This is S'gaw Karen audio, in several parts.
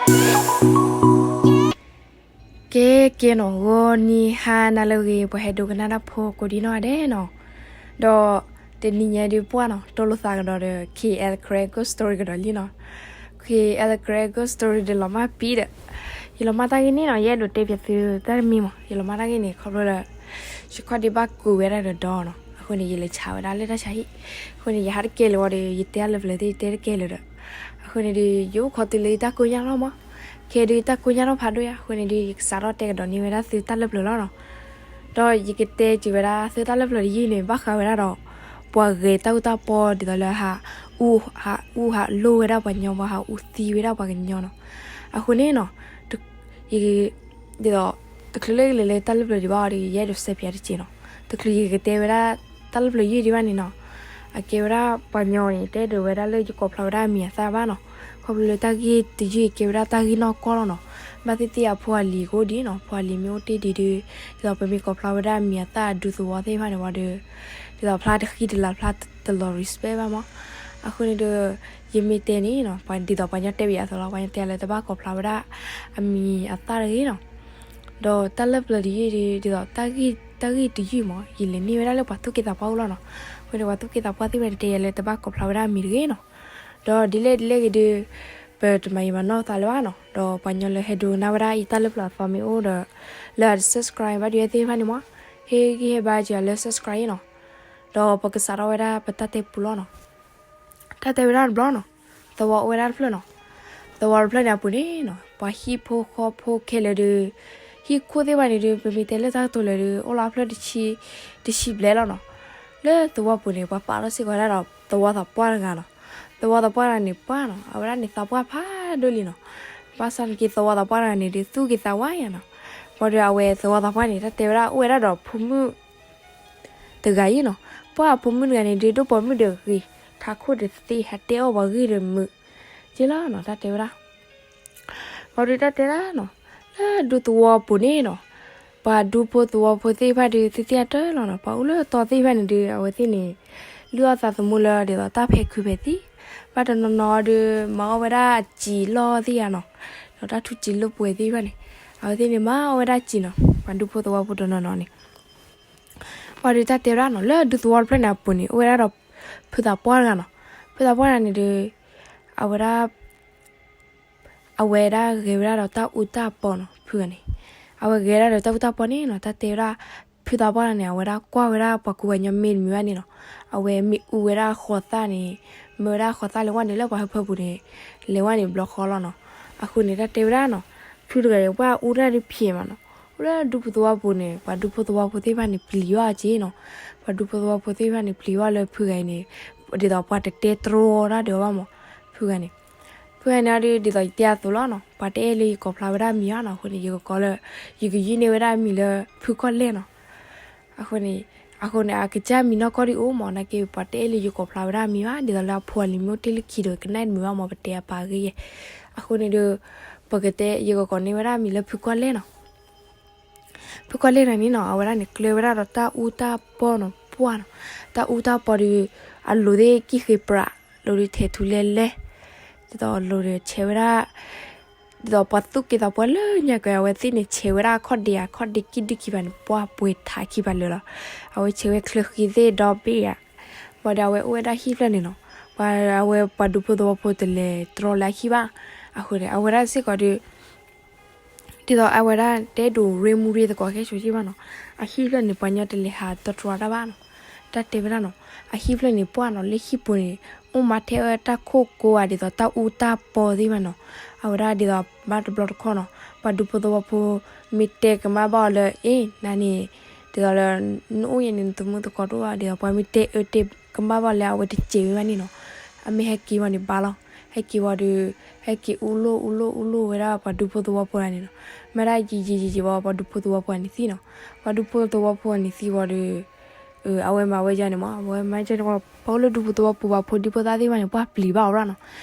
ကဲကဲနီၤ ဂီၤနံၤဟါနၤလၢအဂ့ၤ ပှၤဟဲဒိကနၣ်တၢ်ဖိကိးဒံနီၢ်ဂၤဒဲးနီၤ, ဒီးတနံၤညါဒုးပှၢ်နီၤ တိၢ်လိာ်သးကဒီးဒီး KL Karen Ghost Story ကဒီးလံနီၤ, KL Karen Ghost Story ဒီးလီၤမၢ်ပံဒီး, ယလီၤမၢ်တၢ်ဂ့ၢ်န့ၣ်နီၤ ယအဲၣ်ဒိးတဲပၠးသုတၢ်တမံၤမး ယလီၤမၢ်တၢ်ဂ့ၢ်န့ၣ် ခီဖျိလၢ ယခီၣ်ဒ့ဘၣ်ကူးဝဲဒၣ်ဒီးဒီနီၤ, အဃိန့ၣ် ယလဲၤဆးဝဲဒၣ်လၢတၢ်ဆါဟံၣ်, အဃိန့ၣ် ယဟးတကဲလၢၤဝံၤဒီး ယတဲလၢပျၢၤသ့ၣ် ယတဲတကဲလၢၤဒီး, အဃိန့ၣ်ဒီး ယအိၣ်ခိးသုလၢယတၢ်ကိညၢ်လီၤမး, ခဲဒုးတၢ်ကိညၢ်လီၤဖးဒိၣ်ယါ အဃိန့ၣ်ဒီး ယကစးထီၣ်တဲကဒီးန့ၢ်ဝဲဒၣ်သုတၢ်လၢပျၢၤလီၤနီၤ, ဒီးယကတဲစၢၤဝဲဒၣ်သုတၢ်လၢပျၢၤတယုၢ်န့ၣ် ဘၣ်ဃးဝဲဒၣ်ဒီး ပှၤဂဲၤတၢ်အူတၢ်ပီ ဒ်သိးလၢဟးအူ ဟးအူဟးလိၢ်ဝဲဒၣ်ပှၤညီ ပှၤဟးအူသံဝဲဒၣ်ပှၤကညီနီၤ, အဃိန့ၣ်နီၤ ယ ဒ်သိး တချုးလၢယလဲၤလၢတၢ်လၢပျၢၤဒံးဘၣ်အီၤဒီး ယအဲၣ်ဒိးစဲးပၠးတစဲးနီၤ, တချုးယကတဲဝဲဒၣ်တၢ်လၢပျၢၤယုၢ်ဒံးဘၣ်န့ၣ်နီၤ, အကဲဝဲဒၣ်ပှၤညီန့ၣ် တအဲၣ်ဒိးဝဲဒၣ်လၢယကိးဖျါဝဲဒၣ်အမံၤအသၣ်ဘၣ်နီၤ, ခီဖျိလၢတၢ်ဂ့ၢ်တယုၢ်အံၤကဲဝဲဒၣ်တၢ်ဂ့ၢ်နီၢ်ကီၢ်လီၤနီၤ, ဘၣ်သ့ၣ်သ့ၣ်အဖိအလံၤကအိၣ်ဒံးနီၤ, ဖိအလံၤမ့ၢ်အိၣ်တ့ၢ်ဒံးဒီး ဒ်သိးပမ့ၢ်ကိးဖျါဝဲဒၣ်အမံၤအသၣ်အဒူသဝီသ့ၣ်တဖၣ်န့ၣ်ဝံၤဒီး ဒ်သိးဖျါတဃံတလၤဖျါတလီၤ respect ဘၣ်မး, အဃိန့ၣ်ဒီး ယမ့ၢ်တဲန့ၣ်နီၤ ဒ်သိးပှၤညီတဲပယၤအသိးလီၤ, ပှၤညီတဲလၢတဘၣ်ကိးဖျါဝဲဒၣ်အမံၤအသၣ်တဂ့ၤနီၤ, ဒီးတၢ်လၢပျၢၤတယုၢ်ဒီး ဒ်သိးတၢ်ဂ့ၢ်တယုၢ်မး ယလဲၤန့ၢ်ဝဲဒၣ်လၢပှၤသူၣ်က့သးပှၢ်အိၣ်လီၤနီၤ, အဃိန့ၣ် ပှၤသူၣ်က့သးပှၢ်သ့ၣ်တဖၣ်န့ၣ် တဲယၤလၢတဘၣ်ကိးဖျါဝဲဒၣ်အမံၤတဂ့ၤနီၤ, ဒီးဒ်လဲၣ်ဒ်လဲၣ်ဂ့ၤဒီး ပတမၤယံာ်မၤနီၢ်သးလၢၤဘၣ်နီၤ, ဒီးပှၤညီလၢဟဲဒိကနၣ်ဝဲဒၣ်အံၤတၢ်လၢပျၢၤအသီမ့ၢ်အိၣ်ဒီး လၢအတ subscribe ဘၣ်ဒုးသ့ၣ်တဖၣ်န့ၣ်မး ဟ့ၣ်ဂံၢ်ဟ့ၣ်ဘါစၢၤလၢ subscribe နီၤ, ဒီးပကစးထီၣ်ဝဲဒၣ်ပတၢ်တဲပူလီၤနီၤ, တၢ်တဲဝဲဒၣ်တဘျီနီၤ, သဝီအိၣ်ဝဲဒၣ်တဖျၢၣ်နီၤ, သဝီတဖျၢၣ်န့ၣ်အပူၤန့ၣ်နီၤ ပှၤဟံၣ်ဖိဃီဖိခဲလၢာ်ဒီး ဟံၣ်ခိၣ်သ့ၣ်တဖၣ်န့ၣ်ဒီး ပမ့ၢ်တဲလၢတၢ်ကတိၤလၢာ်ဒီး အိၣ်လၢအဖျၢၣ်တဆံ တဆံဘျဲၣ်လီၤနီၤ, လၢသဝီပူၤန့ၣ် ပှၤပာ်ထီၣ်စ့ၢ်ကီးဝဲဒၣ်ဒီးသဝီသးပှၢ်တဂၤနီၤ, သဝီသးပှၢ်တဂၤန့ၣ်ပှၢ်နီၤ အဝဲဒၣ်န့ၣ်သးပှၢ်ဖးဒိၣ်လံနီၤ, ဘၣ်ဆၣ်နာ်က့သဝီသးပှၢ်တဂၤန့ၣ်ဒီး သူၣ်က့သးဝါယါနီၤ, ဘၣ်ဒီးအဝဲသဝီသးပှၢ်န့ၣ် တၢ်တဲဝဲဒၣ်အိၣ်ဝဲဒၣ်ဒီးဖိမုၣ် တဂၤအံၤနီၤ, ပှၢ်အဖိမုၣ်တဂၤန့ၣ်ဒီး ဒိၣ်ပိာ်မုၣ်ဒီးဂ့ၤ, ထးခိၣ်ဒီးသ့ ဟးတဲအီၣ်ပှၤဂ့ၢ်ဒီးမုာ်, က့လီၤနီၤ တၢ်တဲဝဲဒၣ် ဘၣ်ဒီးတၢ်တဲဒၣ်နီၤ, လၢဒူသဝီပူၤန့ၣ်နီၤ, ပှၤဒူဖိသဝီဖိသ့ၣ်တဖၣ်ဒီး သ့ၣ်သ့ၣ်အတၢၢ်လီၤနီၤ, ပှၤအိၣ်လၢတီသ့ၣ်တဖၣ်န့ၣ်ဒီး အဝဲသ့ၣ်န့ၣ် လုၢ်အီၣ်သးသမူလၢဒ်သိးတၢ်ဖဲးခုးဖဲးသံ, ဘၣ်တနီၤနီၤဒီး မၤအီၣ်ဝဲဒၣ်အစံာ်လီၢ်သ့ၣ်ဧါနီၤ, ဒီးတၢ်ထူစံာ်လၢပှဲၤသ့ၣ်တဖၣ်န့ၣ်, အဝဲသ့ၣ်န့ၣ် မၤအီၣ်ဝဲဒၣ်စံာ်နီၤ, ပှၤဒူဖိသဝီဖိတနီၤနီၤန့ၣ် ဘၣ်ဒီးတၢ်တဲဝဲဒၣ်နီၤ, လၢဒူသဝီတဖျၢၣ်န့ၣ်အပူၤန့ၣ် အိၣ်ဝဲဒၣ်ဒီး ဖုသးပှၢ်တဂၤနီၤ, ဖုသးပှၢ်တဂၤန့ၣ်ဒီး အဝဲဒၣ် အဝဲဒၣ်ဂဲၤဝဲဒၣ်ဒီးတၢ်အူတၢ်ပီနီၤ ဖုဂၤန့ၣ်, အဝဲဂဲၤဒၣ်ဒီးတၢ်အူတၢ်ပီန့ၣ်နီၤ တၢ်တဲဝဲဒၣ် ဖုသးပှၢ်တဂၤန့ၣ် အဝဲဒၣ်ကွၢ်ဝဲဒၣ်ပှၤကူပှၤကညီမ့ၢ်တမံၤဘၣ်န့ၣ်နီၤ, အဝဲမ့ၢ်အူဝဲဒၣ်ဃီၤသၣ်န့ၣ်, မၢဝဲဒၣ်ဃီၤသၣ်လဲၤဝဲန့ၣ် လၢပှၤဟၢဖၢပူၤန့ၣ်, လဲၤဝဲန့ၣ်ဘျီဃီလီၤနီၤ, အဃိန့ၣ် တၢ်တဲဝဲဒၣ်နီၤ, ဖုတဂၤန့ၣ် ပှၢ်အူတၢ်ဒုးဖျဲးမးနီၤ, အိၣ်လၢဒူဖိသဝီပူၤန့ၣ် ပှၤဒူဖိသဝီဖိသ့ၣ်တဖၣ်န့ၣ် ပျံၤဘၣ်အီၤက့နီၤ, ပှၤဒူဖိသဝီဖိသ့ၣ်တဖၣ်န့ၣ် ပျံၤဘၣ်လၢဖုဂၤအံၤန့ၣ်, ဒ်သိးပှၤတတဲတြီတၢ်ဒီးအီၤဘၣ်မး, ဖုဂၤန့ၣ် ဖုဂၤန့ၣ်ဒီး ဒ်သိးယတဲအသိးလီၤနီၤ, ပှၤတအဲၣ်လၢယကိးဖျါဝဲဒၣ်အမံၤဘၣ်နီၤ, အဃိန့ၣ် ယကကိးလၢ ယကယုၢ်န့ၢ်ဝဲဒၣ်အမံၤလၢဖုကီၢ်လဲၢ်နီၤ, အဃိန့ၣ်, အဃိန့ၣ် အကစၢ်မံၤနီၢ်ကီၢ်ဒံးအိၣ်မး နာ်က့ ပှၤတအဲၣ်လၢယကိးဖျါဝဲဒၣ်အမံၤဘၣ်, ဒ်သိးလၢအဖိအလံၤမ့ၢ်အိၣ်တ့ၢ်လၢခံဒီး ကနၣ်တမုာ်ဘၣ်မး ပတဲအပာ်ဂ့ၢ်ယဲ, အဃိန့ၣ်ဒီး ပကတဲ ယကကိးန့ၢ်ဝဲဒၣ်အမံၤလၢဖုကီၢ်လဲၢ်နီၤ ဖုကီၢ်လဲၢ်တဂၤန့ၣ်နီၤ အဝဲဒၣ်န့ၣ် ကျၢၤဝဲဒၣ်ဒီးတၢ်အူတၢ်ပီနီၤ ပှၢ်နီၤ, တၢ်အူတၢ်ပီဒီး အလိၤသ့ၣ်ကံၣ်ဃ့ပြး, လိၤဒီးထဲးထူလဲလဲ, ဒ်သိးလိၤဒီးဆဲးဝဲဒၣ်, ဒ်သိးပှၤသူၣ်က့သးပှၢ်လၢညါက့ၤ အဝဲသ့ၣ်န့ၣ် ဆဲးဝဲဒၣ်အခီၣ်ဒ့ အခီၣ်ဒ့ကံၣ်ဒုၣ်ခံဘၣ်န့ၣ် ပှၢ်ပှဲၤထးခံဘၣ်လၢာ်လီၤ, အဝဲဆဲးဝဲချၢဃံသ့ၣ်ဒီဘ့ၣ်ယါ, ဘၣ်ဒီးအဝဲအိၣ်ဝဲဒၣ်ဟံၣ်ဖျၢၣ်န့ၣ်နီၤ, ပှၤအဝဲပှၤဒူဖိသဝီဖိတလဲၤတြီလၢအဟံၣ်ဘၣ်, အဃိန့ၣ် အဝဲဒၣ်စ့ၢ်ကီးဒီး ဒ်သိးအဝဲဒၣ်တဲဒိးရ့မူရ့သကိးခဲစိၤက့ဘၣ်နီၤ, အဟံၣ်ဖျၢၣ်န့ၣ် ပှၤညီတလဲၤဟးတတြီတၢ်ဘၣ်နီၤ, တၢ်တဲဝဲဒၣ်နီၤ, အဟံၣ်ဖျၢၣ်န့ၣ် ပှၢ်နီၤ လၢဟံၣ်ပူၤန့ၣ် အိၣ်မၤထဲအၢတၢ်ခိၣ်ကိးဂၤဒ်သိးတၢ်အူတၢ်ပီသ့ၣ်ဘၣ်နီၤ, အဝဲဒၣ်ဒ်သိးဘၣ်တဘျီတခီၣ်နီၤ, ပှၤဒူဖိသဝီဖိ မ့ၢ်တဲကမၣ်ဘၣ်အီၤလၢ အ့ နၤန့ၣ် ဒ်သိးလၢ နအိၣ်ယဲန့ၣ် နသမူသကိးတအိၣ်ဘၣ် ဒ်သိးပှၤမ့ၢ်တဲအၢတဲကမၣ်ဘၣ်လၢအဝဲတစဲးဝဲဘၣ်န့ၣ်နီၤ, အမ့ၢ်ဟဲက့ၤဝံၤန့ၣ်ဘၣ်လီၤ, ဟဲက့ၤဝံၤဒီး ဟဲက့ၤအူလိၣ်အူလိၣ်အူလိၣ်ဝဲဒၣ်ပှၤဒူဖိသဝီဖိန့ၣ်နီၤ, မ့ၢ်ဒၣ်ယံာ်ယံာ်ယံာ်ယံာ်ဝံၤ ပှၤဒူဖိသဝီဖိန့ၣ်သံနီၤ, ပှၤဒူဖိသဝီဖိန့ၣ်သံဝံၤဒီး အဝဲမၤဝဲဒ်န့ၣ်မး အဝဲမၤဒ်န့ၣ်ဝံၤ ပှၤအိၣ်လၢဒူဖိသဝီပူၤဘၣ် ဖိဒံဖိသၣ်သ့ၣ်တဖၣ်န့ၣ် ပှၢ်ပျံၤဘၣ်အီၤဘၣ်နီၤ,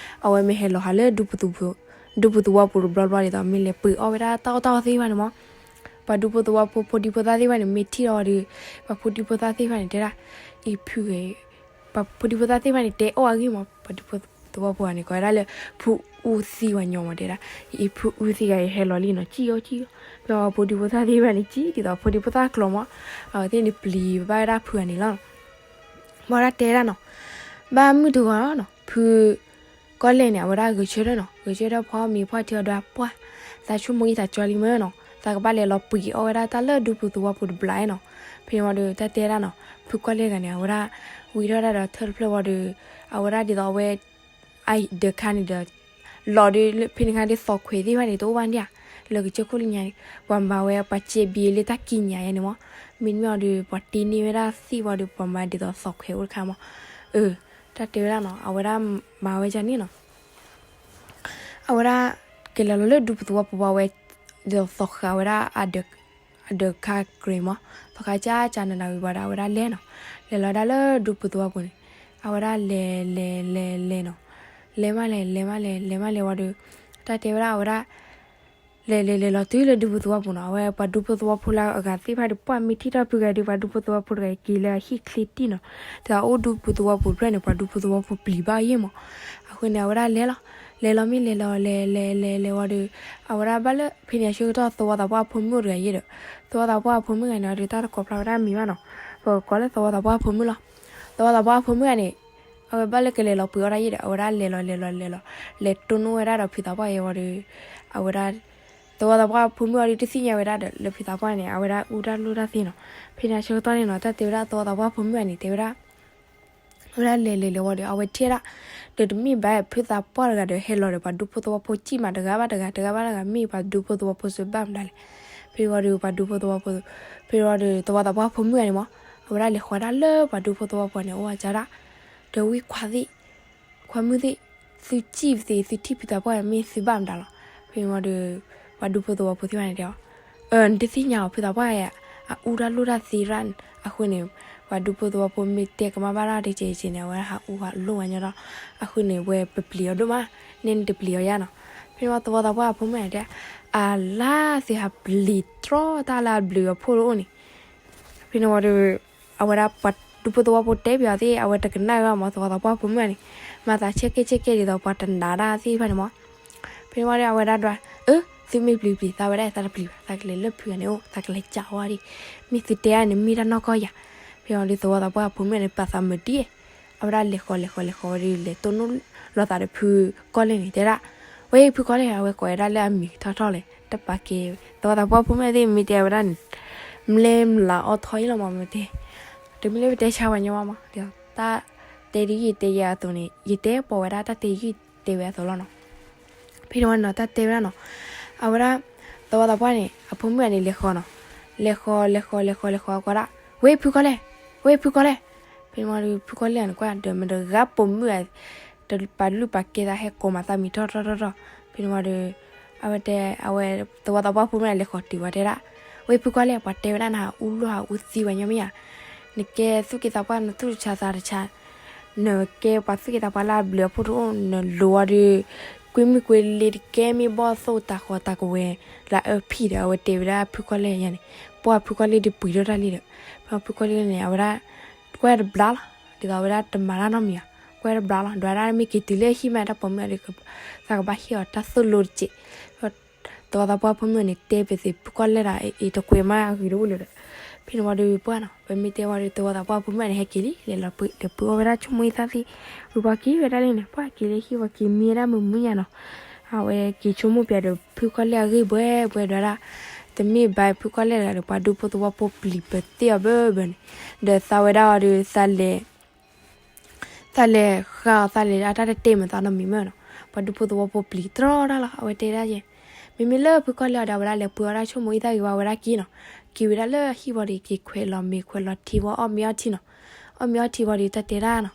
အဝဲမ့ၢ်ဟဲလီၤဟးလၢ ဒူဖိသဝီပူၤတဘျီဘျီဒ်သိး မ့ၢ်လဲၤပှ့ၤအီၣ်ဝဲဒၣ်တၢ်အီၣ်တၢ်အီသ့ၣ်တဖၣ်န့ၣ်မး, ပှၤဒူဖိသဝီဖိ ဖိဒံဖိသၣ်သ့ၣ်တဖၣ်န့ၣ် မ့ၢ်ထံၣ်အီၤဒီး ပှၤဖိဒံဖိသၣ်သ့ၣ်တဖၣ်န့ၣ် တဲဒၣ် အံၤဖုဂ့ၤ, ပှၤဖိဒံဖိသၣ်သ့ၣ်တဖၣ်န့ၣ် တဲအီၣ်အဂ့ၢ်မး ပှၤဒူဖိ ပှၤဒူဖိသဝီဖိန့ၣ် ကိးဝဲဒၣ်လၢ ဖုအူသံဝဲညီမး တဲဒၣ်, အံၤဖုအူသံဂၤအံၤဟဲလီၤလံနီၤ ကံၣ်အီၣ်ကံၣ်အီၣ်, ဖဲအီၤဖိဒံဖိသၣ်သ့ၣ်တဖၣ်န့ၣ် ကံၣ်ဒ်သိးဖိဒံဖိသၣ်ကျိာ်မး, အဝဲသ့ၣ်န့ၣ်ပျံၤဘၣ်ဝဲဒၣ်ဖုဂၤန့ၣ်လီၤ. ဘၣ်ဝဲဒၣ်တဲဒၣ်နီၤ, ဘၣ်မုၢ်တဂီၤနီၤ ဖု ကီၢ်လဲၢ်န့ၣ် အဝဲဒၣ်ဂဲၤဆၢထၢၣ်နီၤ, ဂဲၤဆၢထၢၣ်ဖီမ့ၤဖီထံအီၤဒီးပှၢ်, သးဆိကမိၣ်အံၤသးကၠီလံမ့ၢ်နီၤ, သးကဘၣ်လဲၤလီၤပှ့ၤအီၣ်ဝဲဒၣ်တၢ်လၢဒူဖိသဝီဖိတဘျီနီၤ. ဖဲန့ၣ်ဝံၤဒီး တၢ်တဲဒၣ်နီၤ, ဖုကီၢ်လဲၢ်တဂၤန့ၣ် အဝဲဒၣ် ဝံထီၣ်ဒၣ်ဒီးထၢၣ်တဖျၢၣ်ဝံၤဒီး အဝဲဒၣ်ဒ်သိးအဝဲ အဒၢးခါန့ၣ်ဒီး လီၤဒီး ဖဲန့ၣ်ခါဒီးသီၣ်ခွဲးသ့ၣ်တဖၣ်န့ၣ် တအိၣ်ဘၣ်ဒံးဧါ, လၢကစၢၢ်ခိၣ်လၢညါန့ၣ် ပှၤမၤဝဲ ပှၤစဲးဘံလၢတၢ်ကံးညာ်ယဲန့ၣ်မး, မ့တမ့ၢ်အီၤဒီး ပှၤတ့န့ၢ်ဝဲဒၣ်သ့ၣ်ဝံၤဒီး ပှၤမၤဒ်သိးသီၣ်ခွဲးအိၣ်တခါမး, အၢ တၢ်တဲဝဲဒၣ်နီၤ အဝဲဒၣ်မၤဝဲဒ်န့ၣ်နီၤ အဝဲဒၣ် ကလဲၤလီၤလၢဒူဖိသဝီဖိဝဲ ဒီးသီၣ်ဃာ်ဝဲဒၣ် အဒၢးခါကြဲးမး, သီၣ်ဃာ်ကၢ်ကၢ်နးနးဝံၤဘၣ်ဒီး အဝဲဒၣ်လဲၤနီၤ, လဲၤလီၤဒၣ်လၢဒူဖိသဝီဖိန့ၣ်, အဝဲဒၣ်လဲၤလဲၤလဲၤလဲၤနီၤ, လဲၤမးလဲၤ လဲၤမးလဲၤ လဲၤမးလဲၤဝံၤဒီး တၢ်တဲဝဲဒၣ်အဝဲဒၣ် လဲၤလဲၤလဲၤလီၤတုၤလၢဒူဖိသဝီဖိနီၤ, အဝဲပှၤဒူဖိသဝီဖိလၢအဂၤသ့ၣ်တဖၣ်ဒီး ပှၢ်မ့ၢ်ထံၣ်ထီၣ်ဖုဂၤဒီး ပှၤဒူဖိသဝီဖိတဂၤက့ၤလၢအဟံၣ်ချ့တံၢ်နီၤ, ဒီးအအိၣ်ဒူဖိသဝီဖိတဖျၢၣ်န့ၣ် ပှၤဒူဖိသဝီဖိပျံၤဘၣ်ယဲၢ်မး, အဃိန့ၣ် အဝဲဒၣ်လဲၤလီၤ, လဲၤလီၤမ့ၢ်လဲၤလီၤ လဲၤလဲၤလဲၤလဲၤဝံၤဒီး အဝဲဒၣ်ဘၣ်လၢဖဲန့ၣ်အဆၢကတီၢ် သဝီသးပှၢ်ဖိမုၣ်တဂၤယဲၢ်ဒီး သဝီသးပှၢ်ဖိမုၣ်တဂၤန့ၣ် အီၤဒီးတၢ်တကိးဖျါဝဲဒၣ်မံၤဘၣ်နီၤ, ပကိးလၢသဝီသးပှၢ်ဖိမုၣ်လီၤ, သဝီသးပှၢ်ဖိမုၣ်တဂၤန့ၣ် အဝဲဘၣ်လၢကလဲၤလီၤပှ့ၤအီၣ်တၢ်ယဲၢ်ဒီး အဝဲဒၣ်လဲၤလီၤလဲၤလီၤလဲၤလီၤ လဲၤတိၢ်နီၣ်ဝဲဒၣ်ဒီးဖုသးပှၢ်ယဲၢ်ဝံၤဒီး အဝဲဒၣ် သဝီသးပှၢ်ဖိမုၣ်အီၤဒီးတသ့ၣ်ညါဝဲဒၣ်ဒီး လၢဖုသးပှၢ်န့ၣ် အဝဲဒၣ်အူတၢ်လိၣ်တၢ်သ့နီၤ, ဖဲန့ၣ်အဆၢကတီၢ်န့ၣ်နီၤ တၢ်တဲဝဲဒၣ်သဝီသးပှၢ်ဖိမုၣ်တဂၤန့ၣ် တဲဝဲဒၣ် အဝဲဒၣ်လဲၤလဲၤလဲၤဝံၤဒီး အဝဲထံၣ်ဝဲဒၣ် ဒီးတမ့ၢ်ဘၣ်ဖုသးပှၢ်တဂၤဒီး ဟဲလီၤဒီးပှၤဒူဖိသဝီဖိကံၣ်မးတဂၤဘၣ်တဂၤ တဂၤဘၣ်တဂၤ မ့ၢ်ပှၤဒူဖိသဝီဖိစၢဘၣ်မတၤလဲၣ်, ဖဲဝံၤဒီးပှၤဒူဖိသဝီဖိ ဖဲဝံၤဒီးသဝီသးပှၢ်ဖိမုၣ်တဂၤန့ၣ်မး အဝဲဒၣ်လဲၤဃီၤဒၣ်လၢပှၤဒူဖိသဝီဖိန့ၣ် အိၣ်ဝဲကဒၣ် ဒီးဝံခွါသ့ၣ် ခွါမုၣ်သ့ၣ်, သုစံၣ်သ့ သုထံၣ်ဖုသးပှၢ်မ့ၢ်သုဘၣ်မတၤလီၤ. ဖဲန့ၣ်ဝံၤဒီး ပှၤဒူဖိသဝီဖိသ့ၣ်တဖၣ်န့ၣ်တဲအီၤ, အၢ နတသ့ၣ်ညါအီၤ ဖုသးပှၢ် အအူတၢ်လိၣ်တၢ်သ့ရၣ် အဃိန့ၣ် ပှၤဒူဖိသဝီဖိမ့ၢ်တဲကမၣ်ဘၣ်တၢ်တကဲးကဲးန့ၣ် အဝဲဟးအူဟးလိၣ်ဝဲညီဒီး အဃိန့ၣ် ဝဲပပျံၤအီၤဒိၣ်မး, နဲနတပျံၤအီၤယါနီၤ. ဖဲန့ၣ်ဝံၤသဝီသးပှၢ်အဖိမုၣ်န့ၣ်တဲ, အလါသုဟးပျံၤတြီတၢ်လၢအဘျုးအဖှိၣ်တအိၣ်န့ၣ် ဖဲန့ၣ်ဝံၤဒီး အဝဲဒၣ်ပှၤဒူဖိသဝီဖိတဲပၠးအီၤသ့ၣ် အဝဲတကနၣ်ဝဲဘၣ်မး သဝီသးပှၢ်ဖိမုၣ်န့ၣ်, မၤသးဆဲးကဲဆဲးကဲဒ်သိးပှၤတနာ်တၢ်သ့ၣ်တဖၣ်န့ၣ်မး. ဖဲန့ၣ်ဝံၤဒီးအဝဲဒၣ်ဒွး, အၢ သုမ့ၢ်ပျံၤပျံၤ သးဝဲဒၣ်သးတပျံၤဘၣ် သးကလဲၤလၢဖုဂၤန့ၣ်အိၣ် သးကလဲၤကးဝဲဒၣ်, မ့ၢ်သုတဲအါန့ၣ် မ့ၢ်တၢ်နီၢ်ကီၢ်ယၤ. ဖဲန့ၣ်ဝံၤဒီးသဝီသးပှၢ်ဖိမုၣ်န့ၣ် ပာ်သးမုာ်ဒ် အဝဲဒၣ်လဲၤဃီၤလဲၤဃီၤလဲၤဃီၤဝံၤဒီး လဲၤတိၢ်နီၣ်လိာ်သးဒီးဖုကီၢ်လဲၢ်န့ၣ် တဲဒၣ်, ဝဲဖုကီၢ်လဲၢ် အဝဲကိးဝဲဒၣ်လၢအမံၤထီၣ်ထီၣ်လဲၣ် တပာ်ကဲ, သဝီသးပှၢ်ဖိမုၣ်သ့ၣ်မ့ၢ်တဲဝဲဒၣ်န့ၣ် မ့ၢ်လၢမလၤအီၣ်ထီၣ်အံၤလီၤမး မ့ၢ်တဲ, တမ့ၢ်လၢပတဲဆါဝဲညီဘၣ်မး တၢ်တဲဒ်ယတဲယဲအသိးန့ၣ် ယတဲပိာ်ဝဲဒၣ်တၢ်တဲယတဲဝဲအသိးလီၤနီၤ. ဖဲန့ၣ်ဝံၤနီၤ တၢ်တဲဝဲဒၣ်နီၤ, အဝဲဒၣ် သဝီသးပှၢ်န့ၣ် အဖိမုၣ်န့ၣ်လဲၤဃီၤနီၤ, လဲၤဃီၤ လဲၤဃီၤ လဲၤဃီၤ လဲၤဃီၤ ကိးဒၣ်, ဝဲဖုကီၢ်လဲၢ်, ဝဲဖုကီၢ်လဲၢ်. ဖဲန့ၣ်ဝံၤဒီး ဖုကီၢ်လဲၢ်န့ၣ် ကွၢ်ဒီးမတၤတဂၤပိာ်မုၣ် တပာ်လုၢ်ပာ်ကဲသး ဟဲကိးမၤသးမံၤထီၣ်ထီၣ်ထီၣ်ထီၣ်. ဖဲန့ၣ်ဝံၤဒီး အဝဲတဲ အဝဲ သဝီသးပှၢ်ဖိမုၣ်န့ၣ် လဲၤဃီၤတုၤဝဲတဲဒၣ်, ဝဲဖုကီၢ်လဲၢ် ပှၤတဲဝဲဒၣ်နၤ အူလိၣ်ဟးအူသံဝဲညီမ့ၢ်ဧါ, နကဲသူၣ်က့သးပှၢ် နသူၣ်တဆါသးတဆါ, နကဲပှၤသူၣ်က့သးပှၢ်လၢအဘျုးအဖှိၣ်တအိၣ် နလိၤဝံၤဒီး ကွ့မုၢ်ကွ့လ့တကဲ မ့ၢ်ဘီၣ်သိၣ်တၢ်ဃီတၢ်ကဝဲၤ လၢအအၢဖံၣ်ဒီး အဝဲတဲဝဲဒၣ်ဖုကီၢ်လဲၢ်ယါန့ၣ်, ပှၢ်ဖုကီၢ်လဲၢ်ဒီးပှံၤထီၣ်တၢ်လံဒီး ဖဲဖုကီၢ်လဲၢ်န့ၣ် အဝဲဒၣ် ကွၢ်တဘျါလီၤ, ဒ်သိးအဝဲဒၣ်တမၤတၢ်နီတမံၤဘၣ်, ကွၢ်တဘျါလီၤ, ဒွးဒၣ်မ့ၢ်က့ၤတုၤလၢဟံၣ်မး တၢ်ပိာ်မုၣ်ဒီး သးကဘၣ်ဟ့ၣ်အီၤတၢ်သိၣ်လိတစဲး. သဝီသးပှၢ်ဖိမုၣ်န့ၣ် တဲပသ့ၣ်ဖုကီၢ်လဲၢ်ဒၣ် အ့ၣ် တကွဲးမးအဂ့ၤတအိၣ်လၢၤဒီး, ဖဲန့ၣ်ဝံၤဒီးပှၢ်နီၤ ပမ့ၢ်တဲဝံၤဒီး သဝီသးပှၢ်ဖိမုၣ်န့ၣ် ဟဲက့ၤလံ လဲၤလီၤပှ့ၤ လဲၤပှ့ၤအီၣ်ဝဲဒၣ်ဆိကမိၣ်အံသၣ်သ့ၣ်, ဝံၤပှၤက့ၤဝဲဒၣ်လံန့ၣ် ပှၢ်က့ၤလၢဟံၣ် ပှၤက့ၤမံဝဲဒၣ်မုာ်မုာ်ညါနီၤ. အဝဲက့ၤဆိကမိၣ်ပၠးဒီး ဖုကီၢ်လဲၢ်အဂ့ၢ်ဘှဲဘှဲဒွးဒၣ်, တမ့ၢ်ဘၣ်ဖုကီၢ်လဲၢ်တဂၤဒီး ပှၤဒူဖိသဝီဖိပျံၤပသ့ၣ်အီၤဘၢဘၢန့ၣ်, ဒီးသးဝဲဒၣ်အီၤဒီး သးလဲၤ သးလဲၤဃါအီၤ သးလဲၤအတၢ်တတဲမုာ်သးနီတမံၤမ့ၢ်နီၤ, ပှၤဒူဖိသဝီဖိပျံၤတြီတၢ်လီၤ. အဝဲတဲဒၣ်ယဲ, မ့မ့ၢ်လၢဖုကီၢ်လဲၢ်အီၤဒီး အဝဲဒၣ်လဲၤပှ့ၤအီၣ်ဒၣ်ဆိကမိၣ်အံသၣ်ဂ့ၤဝံၤ အဝဲဒၣ်က့ၤနီၤ, က့ၤဝဲဒၣ်လၢဟံၣ်ဝံၤဒီး က့ၤခွဲးလီၤမ့ၤခွဲးလီၤထံဝံၤ အီၣ်မ့ၤအီထံနီၤ, အီၣ်မ့ၤအီထံဝံၤဒီး တၢ်တဲဒၣ်နီၤ,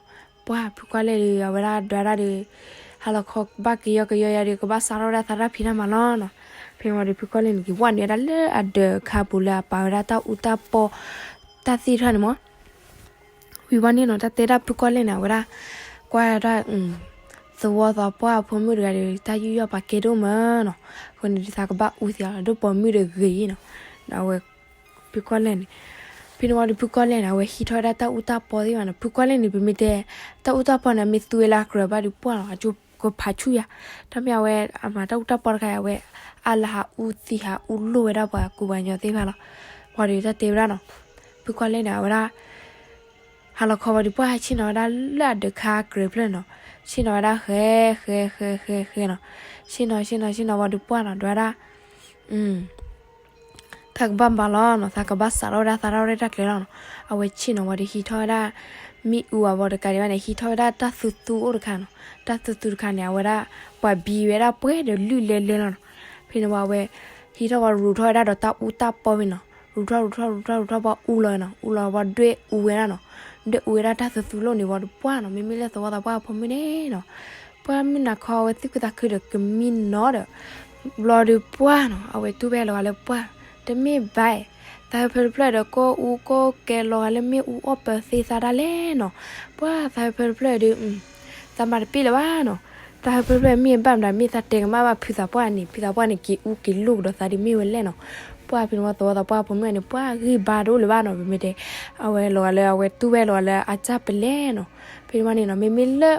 ပှၢ်ဖုကီၢ်လဲၢ်ဒီး အဝဲဒၣ်ဒွးဒၣ်ဒီး ဟါလီၤခီဘၣ်ကယီကယီယၤဒီး ကဘၣ်စးထီၣ်ဝဲဒၣ်သးတၢ်ဖံးတၢ်မၤလီၤနီၤ. ဖဲန့ၣ်ဝံၤဒီး ဖုကီၢ်လဲၢ်န့ၣ် က့ၤဝဲနုာ်ဝဲဒၣ်လၢအဒၢးခါပူၤလၢအပာ်ဝဲဒၣ်တၢ်အူတၢ်ပီ တၢ်သ့ၣ်တဖၣ်န့ၣ်မး ဝံၤဘၣ်န့ၣ်နီၤ တၢ်တဲဒၣ်ဖုကီၢ်လဲၢ်န့ၣ် အဝဲဒၣ် ကွၢ်ဒၣ် သဝီသးပှၢ်အဖိမုၣ်တဂၤဒီး တၢ်ယူးယီၣ်ပာ်ကဲဒိၣ်မးနီၤ, အဃိန့ၣ် ဒ်သးကဘၣ်အူသံအီၤလီၤ ဒိၣ်ပိာ်မုၣ်ဒီးဂ့ၤနီၤ, ဒီးအဝဲ ဖုကီၢ်လဲၢ်န့ၣ် ဖဲန့ၣ်ဝံၤဒီး ဖုကီၢ်လဲၣ်န့ၣ် အဝဲဟံးထီၣ်ဝဲဒၣ်တၢ်အူတၢ်ပီသ့ၣ်မးနီၤ. ဖုကီၢ်လဲၣ်န့ၣ် ပမ့ၢ်တဲ တၢ်အူတၢ်ပီန့ၣ် မ့ၢ်သူဝဲလၢအကြၢးဘၣ်ဒီးပှၢ်လီၤ, အကၠိကဖးဆူၣ်ယၤ. တၢ်မ့ၢ်အဝဲအမၤတၢ်အူတၢ်ပီတခါအံၤ အဝဲ အါလၢဟးအူသံဟးအူလိၢ်ဝဲဒၣ်ပှၤကူပှၤကညီသ့ၣ်တဖၣ်လီၤ. ဝံၤဒီးတၢ်တဲဝဲဒၣ်နီၤ, ဖုကီၢ်လဲၣ်န့ၣ် အဝဲဒၣ် ဟါလီၤခီဝံၤဒီး ပှၢ်ဆ့ၣ်နီၤဝဲဒၣ်လၢအဒၢးခါအကြၢးဖျၢၣ်နီၤ. ဆ့ၣ်နီၤဝဲဒၣ်ဃဲ ဃဲ ဃဲ ဃဲ ဃဲနီၤ. ဆ့ၣ်နီၤ ဆ့ၣ်နီၤ ဆ့ၣ်နီၤဝံၤဒီးပှၢ်နီၤ ဒွးဒၣ် သးကဘၣ်မၤလီၤနီၤ, သးကဘၣ်စးထီၣ်ဝဲဒၣ်သးထီၣ်ရဲၣ်တၢ်ကျဲၤလီၤနီၤ. အဝဲဆ့ၣ်နီၤဝံၤဒီးဟံးထီၣ်ဝဲဒၣ် မ့ၣ်အူအဘီတကးဒံးဘၣ်န့ၣ် ဟံးထီၣ်ဝဲဒၣ်တၢ်သူသူအိၣ်တခါနီၤ. တၢ်သူသူတခါန့ၣ် အဝဲဒၣ် ပှၤဘံဝဲဒၣ်ပှဲၤဒီးလုၢ်လဲလဲလီၤနီၤ. ဖဲန့ၣ်ဝံၤအဝဲ ဟံးထီၣ်ဝံၤရူးထီၣ်ဝဲဒၣ်ဒီးတၢ်အူတၢ်ပီဖဲနီၤ. ရူးထီၣ်ရူးထီၣ်ရူးထီၣ်ရူးထီၣ်ပှၢ်အူလီၤနီၤ. အူလီၤဝံၤဒွဲၣ်အူဝဲဒၣ်နီၤ. ဒွဲၣ်အူဝဲဒၣ်တၢ်သူသူလိၣ်န့ၣ်ဝံၤဒီးပှၢ်နီၤ, မ့မ့ၢ်လၢသဝီသးပှၢ်ဖိမုၣ်န့ၣ်နီၤ ပှၢ်မုၢ်နၤခီအဝဲသူၣ်ခုသးခုဒီးကမံနီၤဒီး ဘျီဒီးပှၢ်နီၤ အဝဲတူၢ်ဘၣ်လီၤဂာ်လၢပှၢ် တမ့ၢ်ဘၣ်, သးဟၢဖၢတဖျၢၣ်ဒီးကိၢ်အူကိၢ်ကဲလီၤဂာ်လၢမ့ၣ်အူအီၣ်ပၢၤသ့သးဒၣ်လဲာ်နီၤ. ပှၢ်သးဟၢဖၢတဖျၢၣ်ဒီး သးမၤတပ့ၢ်လၢၤဘၣ်နီၤ. သးဟၢဖၢတဖျၢၣ်မ့ၢ်ဘၣ်မတၤ မ့ၢ်သးတဲကမၣ်ဘၣ်ဖုသးပှၢ်န့ၣ် ဖုသးပှၢ်န့ၣ် က့ၤအူက့ၤလိၢ်ကဒီးသးဒ်မ့ၢ်ဝဲလဲၣ်နီၤ. ပှၢ်ဖဲန့ၣ်ဝံၤသဝီသးပှၢ်ဖိမုၣ်န့ၣ် ပှၢ်ဂံၢ်ဘါတအိၣ်လၢၤဘၣ်နီၤ. ပမ့ၢ်တဲ အဝဲလီၤဂာ်လၢအဝဲတူၢ်ဝဲလီၤဂာ်လၢအစၢ်ပလဲၣ်နီၤ. ဖဲန့ၣ်ဝံၤန့ၣ်နီၤ မ့မ့ၢ်လၢ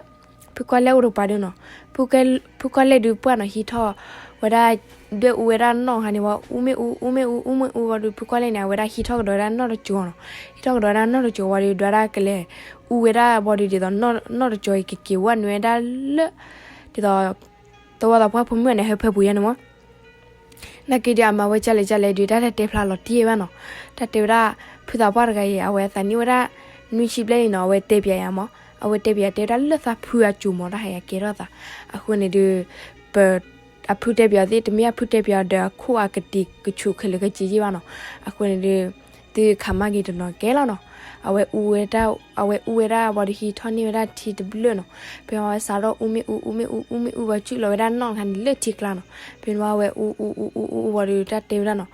ဖုကီၢ်လဲၣ်အိၣ်တပှၤဒုနီၤ, ဖုကီၢ်လဲၣ်ဒုပှၢ်နီၤ ဟံးထီၣ်ဝဲဒၣ် ဒွဲၣ်အူဝဲဒၣ်နီၣ်ခါန့ၣ်ဝံၤ အူမ့ၣ်အူ အူမ့ၣ်အူ အူမ့ၣ်အူဝံၤဒီး ဖုကီၢ်လဲၣ်န့ၣ် အဝဲဒၣ်ဟံးထီၣ်ကဒီးဝဲဒၣ်နီၣ်တစိၤနီၤ. ဟံးထီၣ်ကဒီးဝဲဒၣ်နီၣ်တစိၤဝံၤဒီး ဒွးဒၣ်ကလဲၤအူဝဲဒၣ်ဘီဒီး ဒ်သိးနီၣ်တစိၤအံၤကက့ၤဝဲနုာ်ဝဲဒၣ်လၢ ဒ်သိး သဝီသးပှၢ်ဖိမုၣ်န့ၣ် ဟၢဖၢပူၤယါန့ၣ်မး နာ်က့ဒီးအမၤဝဲကလဲၣ်ကလဲၣ်ဒီး တၢ်တတဲဖျါလီၤတံၢ်ဘၣ်နီၤ. တၢ်တဲဝဲဒၣ် ဖုသးပှၢ်တဂၤအံၤ အဝဲသးနံၣ်ဝဲဒၣ် နွံဆံဘျဲၣ်န့ၣ်နီၤ, အဝဲတဲပၠးယၤမး, အဝဲတဲပၠးတဲဝဲဒၣ်လၢသးဖုအစိၤမး တၢ်ဟဲယၤကဲထီၣ်သး, အဃိန့ၣ်ဒီး ပ အဖုတဲပၠးသ့ၣ် တမ့ၢ်အဖုတဲပၠးဒီးအခိၣ်အကတံၤကဆူးခဲလၢာ်ခဲဆ့ယ့ၢ်ဘၣ်နီၤ, အဃိန့ၣ်ဒီး သုခးမၢ်က့ၤတနီၤကဲလီၤနီၤ. အဝဲအူဝဲဒၣ် အဝဲအူဝဲဒၣ်ဘီဒီးဟံးထီၣ်န့ၢ်ဝဲဒၣ်ထံတဘျၢၣ်နီၤ, ဖဲဝံၤဝဲစးထီၣ်အူမ့ၣ်အူ အူမ့ၣ်အူ အူမ့ၣ်အူဝံၤ စုၣ်လီၤဝဲဒၣ်နီၣ်ခါန့ၣ်လၢထံကျါနီၤ, ဖဲန့ၣ်ဝံၤအဝဲအူအူအူအူအူဝံၤဒီး တၢ်တဲဝဲဒၣ်နီၤ,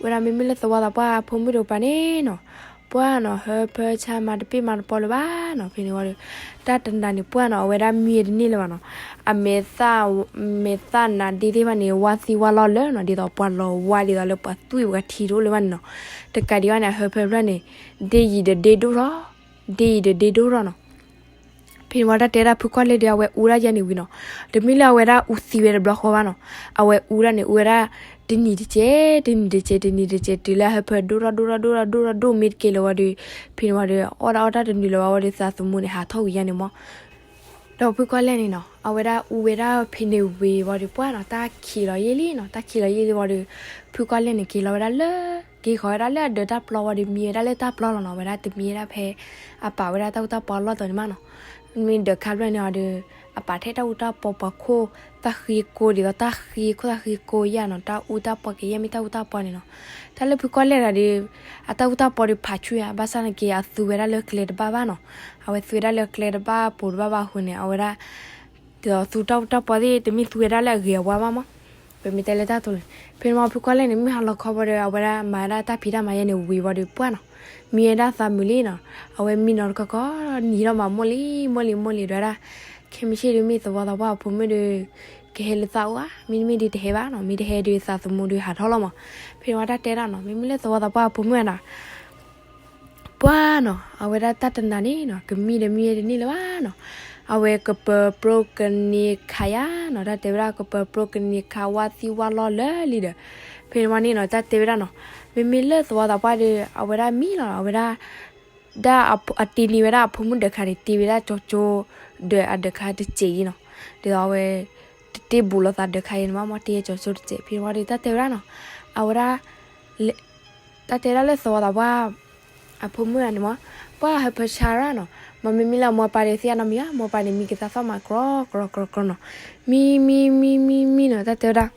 ဝဲဒၣ်မ့မ့ၢ်လၢသဝီသးပှၢ်ဖိမုၣ်တကပၤန့ၣ်နီၤ ပှၢ်နီၤ ဟၢဖၢဆါမၤတပ့ၢ်မၤတပီလၢၤဘၣ်နီၤ, ဖဲန့ၣ်ဝံၤဒီး တၢ်တနၤန့ၣ် ပှၢ်နီၤ အဝဲဒၣ်မံဝဲတန့ၢ်လၢၤဘၣ်နီၤ, အမဲာ်သၣ် မဲာ်သၣ်နါဒ့သ့ၣ်တဖၣ်န့ၣ် ဝါသံဝါလီၤလၢာ်နီၤ, ဒ်သိးပှၤလီၤဝါဒ်သိးလၢပှၤသွံၣ်ပှၤထံတအိၣ်လၢၤဘၣ်န့ၣ်နီၤ, တကးဒံးဘၣ်န့ၣ် အဟၢဖၢတဖျၢၣ်န့ၣ် ဒ့ယံၤဒီးဒ့ဒိၣ်ထီၣ် ဒ့ယံၤဒီးဒ့ဒိၣ်ထီၣ်နီၤ. ဖဲန့ၣ်ဝံၤတၢ်တဲဒၣ်ဖုကီၢ်လဲၣ်ဒီး အဝဲအူဒၣ်ယဲန့ၣ်ဝံၤနီၤ, တမ့ၢ်လၢအဝဲဒၣ်အူသံဝဲတဘျီဃီဘၣ်နီၤ, အဝဲအူဒၣ်န့ၣ် အူဝဲဒၣ် တနံၤတစဲး တနံၤတစဲး တနံၤတစဲး တုၤလၢအဟၢဖၢဒိၣ်ထီၣ်ဒိၣ်ထီၣ်ဒိၣ်ထီၣ်ဒိၣ်ထီၣ်ဒိၣ်မ့ၢ်တကဲလၢၤဝံၤဒီး ဖဲန့ၣ်ဝံၤဒီး အီၣ်တၢ်အီၣ်တၢ်တနုာ်လၢၤဘၣ်ဝံၤဒီး သးသမူန့ၣ် ဟးထီၣ်ကွံာ်ယါန့ၣ်မး ဒီးဖုကီၢ်လဲၣ်န့ၣ်နီၤ အဝဲဒၣ်အူဝဲဒၣ်ဖဲန့ၣ်ဝံၤဝံၤဒီး ပှၢ်နီၤ တၢ်ခံးလီၤယဲလံနီၤ, တၢ်ခံးလီၤယဲလံဝံၤဒီး ဖုကီၢ်လဲၣ်န့ၣ် က့ၤလီၤဝဲဒၣ်လၢ က့ၤဃီၤဝဲဒၣ်လၢအဒၢးတၢ်ပျီဝံၤဒီး မံဝဲဒၣ်လၢတၢ်ပျီလီၤနီၤ, ဝဲဒၣ်တမံဝဲဒၣ်ဖဲ အပာ်ဝဲဒၣ်တၢ်အူတၢ်ပီအလီၢ်တီၤန့ၣ်မးနီၤ, မ့ၢ်ဒၢးခါဖျၢၣ်န့ၣ်အီၤဒီး အပာ်ထဲတၢ်အူတၢ်ပီပှၤခိၣ် သၣ်ဃံကိ ဒ်သိးတၢ်ဃံခိၣ်သၣ်ဃံကိယါနီၤ, တၢ်အူတၢ်ပီကယဲၢ်မ့ၢ်တၢ်အူတၢ်ပီန့ၣ်နီၤ, တၢ်လၢဖုကီၢ်လဲၣ်တဂၤဒီး အတၢ်အူတၢ်ပီဒီးဖးဆူၣ်ယါ ဘၣ်ဆၣ်နာ်က့ အသူဝဲဒၣ်လၢကျဲတဘၣ်ဘၣ်နီၤ, အဝဲသူဝဲဒၣ်လၢကျဲတဘၣ်ပူၤတဘၣ်ဘၣ်အဃိန့ၣ် အဝဲဒၣ် ဒ်သိးသူတၢ်အူတၢ်ပီသ့ၣ် တမ့ၢ်သူဝဲဒၣ်လၢအဂ့ၤအဝါဘၣ်မး, ပမ့ၢ်တဲလၢတၢ်တိၤန့ၣ် ဖဲန့ၣ်မးဖုကီၢ်လဲၣ်န့ၣ် မုၢ်ဟါလီၤခီဘၣ်ဒီး အဝဲဒၣ်မၤဝဲဒၣ်တၢ်ဖံးတၢ်မၤယဲန့ၣ်ဝံၤဝံၤဒီးပှၢ်နီၤ, မံဝဲဒၣ်သးမုာ်လံနီၤ, အဝဲမံနီၤတကီၢ်ကီၢ် နံၤထီၣ်မးမိၢ်လံ မိၢ်လံ မိၢ်လံ ဒွးဒၣ် ခဲမုၢ်ဆ့ၣ်ဒုးမ့ၢ်သဝီသးပှၢ်အဖိမုၣ်ဒီး ကဟဲလၢသးအိၣ်ဧါ, မ့တမ့ၢ်ဒုးတဟဲဘၣ်နီၤ, မ့ၢ်တဟဲဒုးသးသမူဒုးဟးထီၣ်လီၤမး, ဖဲန့ၣ်ဝံၤတၢ်တဲဒၣ်နီၤ မ့မ့ၢ်လၢသဝီသးပှၢ်အဖိမုၣ်နီၤ ပှၢ်နီၤ အဝဲဒၣ်တၢ်တနၤန့ၣ်နီၤ ကမံဒီးမံဝဲတန့ၢ်လၢၤဘၣ်နီၤ, အဝဲကပၢၤပြိကန့ၢ်ခးယါနီၤ, တၢ်တဲဝဲဒၣ်ကပၢၤပြိကန့ၢ်ခးဝါသံဝါလီၤလၢာ်လံဒီး ဖဲန့ၣ်ဝံၤန့ၣ်နီၤ တၢ်တဲဝဲဒၣ်နီၤ မ့မ့ၢ်လၢသဝီသးပှၢ်ဒီး အဝဲဒၣ်မံလီၤ အဝဲဒၣ် ဒၣ်အတ့န့ၢ်ဝဲဒၣ်အဖိမုၣ်ဒၢးခါန့ၣ် တ့ဝဲဒၣ်ကၠီကၠိ ဒီးအဒၢးခါတစဲးအံၤနီၤ, ဒ်သိးအဝဲ တတ့ဘူးလိာ်သးဒၢးခါအံၤန့ၣ်မး မ့ၢ်တ့ကၠီကၠိတစဲး ဖဲန့ၣ်ဝံၤဒီး တၢ်တဲဝဲဒၣ်နီၤ အဝဲဒၣ် တၢ်တဲဒၣ်လၢသဝီသးပှၢ် အဖိမုၣ်န့ၣ်မး ပှၢ်ဟၢဖၢဆါရၣ်နီၤ, မ့မ့ၢ်လၢအမိၢ်အပၢ်ဒီးသ့ၣ်ညါနီတမံၤဘၣ်, မိၢ်ပၢ်န့ၣ်မံကသါသီၣ်မး ကြီကြီကြီကြီနီၤ, မံမံမံမံမံနီၤ တၢ်တဲဝဲဒၣ်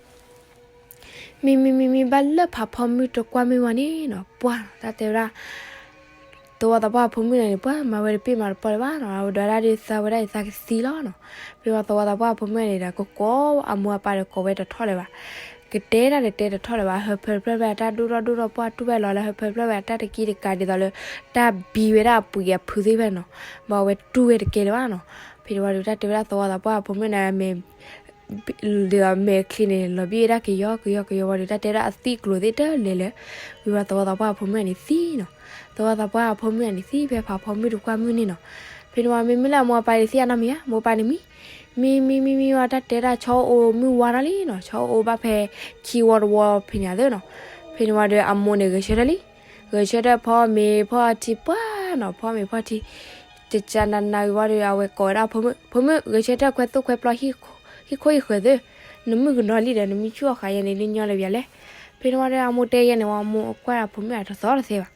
မံမံမံမံဘၣ်လၢဖးဖီမုၢ်တကွၢ်မုၢ်ဝါန့ၣ်နီၤ ပှၢ်နီၤ တၢ်တဲဝဲဒၣ် သဝီသးပှၢ်အဖိမုၣ်န့ၣ် ပှၢ်မၤဝဲတပ့ၢ်မၤတပီလၢၤဘၣ်နီၤ, အဝဲဒွးဒၣ်ဒီးသးဝဲဒၣ်အံၤသးကသံလီၤနီၤ, ဖဲဝံၤသဝီသးပှၢ်အဖိမုၣ်န့ၣ်ဒီး ကကိးအမိၢ်အပၢ်ဒီးကိးဝဲတထီၣ်လၢၤဘၣ်, ကတဲတၢ်ဒီးတဲတထီၣ်လၢၤဘၣ်, ဟၢဖၢတဖျၢၣ်ဝဲအတၢ်ဒိၣ်ထီၣ်ဒိၣ်ထီၣ်ပှၢ်တူၢ်ဝဲလီၤလၢဟၢဖၢတဖျၢၣ်ဝဲအတၢ်တကံတကးဒ်သိးလၢ တၢ်ဘံဝဲဒၣ်အပှ့ၤအဖုသ့ၣ်တဖၣ်န့ၣ်နီၤ, ဘၣ်အဝဲတူၢ်ဝဲတကဲလၢၤဘၣ်နီၤ, ဖဲန့ၣ်ဝံၤဒီးတၢ်တဲဝဲဒၣ်သဝီသးပှၢ်အဖိမုၣ်န့ၣ် မ့ၢ် ဒ်သိးမဲာ်ချံန့ၣ် လီၤဘံၣ်ဝဲဒၣ်ကယီကယီကယီဝံၤဒီး တၢ်တဲဒၣ်အသံၣ်ကျိၤသ့ၣ်တလဲၤလၢၤ, ဝံၤဝံၤသဝီသးပှၢ်အဖိမုၣ်န့ၣ်သံနီၤ, သဝီသးပှၢ်အဖိမုၣ်န့ၣ်သံဖဲဖးဖီမုၢ်တကွၢ်မုၢ်န့ၣ်နီၤ. ဖဲန့ၣ်ဝံၤ မ့မ့ၢ်လၢအမိၢ်အပၢ်ဒုးသံအနီတမံၤဧါ, မိၢ်ပၢ်န့ၣ်မံ, မံမံမံမံဝံၤ တၢ်တဲဒၣ်ဆီအိၣ်မုၢ်ဝါထီၣ်လံနီၤ, ဆီအိၣ်ဘၣ်ဖဲခံဝီတဝီဖဲန့ၣ်သ့နီၤ. ဖဲန့ၣ်ဝံၤဒီးအမိၢ်န့ၣ်ဂဲၤဆၢထၢၣ်လံ, ဂဲၤဆၢထၢၣ်ဖီမ့ၤဖီထံပှၢ်နီၤ, ဖီမ့ၤဖီထံ တကနနၤဝံၤဝံၤဒီး အဝဲကိးဝဲဒၣ်အဖိမုၣ်, ဖိမုၣ် ဂဲၤဆၢထၢၣ်ခွဲးသိၣ်ခွဲးပျီ ဟံၣ်ခိၣ်ဟံၣ်ဃၢၤသ့, နမုၣ်ကနီၤလံဒီး နမံဆူၣ်အီၣ်ဃာ်ယဲန့ၣ် လၢညီလၢပျၢၤလဲၣ်. ဖဲန့ၣ်ဝံၤဒီး အမိၢ်တဲယဲန့ၣ်ဝံၤ အမိၢ်ကွၢ်အဖိမုၣ်အတသီတသဲဘၣ်.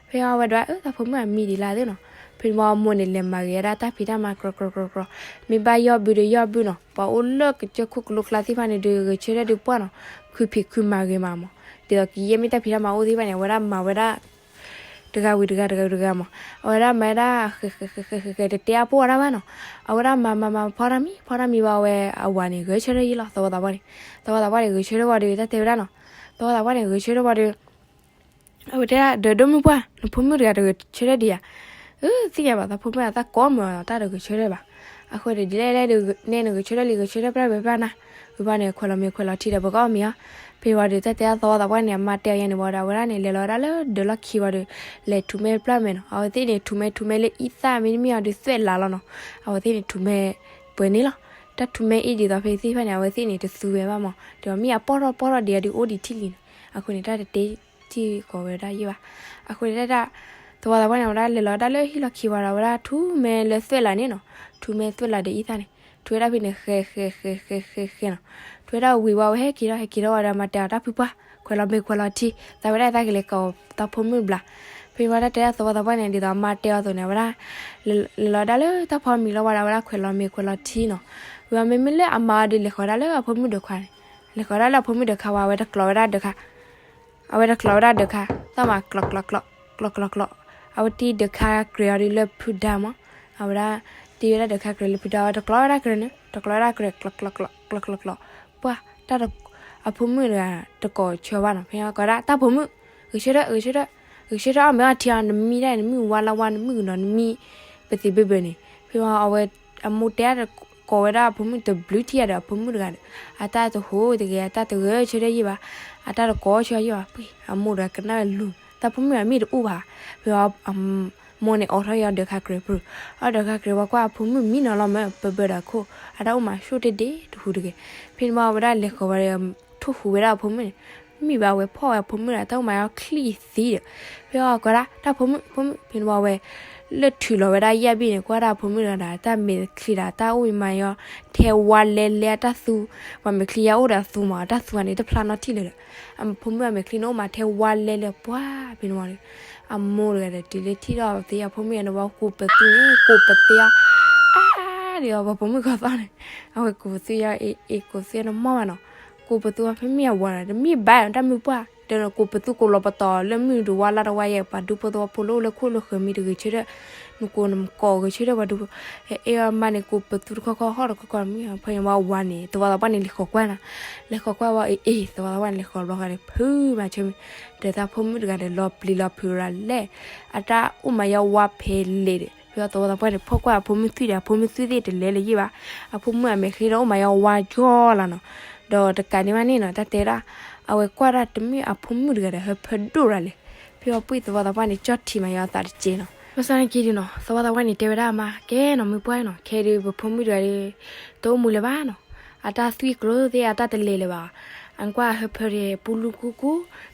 ဖဲအဝဲဒၣ် အၢ သးဖိမုၣ်အမံဒံးလၢသ့နီၤ. ဖဲန့ၣ်ဝံၤအမိၢ်န့ၣ် လဲၤမၤဂ့ၤဝဲဒၣ်တၢ်ဖံးတၢ်မၤကြီကြီကြီ, မ့ၢ်ဘၣ်ယီၢ်ဘုဒီးယီၢ်ဘုနီၤ, ပှၤအိၣ်လၢကစၢၢ်ခိၣ်ကလိကျါသ့ၣ်တဖၣ်န့ၣ်ဒီး ဂဲၤဆၢထၢၣ်ဒုးပှၢ်နီၤ, ခုဖံးခုမၤဂ့ၤမးမး, ဒ်သိးကယဲၢ်မ့ၢ်တၢ်ဖံးတၢ်မၤအိၣ်သ့ၣ်တဖၣ်န့ၣ် အဝဲဒၣ်မၤဝဲဒၣ် တဂၤဝံၤတဂၤ တဂၤဝံၤတဂၤမး, အဝဲဒၣ်မၤဝဲဒၣ် ဃဲဃဲဃဲဃဲဃဲဃဲ တတဲအါပိၢ်ဝဲဒၣ်ဘၣ်နီၤ, အဝဲဒၣ်မၤမၤမၤဖီတၢ်မံ ဖီတၢ်မံဝံၤ အဝဲအဝၤန့ၣ် ဂဲၤဆၢထၢၣ်ယဲလီၤ, သဝီသးပှၢ်န့ၣ်, သဝီသးပှၢ်န့ၣ် ဂဲၤဆၢထၢၣ်ဝံၤဒီး တၢ်တဲဝဲဒၣ်နီၤ, သဝီသးပှၢ်န့ၣ် ဂဲၤဆၢထၢၣ်ဝံၤဒီး အဝဲတဲဒၣ် ဒီးဒိၣ်မုၢ်ပှၢ် နဖိမုၣ်တဂၤတဂဲၤဆၢထၢၣ်ဒံးဧါ, အၢ သ့ၣ်ညါဘၣ် သးဖိမုၣ်အတၢ်ကိးမုၢ်အီၤ တၢ်တဂဲၤဆၢထၢၣ်ဘၣ်, အဃိန့ၣ် ဒ်လဲၣ်လဲၣ်ဒီး နဲနဂဲၤဆၢထၢၣ်လံ ဂဲၤဆၢထၢၣ်ပျၢ်ဝဲပျၢ်နၤ, ဝံၤဘၣ်န့ၣ် ခွဲးလီၤမ့ၤခွဲးလီၤထံဒီးပကအီၣ်မ့ၤအီၤ, ဖဲဝံၤဒီး တၢ်တဲဒၣ်သဝီသးပှၢ်န့ၣ် အမါတဲအီၤယဲန့ၣ်ဝံၤဒီး အဝဲဒၣ်န့ၣ် လဲၤလီၤဝဲဒၣ်လၢဒၢးလီၢ်ခံဝံၤဒီး လဲၤထူးမဲပျၢ်မဲာ်နီၤ, အဝဲသ့ၣ်န့ၣ် ထူးမဲထူးမဲလၢအံသၣ်မ့တမ့ၢ်အီၤဒီးသွဲၣ်လးလီၤနီၤ, အဝဲသ့ၣ်န့ၣ်ထူးမဲပှဲၤန့ၣ်လီၤ, တၢ်ထူးမဲအ့ၣ်ဒ်သိးဖဲသ့ၣ်တဖၣ်န့ၣ် အဝဲသ့ၣ်န့ၣ်တသူဝဲဘၣ်မး, ဒီးမ့ၢ်အပီၢ်ထီၣ်ပီၢ်ထီၣ်ဒံးအီၤဒီးအိၣ်ဒံးထံၣ်လံန့ၣ်, အဃိန့ၣ် တၢ်တတဲထံၣ်ကိးဝဲဒၣ်ယဲဘၣ်, အဃိန့ၣ်တၢ် သဝီသးပှၢ်န့ၣ် အဝဲဒၣ်လဲၤလီၤဝဲဒၣ်လၢဟံၣ်လီၢ်ခံဝံၤဒီး အဝဲဒၣ်ထူးမဲလၢသွဲၣ်လးန့ၣ်နီၤ, ထူးမဲသွဲၣ်လးဒီးအံသၣ်န့ၣ်, ထူးဝဲဒၣ်ဖဲန့ၣ် ဃဲးဃဲးဃဲးဃဲးဃဲးဃဲးနီၤ, ထူးဝဲဒၣ်ဝံၤဝံၤ အဝဲဟဲက့ၤထီၣ် ဟဲက့ၤထီၣ်ဝံၤဒီး မါတဲအီၤတၢ်ဖုပှၢ် ခွဲးလီၤမ့ၤခွဲးလီၤထံ, သးဝဲဒၣ်သးကလဲၤကိးသးဖိမုၣ်ဘျး, ဖဲဝံၤတၢ်တဲဒၣ်သဝီသးပှၢ်န့ၣ် ဒ်သိးအမါတဲအီၤအသိးန့ၣ် အဝဲဒၣ် လဲၤလီၤဝဲဒၣ်လၢတၢ်ဖီမံၤလီၤဝံၤဒီး အဝဲဒၣ်ခွဲးလီၤမ့ၤခွဲးလီၤထံနီၤ, ဝံၤမ့မ့ၢ်လၢအမါအီၤဒီး လဲၤဃီၤဒၣ်လၢအဖိမုၣ်ဒၢးခွါန့ၣ်, လဲၤဃီၤဒၣ်လၢအဖိမုၣ်ဒၢးခါဝံၤ အဝဲတကျိးဝဲဒၣ်ဒၢးခါ အဝဲတကျိးဝဲဒၣ်ဒၢးခါ, သးမၤကျိးကျိးကျိး ကျိးကျိးကျိး, အဝဲတံၤဒၢးခါကြဲးအီၤဒီးလၢဖုဒါမး, အဝဲဒၣ်တံၤဝဲဒၣ်ဒၢးခါကြဲးလၢဖုဒါ အဝဲတကျိးဝဲဒၣ်ကြဲးန့ၣ် တကျိးဝဲဒၣ်ကြဲး ကျိးကျိးကျိး ကျိးကျိးကျိး, ပှၢ်တၢ် အဖိမုၣ်တဂၤတကိးဆၢဘၣ်နီၤ, ဖဲကိးဒၣ်တၢ်ဖိမုၣ် ဂဲၤဆၢထၢၣ် ဂဲၤဆၢထၢၣ် ဂဲၤဆၢထၢၣ်အီၣ်မ့ၤအီထံအီၤ နမံဒၣ် နမုၣ်ဝါလၢဝါ နမုၣ်ကနီၤ နမံ ပသံးဘၢဘၢန့ၣ်, ဖဲဝံၤအဝဲ အမိၢ်တဲဒၣ် ကိးဝဲဒၣ်အဖိမုၣ်တဘျုးထံၣ်အီၤဒီး အဖိမုၣ်တဂၤဒီး အတၢ်တဟူးတဂ့ၤ အတၢ်တဂဲၤဆၢထၢၣ်ယဲဘၣ်, အတၢ်တကိးဆၢယဲဘၣ်, ပှၤအမိၢ်တဂၤကနၣ်ဝဲလူၤ တၢ်ဖိမုၣ်အမ့ၢ်တအိၣ်ဘၣ်, ဖဲဝံၤ မိၢ်န့ၣ်အိးထီၣ်ယီၤဒၢးခါကြဲးပူၤ, အီၣ်ဒၢးခါကြဲးဝံၤကွၢ်အဖိမုၣ်မံနီၤလီၤမး ပၢဘၢဒီးခိၣ် အတၢ်အိၣ်မးဆူၣ်တ့ၢ်ဒ့တဟူးတဂ့ၤ, ဖဲန့ၣ်ဝံၤအဝဲဒၣ်လဲၤဃီၤဝဲဒီး ထိၣ်ဟူးဝဲဒၣ်အဖိမုၣ်န့ၣ်, မ့ၢ်ဘၣ်ဝဲဖီၣ်ဝဲအဖိမုၣ်ဒီး တၢ်အိၣ်မးအီၤချံသံဒီး, ဖဲအီၤကိးဒၣ် တၢ်ဖိမုၣ် ဖိမုၣ် ဖဲန့ၣ်ဝံၤဝဲ လၢထုးလီၤဝဲဒၣ်ယဲၢ်ဘ့ၣ်န့ၣ် ကွၢ်ဒၣ်အဖိမုၣ်တဂၤဒီး တၢ်မဲာ်ချံဒီး တၢ်အိၣ်မးယီၤ ထဲဝါလဲလဲအတၢ်သူ, ပှၤမဲာ်ချံယါအိၣ်ဒီးသူမး အတၢ်သူန့ၣ် တဖျါနီတထံၣ်လၢၤဒီး, အဖိမုၣ်အမဲာ်ချံန့ၣ်အိၣ်မးထဲဝါလဲလဲပှၢ် ဖဲန့ၣ်ဝံၤ အမိၢ်တဂၤဒီးတုၤလၢထံၣ်ထီၣ်သ့အဖိမုၣ်န့ၣ်ဝံၤ ကိးပသူန့ၣ် ကိးပသူအီၤ, အါဒံးအီၤ ပှၤဖိမုၣ်ကီၢ်သီန့ၣ်, အဝဲကိးပသူအီၤ အ့ အ့ ကိးပသူအီၤန့ၣ်မီၢ်ဘၣ်နီၤ, ကိးပသူအီၤဖဲမ့ၢ်အဝၤဒီး တမ့ၢ်ဘၣ်တၢ်မုၢ်ပှၢ် တဲနကိးပသူကိးလီၤပတီၢ်လၢမုၢ်တဝါလါတဝါယဲ ပှၤဒူဖိသဝီဖိလၢအိၣ်လၢခိၣ်လၢဃၢၤမ့ၢ်တဂဲၤဆၢထၢၣ်, နကိးနကိးဂဲၤဆၢထၢၣ်ပှၤဒူဖိ, အ့အီၤမါန့ၣ် ကိးပသူတခီခီဟီၣ်တခီခီမ့ၢ်ဖဲန့ၣ်ဝံၤအဝၤန့ၣ် သဝီသးပှၢ်န့ၣ်လဲၤဃီၤကွၢ်နီၤ, လဲၤဃီၤကွၢ်ဝံၤအ့ အ့ သဝီသးပှၢ်န့ၣ်လဲၤဃီၤဘျီဃီဒီး ဖုမၤဆၢမ့ၢ်, ဒီးတၢ်ဖိမုၣ်တဂၤဒီးလီၤပျံၤလီၤဖုးရၤလဲၣ်, အတၢ်အိၣ်မးယီၤဝါဖဲလဲၣ်ဒီး ဖဲအီၤသဝီသးပှၢ်န့ၣ် ဖီၣ်ကွၢ်အဖိမုၣ်သွံၣ်ဒီး အဖိမုၣ်သွံၣ်သ့ၣ်တလဲၤလၢၤယဲၢ်ဘၣ်, အဖိမုၣ်အမဲာ်ချံဒီးအိၣ်မးယီၤဝါကၠီလီၤနီၤ, ဒီးတကးန့ၣ်ဘၣ်န့ၣ်နီၤ တၢ်တဲဒၣ်, အဝဲကွၢ်ဒၣ်တမ့ၢ်အဖိမုၣ်တဂၤဒီး ဟၢဖၢဒိၣ်ရၤလဲၣ်, ဖဲအီၤပှ့ၢ်သဝီသးပှၢ်န့ၣ် ကၠီၣ်ထံမးယီၤအသးတကဲနီၤ, ဘၣ်ဆၣ်န့ၣ်က့ဒုးနီၤ သဝီသးပှၢ်န့ၣ်တဲဝဲဒၣ်အမါ ကဲနီၤ မုၢ်ပှၢ်နီၤ ခဲဒုးပဖိမုၣ်တဂၤဒီး တအိၣ်မူလၢၤဘၣ်နီၤ, အတၢ်သွံၣ်ကျိၤသ့ၣ်အတၢ်တလဲၤလၢၤဘၣ်, အကွၢ်ဟၢဖၢဒီး ပူလူကူကူ,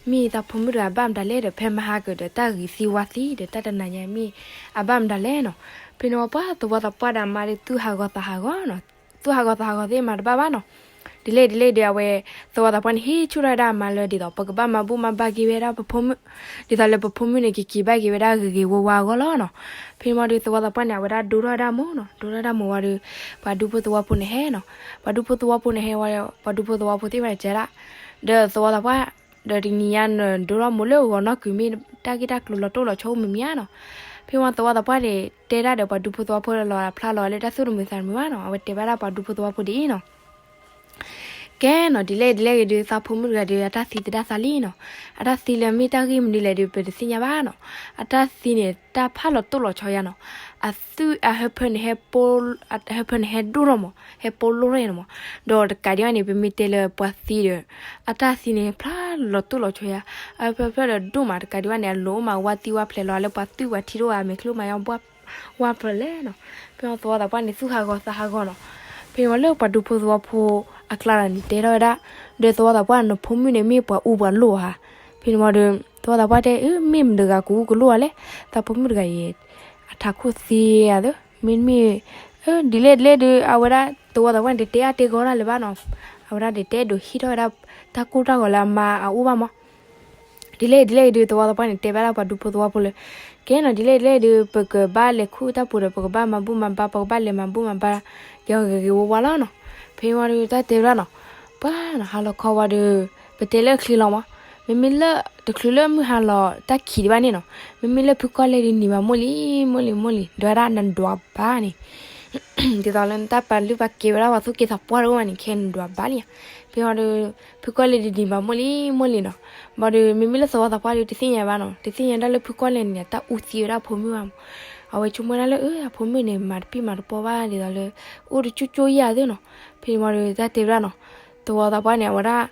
မ့ၢ်သးဖိမုၣ်တဂၤဘၣ်မတၤလဲၣ်ဒီး ဖဲမဟါကဒီးတၢ်ဂ့ၤသံဝါသံဒီး တၢ်တနၤညါမ့ၢ်အဘၣ်မတၤလဲၣ်နီၤ, ဖဲန့ၣ်ဝံၤပှၢ်သဝီသးပှၢ်ဒီးအမါဒီးသူၣ်ဟးဂီၤသးဟးဂီၤနီၤ, သူၣ်ဟးဂီၤသးဟးဂီၤသ့ၣ်မၤတဘၣ်ဘၣ်နီၤ, ဒ်လဲၣ်ဒ်လဲၣ်ဒီး အဝဲသဝီသးပှၢ်န့ၣ်ဟ့ၣ်ဆူၣ်ထီၣ်ဝဲဒၣ်အမါလၢဒ်သိး ပကဘၣ်မၤဘူၣ်မၤဘါက့ၤဝဲဒၣ်ပဖိမုၣ်, ဒ်သိးလၢပဖိမုၣ်န့ၣ် ကက့ၤဘၣ်က့ၤဝဲဒၣ်ဂ့ၤဂ့ၤဝါဝါအဂီၢ်လီၤနီၤ, ဖဲန့ၣ်ဝံၤဒီးသဝီသးပှၢ်န့ၣ် အဝဲဒၣ်ဒိထီၣ်ဝဲဒၣ်မိၢ်နီၤ, ဒိထီၣ်ဝဲဒၣ်မိၢ်ဝံၤဒီး ပှၤဒူဖိသဝီဖိန့ၣ်ဟဲနီၤ, ပှၤဒူဖိသဝီဖိန့ၣ်ဟဲဝံၤဒီး ပှၤဒူဖိသဝီဖိသ့ၣ်တဖၣ်န့ၣ်တဲဒၣ်, ဒီးသဝီသးပှၢ်, ဒီးတနံၤညါနဒိထီၣ်မိၢ်လၢဂီၤနီၢ်ကုၤမ့ၢ် တၢ်ဂ့ၢ်တၢ်ကျိၤလီၤတိၢ်လီၤဆီအိၣ်မုာ်မုာ်ဧါနီၤ, ဖဲဝံၤသဝီသးပှၢ်န့ၣ် တဲဒၣ်ဒီးပှၤဒူဖိသဝီဖိလီၤဖျါလီၤလၢတၢ်သူၣ်တမုာ်သးတမုာ်ဘၣ်နီၤ, အဝဲတဲဘၣ်ဒၣ်ပှၤဒူဖိသဝီဖိဒ်အံၤနီၤ ကဲနီၤ ဒ်လဲၣ်ဒ်လဲၣ်ဂ့ၤဒီး သးဖိမုၣ်တဂၤဒီး အတၢ်သံသဒၣ်သးလံနီၤ, အတၢ်သံလၢမ့ၢ်တၢ်ဂ့ၢ်မနုၤလဲၣ်ဒီး ပတသ့ၣ်ညါဘၣ်နီၤ, အတၢ်သံန့ၣ် တၢ်ဖးလီၤတိၢ်လီၤဆီယါနီၤ, အသုးအဟၢဖၢန့ၣ်ဟဲပိ, ဟၢဖၢန့ၣ်ဟဲဒိၣ်ထီၣ်မး, ဟဲပိလိၣ်ထီၣ်အံၤန့ၣ်မး. ဒီးတကးဒံးဘၣ်န့ၣ် ပမ့ၢ်တဲလၢပှၤသံဒီး အတၢ်သံန့ၣ် ဖျါလီၤတိၢ်လီၤဆီယါ, အဟၢဖၢဖျၢၣ်ဒီးဒိၣ်မး တကးဒံးဘၣ်န့ၣ် အလိၤအိၣ်မးဝါသံဝါဖျဲးလီၤ လၢပှၤသုးပှၤထံတအိၣ်ဘၣ် မဲာ်ချံမၤယါဘၣ် ဝါဖျဲးလဲၣ်နီၤ. ဖဲသဝီသးပှၢ်န့ၣ် သူၣ်ဟးဂီၤသးဟးဂီၤနီၤ. ဖဲန့ၣ်မးလၢပှၤဒူဖိသဝီဖိအကျါန့ၣ် တဲထီၣ်ဝဲဒၣ်, ဒီးသဝီသးပှၢ် နဖိမုၣ်န့ၣ်မ့ၢ်ပှၤအူပှၤလိၣ်ဧါ. ဖဲန့ၣ်မးဒီး သဝီသးပှၢ်တဲ အၢ မ့ၢ်မတၤတဂၤကအိၣ်ကလိၣ်ဧါလဲၣ်, သးဖိမုၣ်တဂၤအံၤ အထးခိၣ်သ့ဧါသၢ, မ့တမ့ၢ် ဒ်လဲၣ်ဒ်လဲၣ်ဒီး အဝဲဒၣ်သဝီသးပှၢ်န့ၣ် တတဲအါတဲဂီၤတၢ်လၢၤဘၣ်နီၤ. အဝဲဒၣ်တတဲဒိးဟ့ၣ်ထီၣ်ဝဲဒၣ် တၢ်ကိၢ်တၢ်ဂီၤလၢအမါအအိၣ်ဘၣ်မး. ဒ်လဲၣ်ဒ်လဲၣ်ဒီး သဝီသးပှၢ်န့ၣ် တဲဘၣ်ဒၣ်ပှၤဒူဖိသဝီဖိလၢ ကဲနီၤ ဒ်လဲၣ်ဒ်လဲၣ်ဒီး ပကဘၣ်လဲၤခူၣ်တၢ်ပူၤဒီး ပကဘၣ်မၤဘူၣ်မၤဘါ ပကဘၣ်လဲၤမၤဘူၣ်မၤဘါ ကဲဂ့ၤဂ့ၤဝါဝါလီၤနီၤ. ဖဲဝံၤဒီး တၢ်တဲဝဲဒၣ်နီၤ, ပှၤနီၤ ဟါလီၤခီဝံၤဒီး ပတဲလၢအချ့လီၤမး, မ့မ့ၢ်လၢတချုးလၢမုၢ်ဟါလီၤတၢ်ခံးဒံးဘၣ်န့ၣ်နီၤ, မ့မ့ၢ်လၢဖုကီၢ်လဲၢ်ဒုးနံၤဘၣ်မိၢ်လံ မိၢ်လံ မိၢ်လံ ဒီးဝဲဒၣ်နဒွးဘၣ်န့ၣ် ဒ်သိးလၢနတၢ်ပာ်လုၢ်ပာ်ကဲဝဲဒၣ်ပှၤသူၣ်က့သးပှၢ်တအိၣ်ဘၣ်န့ၣ် ခဲနဒွးဘၣ်လံဧါ. ဖဲဝံၤဒီး ဖုကီၢ်လဲၢ်ဒုးနံၤဘၣ်မိၢ်လံ မိၢ်လံနီၤ. ဘၣ်ဒီး မ့မ့ၢ်လၢသဝီသးပှၢ်ဒီး တသ့ၣ်ညါဘၣ်နီၤ, တသ့ၣ်ညါဒၣ်လၢဖုကီၢ်လဲၢ်န့ၣ် တၢ်အူသံဝဲဒၣ်အဖိမုၣ်ဘၣ်မး. အဝဲဆိကမိၣ်ဒၣ်လၢ အၢ အဖိမုၣ်န့ၣ် မၤတပံၢ်မၤတပီၢ်ဘၣ်ဒ်သိးလၢ အိၣ်တကၠိကၠိယဲၢ်ဧါသၢနီၤ. ဖဲန့ၣ်ဝံၤဒီး တၢ်တဲဝဲဒၣ်နီၤ, သဝီသးပှၢ်န့ၣ် အဝဲဒၣ်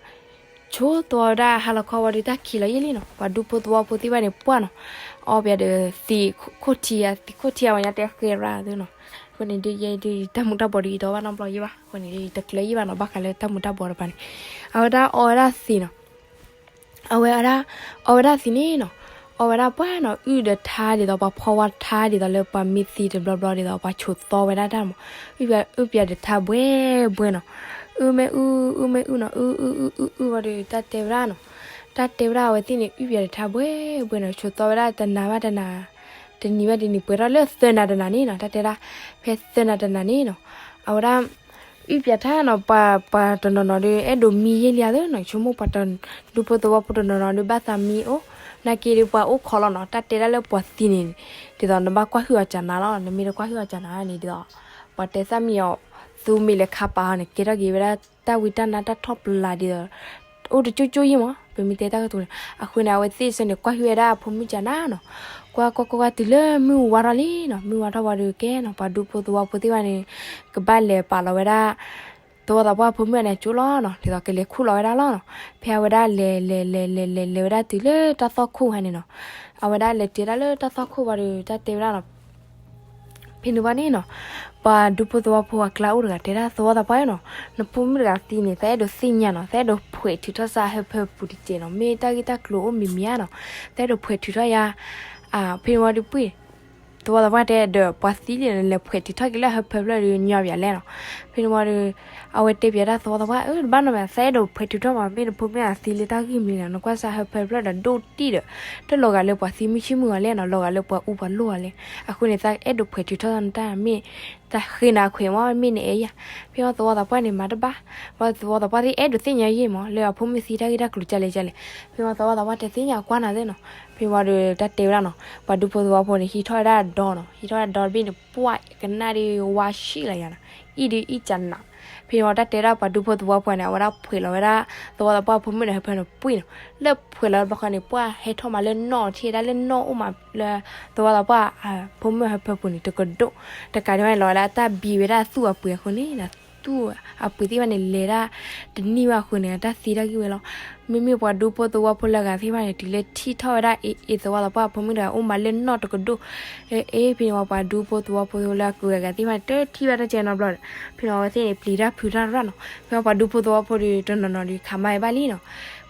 ဆိသဝီဝဲဒၣ် ဟါလီၤခီဝံၤဒီး တၢ်ခံးလီၤယံာ်လံနီၤ. ပှၤဒူဖိသဝီဖိသ့ၣ်တဖၣ်န့ၣ် ပှၢ်နီၤ, အီပယၤဒီးသံးခိၣ်ထံဧါ သံးခိၣ်ထံဧါ ဝဲညါတဲဃဲရၤသၢနီၤ. အဃိန့ၣ်ဒုး ယဲဒုး တၢ်မူၤတၢ်ဘှီးဒုး ယတီဘၣ်နီတဘျီယံာ်ဘၣ်. အဃိန့ၣ်ဒုး ယတကျၢၤယံာ်ဘၣ်နီၤ ဘၣ်ဃးလၢတၢ်မူၤတၢ်ဘှီးတဖၣ်န့ၣ်. အဝဲဒၣ်အီဝဲဒၣ်သံးနီၤ. အဝဲဒၣ် အီဝဲဒၣ်သံးန့ၣ်နီၤ, အီဝဲဒၣ်ပှၢ်နီၤ အုၣ်ဒီးထါဒ်သိး ပှၤဖီဝါထါဒ်သိးလၢပှၤမ့ၢ်သံတဘျီဘျီဒ်သိး ပှၤဆိးသီဝဲဒၣ်တၢ်မး, အုၣ်ပယၤဒီးထါဘှဲဘှဲနီၤ, အုၣ်မ့ၢ်အုၣ် အုၣ်မ့ၢ်အုၣ်နီၤ, အုၣ် အုၣ် အုၣ် အုၣ် အုၣ်ဝံၤဒီး တၢ်တဲဝဲဒၣ်နီၤ, တၢ်တဲဝဲဒၣ်အဝဲသ့ၣ်န့ၣ် အုၣ်ပယၤဒီးထါဘှဲဘှဲနီၤ, ဆိးသီဝဲဒၣ်တနၤဘၣ်တနၤ, တနံၤဘၣ်တနံၤ ပှဲၤထီၣ်လၢသၢနၤတနၤန့ၣ်နီၤ, တၢ်တဲဒၣ် ဖဲသၢနၤတနၤန့ၣ်နီၤ, အဝဲဒၣ် အုၣ်ပယၤထါနီၤ, ပှၤ ပှၤတနီၤနီၤဒီး အဲၣ်ဒိးမံယဲၢ်လံဧါသၢနီၤ, ဆိကမိၣ်ပှၤဒူဖိသဝီဖိတနီၤနီၤဒီး ဘၣ်သးမံအိၣ်, နာ်က့ဒီးပှၤအိၣ်ခိးလီၤနီၤ, တၢ်တဲဒၣ်လၢပှၤသံန့ၣ်, ဒ်သိးနဘၣ်ကွၢ်ဟုၣ်အီၤကနၤလီၤ, နမ့ၢ်တကွၢ်ဟုၣ်အီၤကနၤန့ၣ်ဒ်သိး ပှၤတဲသၣ်မံအီၤ, သုမ့ၢ်လဲၤခါပာ်အီၤန့ၣ် ကဲထီၣ်က့ၤဝဲဒၣ်တၢ်ဝံတၢ်နါတၢ်ထီၣ်ပလၤဒ်သိး အိၣ်တကၠိကၠိယံာ်မး, ပမ့ၢ်တဲတၢ်ကတိၤန့ၣ်, အဃိန့ၣ် အဝဲသ့ၣ်ဆၢန့ၣ် ကွၢ်ဟုၣ်ဝဲဒၣ်အဖိမုၣ်ကနၤနီၤ, ကွၢ်ကွၢ်ကွၢ်ကွၢ်တုၤလၢ မုၢ်ဝါထီၣ်လံနီၤ, မုၢ်ဝါထီၣ်ဝံၤဒီးကဲနီၤ, ပှၤဒူဖိသဝီဖိသ့ၣ်တဖၣ်န့ၣ် ကဘၣ်လဲၤပာ်လီၤဝဲဒၣ် သဝီသးပှၢ်အဖိမုၣ်န့ၣ် အကၠိလီၤနီၤ, ဒ်သိးကလဲၤခူၣ်လီၤဝဲဒၣ်လီၤနီၤ, ဖဲအဝဲဒၣ်လဲၤ လဲၤ လဲၤ လဲၤ လဲၤ လဲၤဝဲဒၣ်တုၤလၢတၢ်သီၣ်ခိၣ်ဟါန့ၣ်နီၤ, အဝဲဒၣ်လဲၤတုၤဒၣ်လၢတၢ်သီၣ်ခိၣ်ဝံၤဒီး တၢ်တဲဝဲဒၣ်နီၤ ဖဲန့ၣ်ဘၣ်န့ၣ်နီၤ, ပှၤဒူဖိသဝီဖိအကျါအိၣ်တဂၤတဲဒၣ် သဝီသးပှၢ်နီၤ, နဖိမုၣ်တဂၤသံန့ၣ် သးအဲၣ်ဒိးသ့ၣ်ညါနီၤ, သးအဲၣ်ဒိးဖှဲးထုးထီၣ်စးဟၢဖၢပူၤတစဲးနီၤ, မ့ၢ်တၢ်ဂ့ၢ်တၢ်ကျိၤအိၣ်မံၤမံၤဧါနီၤ, သးအဲၣ်ဒိးဖှဲးထုးထီၣ်ယါ, ဖဲန့ၣ်ဝံၤဒီးပှ့ၢ်, သဝီသးပှၢ်တဲဒီး ပှၤသံလံန့ၣ် လဲၤဖှဲးထုးထီၣ်က့ၤလၢဟၢဖၢဖျၢၣ်ဒီးညီပယၤလဲၣ်နီၤ, ဖဲန့ၣ်ဝံၤဒီး အဝဲတဲပယၤဒၣ်သဝီသးပှၢ် အၢ တဘၣ်နီတမံၤ သးအဲၣ်ဒိးဖှဲးထုးထီၣ်မး, မ့ၢ်နဖိမုၣ်အသံလၢတၢ်ဂ့ၢ်မနုၤလဲၣ်, နကွၢ်စးဟၢဖၢဖျၢၣ်ဒီးဒိၣ်တံၢ်ဒီး, တလီၤဂာ်လၢပှၤသံမုၢ်ဆ့ၣ်မုၢ်ဂီၤလဲၣ်နီၤ, လီၤဂာ်လၢပှၤအူပှၤလိၣ်ဂီၤလဲၣ်, အဃိန့ၣ် သးအဲၣ်ဒိးဖှဲးထုးထီၣ်နတၢ်မ့ၢ် သးဃ့နၤခွဲးမး မ့ၢ်နအဲၣ်ယၤ, ဖဲန့ၣ်ဝံၤသဝီသးပှၢ်န့ၣ် မၤတဘၣ်, ဝံၤသဝီသးပှၢ်သ့ၣ်အဲၣ်ဒိးသ့ၣ်ညါယဲၢ်မး လၢအဖိမုၣ်သံတၢ်ဂ့ၢ်တၢ်ကျိၤကလဲၣ်ကလဲၣ်, ဖဲန့ၣ်ဝံၤသဝီသးပှၢ်တဲသ့ၣ်ညါကွၢ်နၤသ့ၣ်နီၤ, ဖဲန့ၣ်ဝံၤဒီးတၢ်တဲဝဲဒၣ်နီၤ, ပှၤဒူဖိသဝီဖိန့ၣ် ဟံးထီၣ်ဝဲဒၣ်ဒီနီၤ, ဟံးထီၣ်ဝဲဒၣ်ဒီတဘ့ၣ်န့ၣ် ပှၢ်ကနၣ်ဒီးဝါဆံၣ်လီၤယၤနီၤ, အံၣ်ဒီးအံၣ်ကနး, ဖဲန့ၣ်ဝံၤတၢ်တဲဒၣ်ပှၤဒူဖိသဝီဖိန့ၣ် အဝဲဒၣ်ဖှဲးလီၤဝဲဒၣ် သဝီသးပှၢ်ဖိမုၣ်န့ၣ် ဟၢဖၢန့ၣ်ပှ့ၢ်နီၤ, လၢဖှဲးလီၤဘျီဃီန့ၣ် ပှၢ်ဟဲထီၣ်မးလၢနီၣ်ထံၣ်ဝဲဒၣ်လၢနီၣ်အိၣ်မးလၢ သဝီသးပှၢ် ဖိမုၣ်ဟၢဖၢပူၤန့ၣ် တကဒိၣ်, တကးဒံးဘၣ်န့ၣ် လီၤဝဲဒၣ်တၢ်ဘံးဝဲဒၣ်သူၣ်အပှ့ၤအဃိန့ၣ် သူၣ်အပှ့ၤသ့ၣ်တဖၣ်န့ၣ် လဲၤဒၣ်တန့ၢ်ဘၣ်အဃိန့ၣ် တၢ်သံတၢ်ဂ့ၢ်ဝဲလီၤ. မ့မ့ၢ်ပှၤဒူဖိသဝီဖိလၢအဂၤသ့ၣ်တဖၣ်န့ၣ် တုၤလၢထံၣ်ထီၣ်ဝဲဒၣ်အ့ၣ်အ့ၣ် သဝီသးပှၢ်ဖိမုၣ်တဂၤအိၣ်မးလၢနီၣ်တကဒိၣ်, အ့ၣ်အ့ၣ် ဖဲန့ၣ်ဝံၤပှၤဒူဖိသဝီဖိလၢအကဂၤဂၤသ့ၣ်တဖၣ်န့ၣ် တထံၣ်ဘၣ်တၢ်ကဲနီတဘျီဒီး ဖဲန့ၣ်ဝံၤအဝဲသ့ၣ်န့ၣ် ပျံၤတၢ်ဖုးတၢ်ရၣ်နီၤ, ဖဲပှၤဒူဖိသဝီဖိဒီးတနီၤနီၤဒီး ခးမါဝဲဘၣ်လံနီၤ,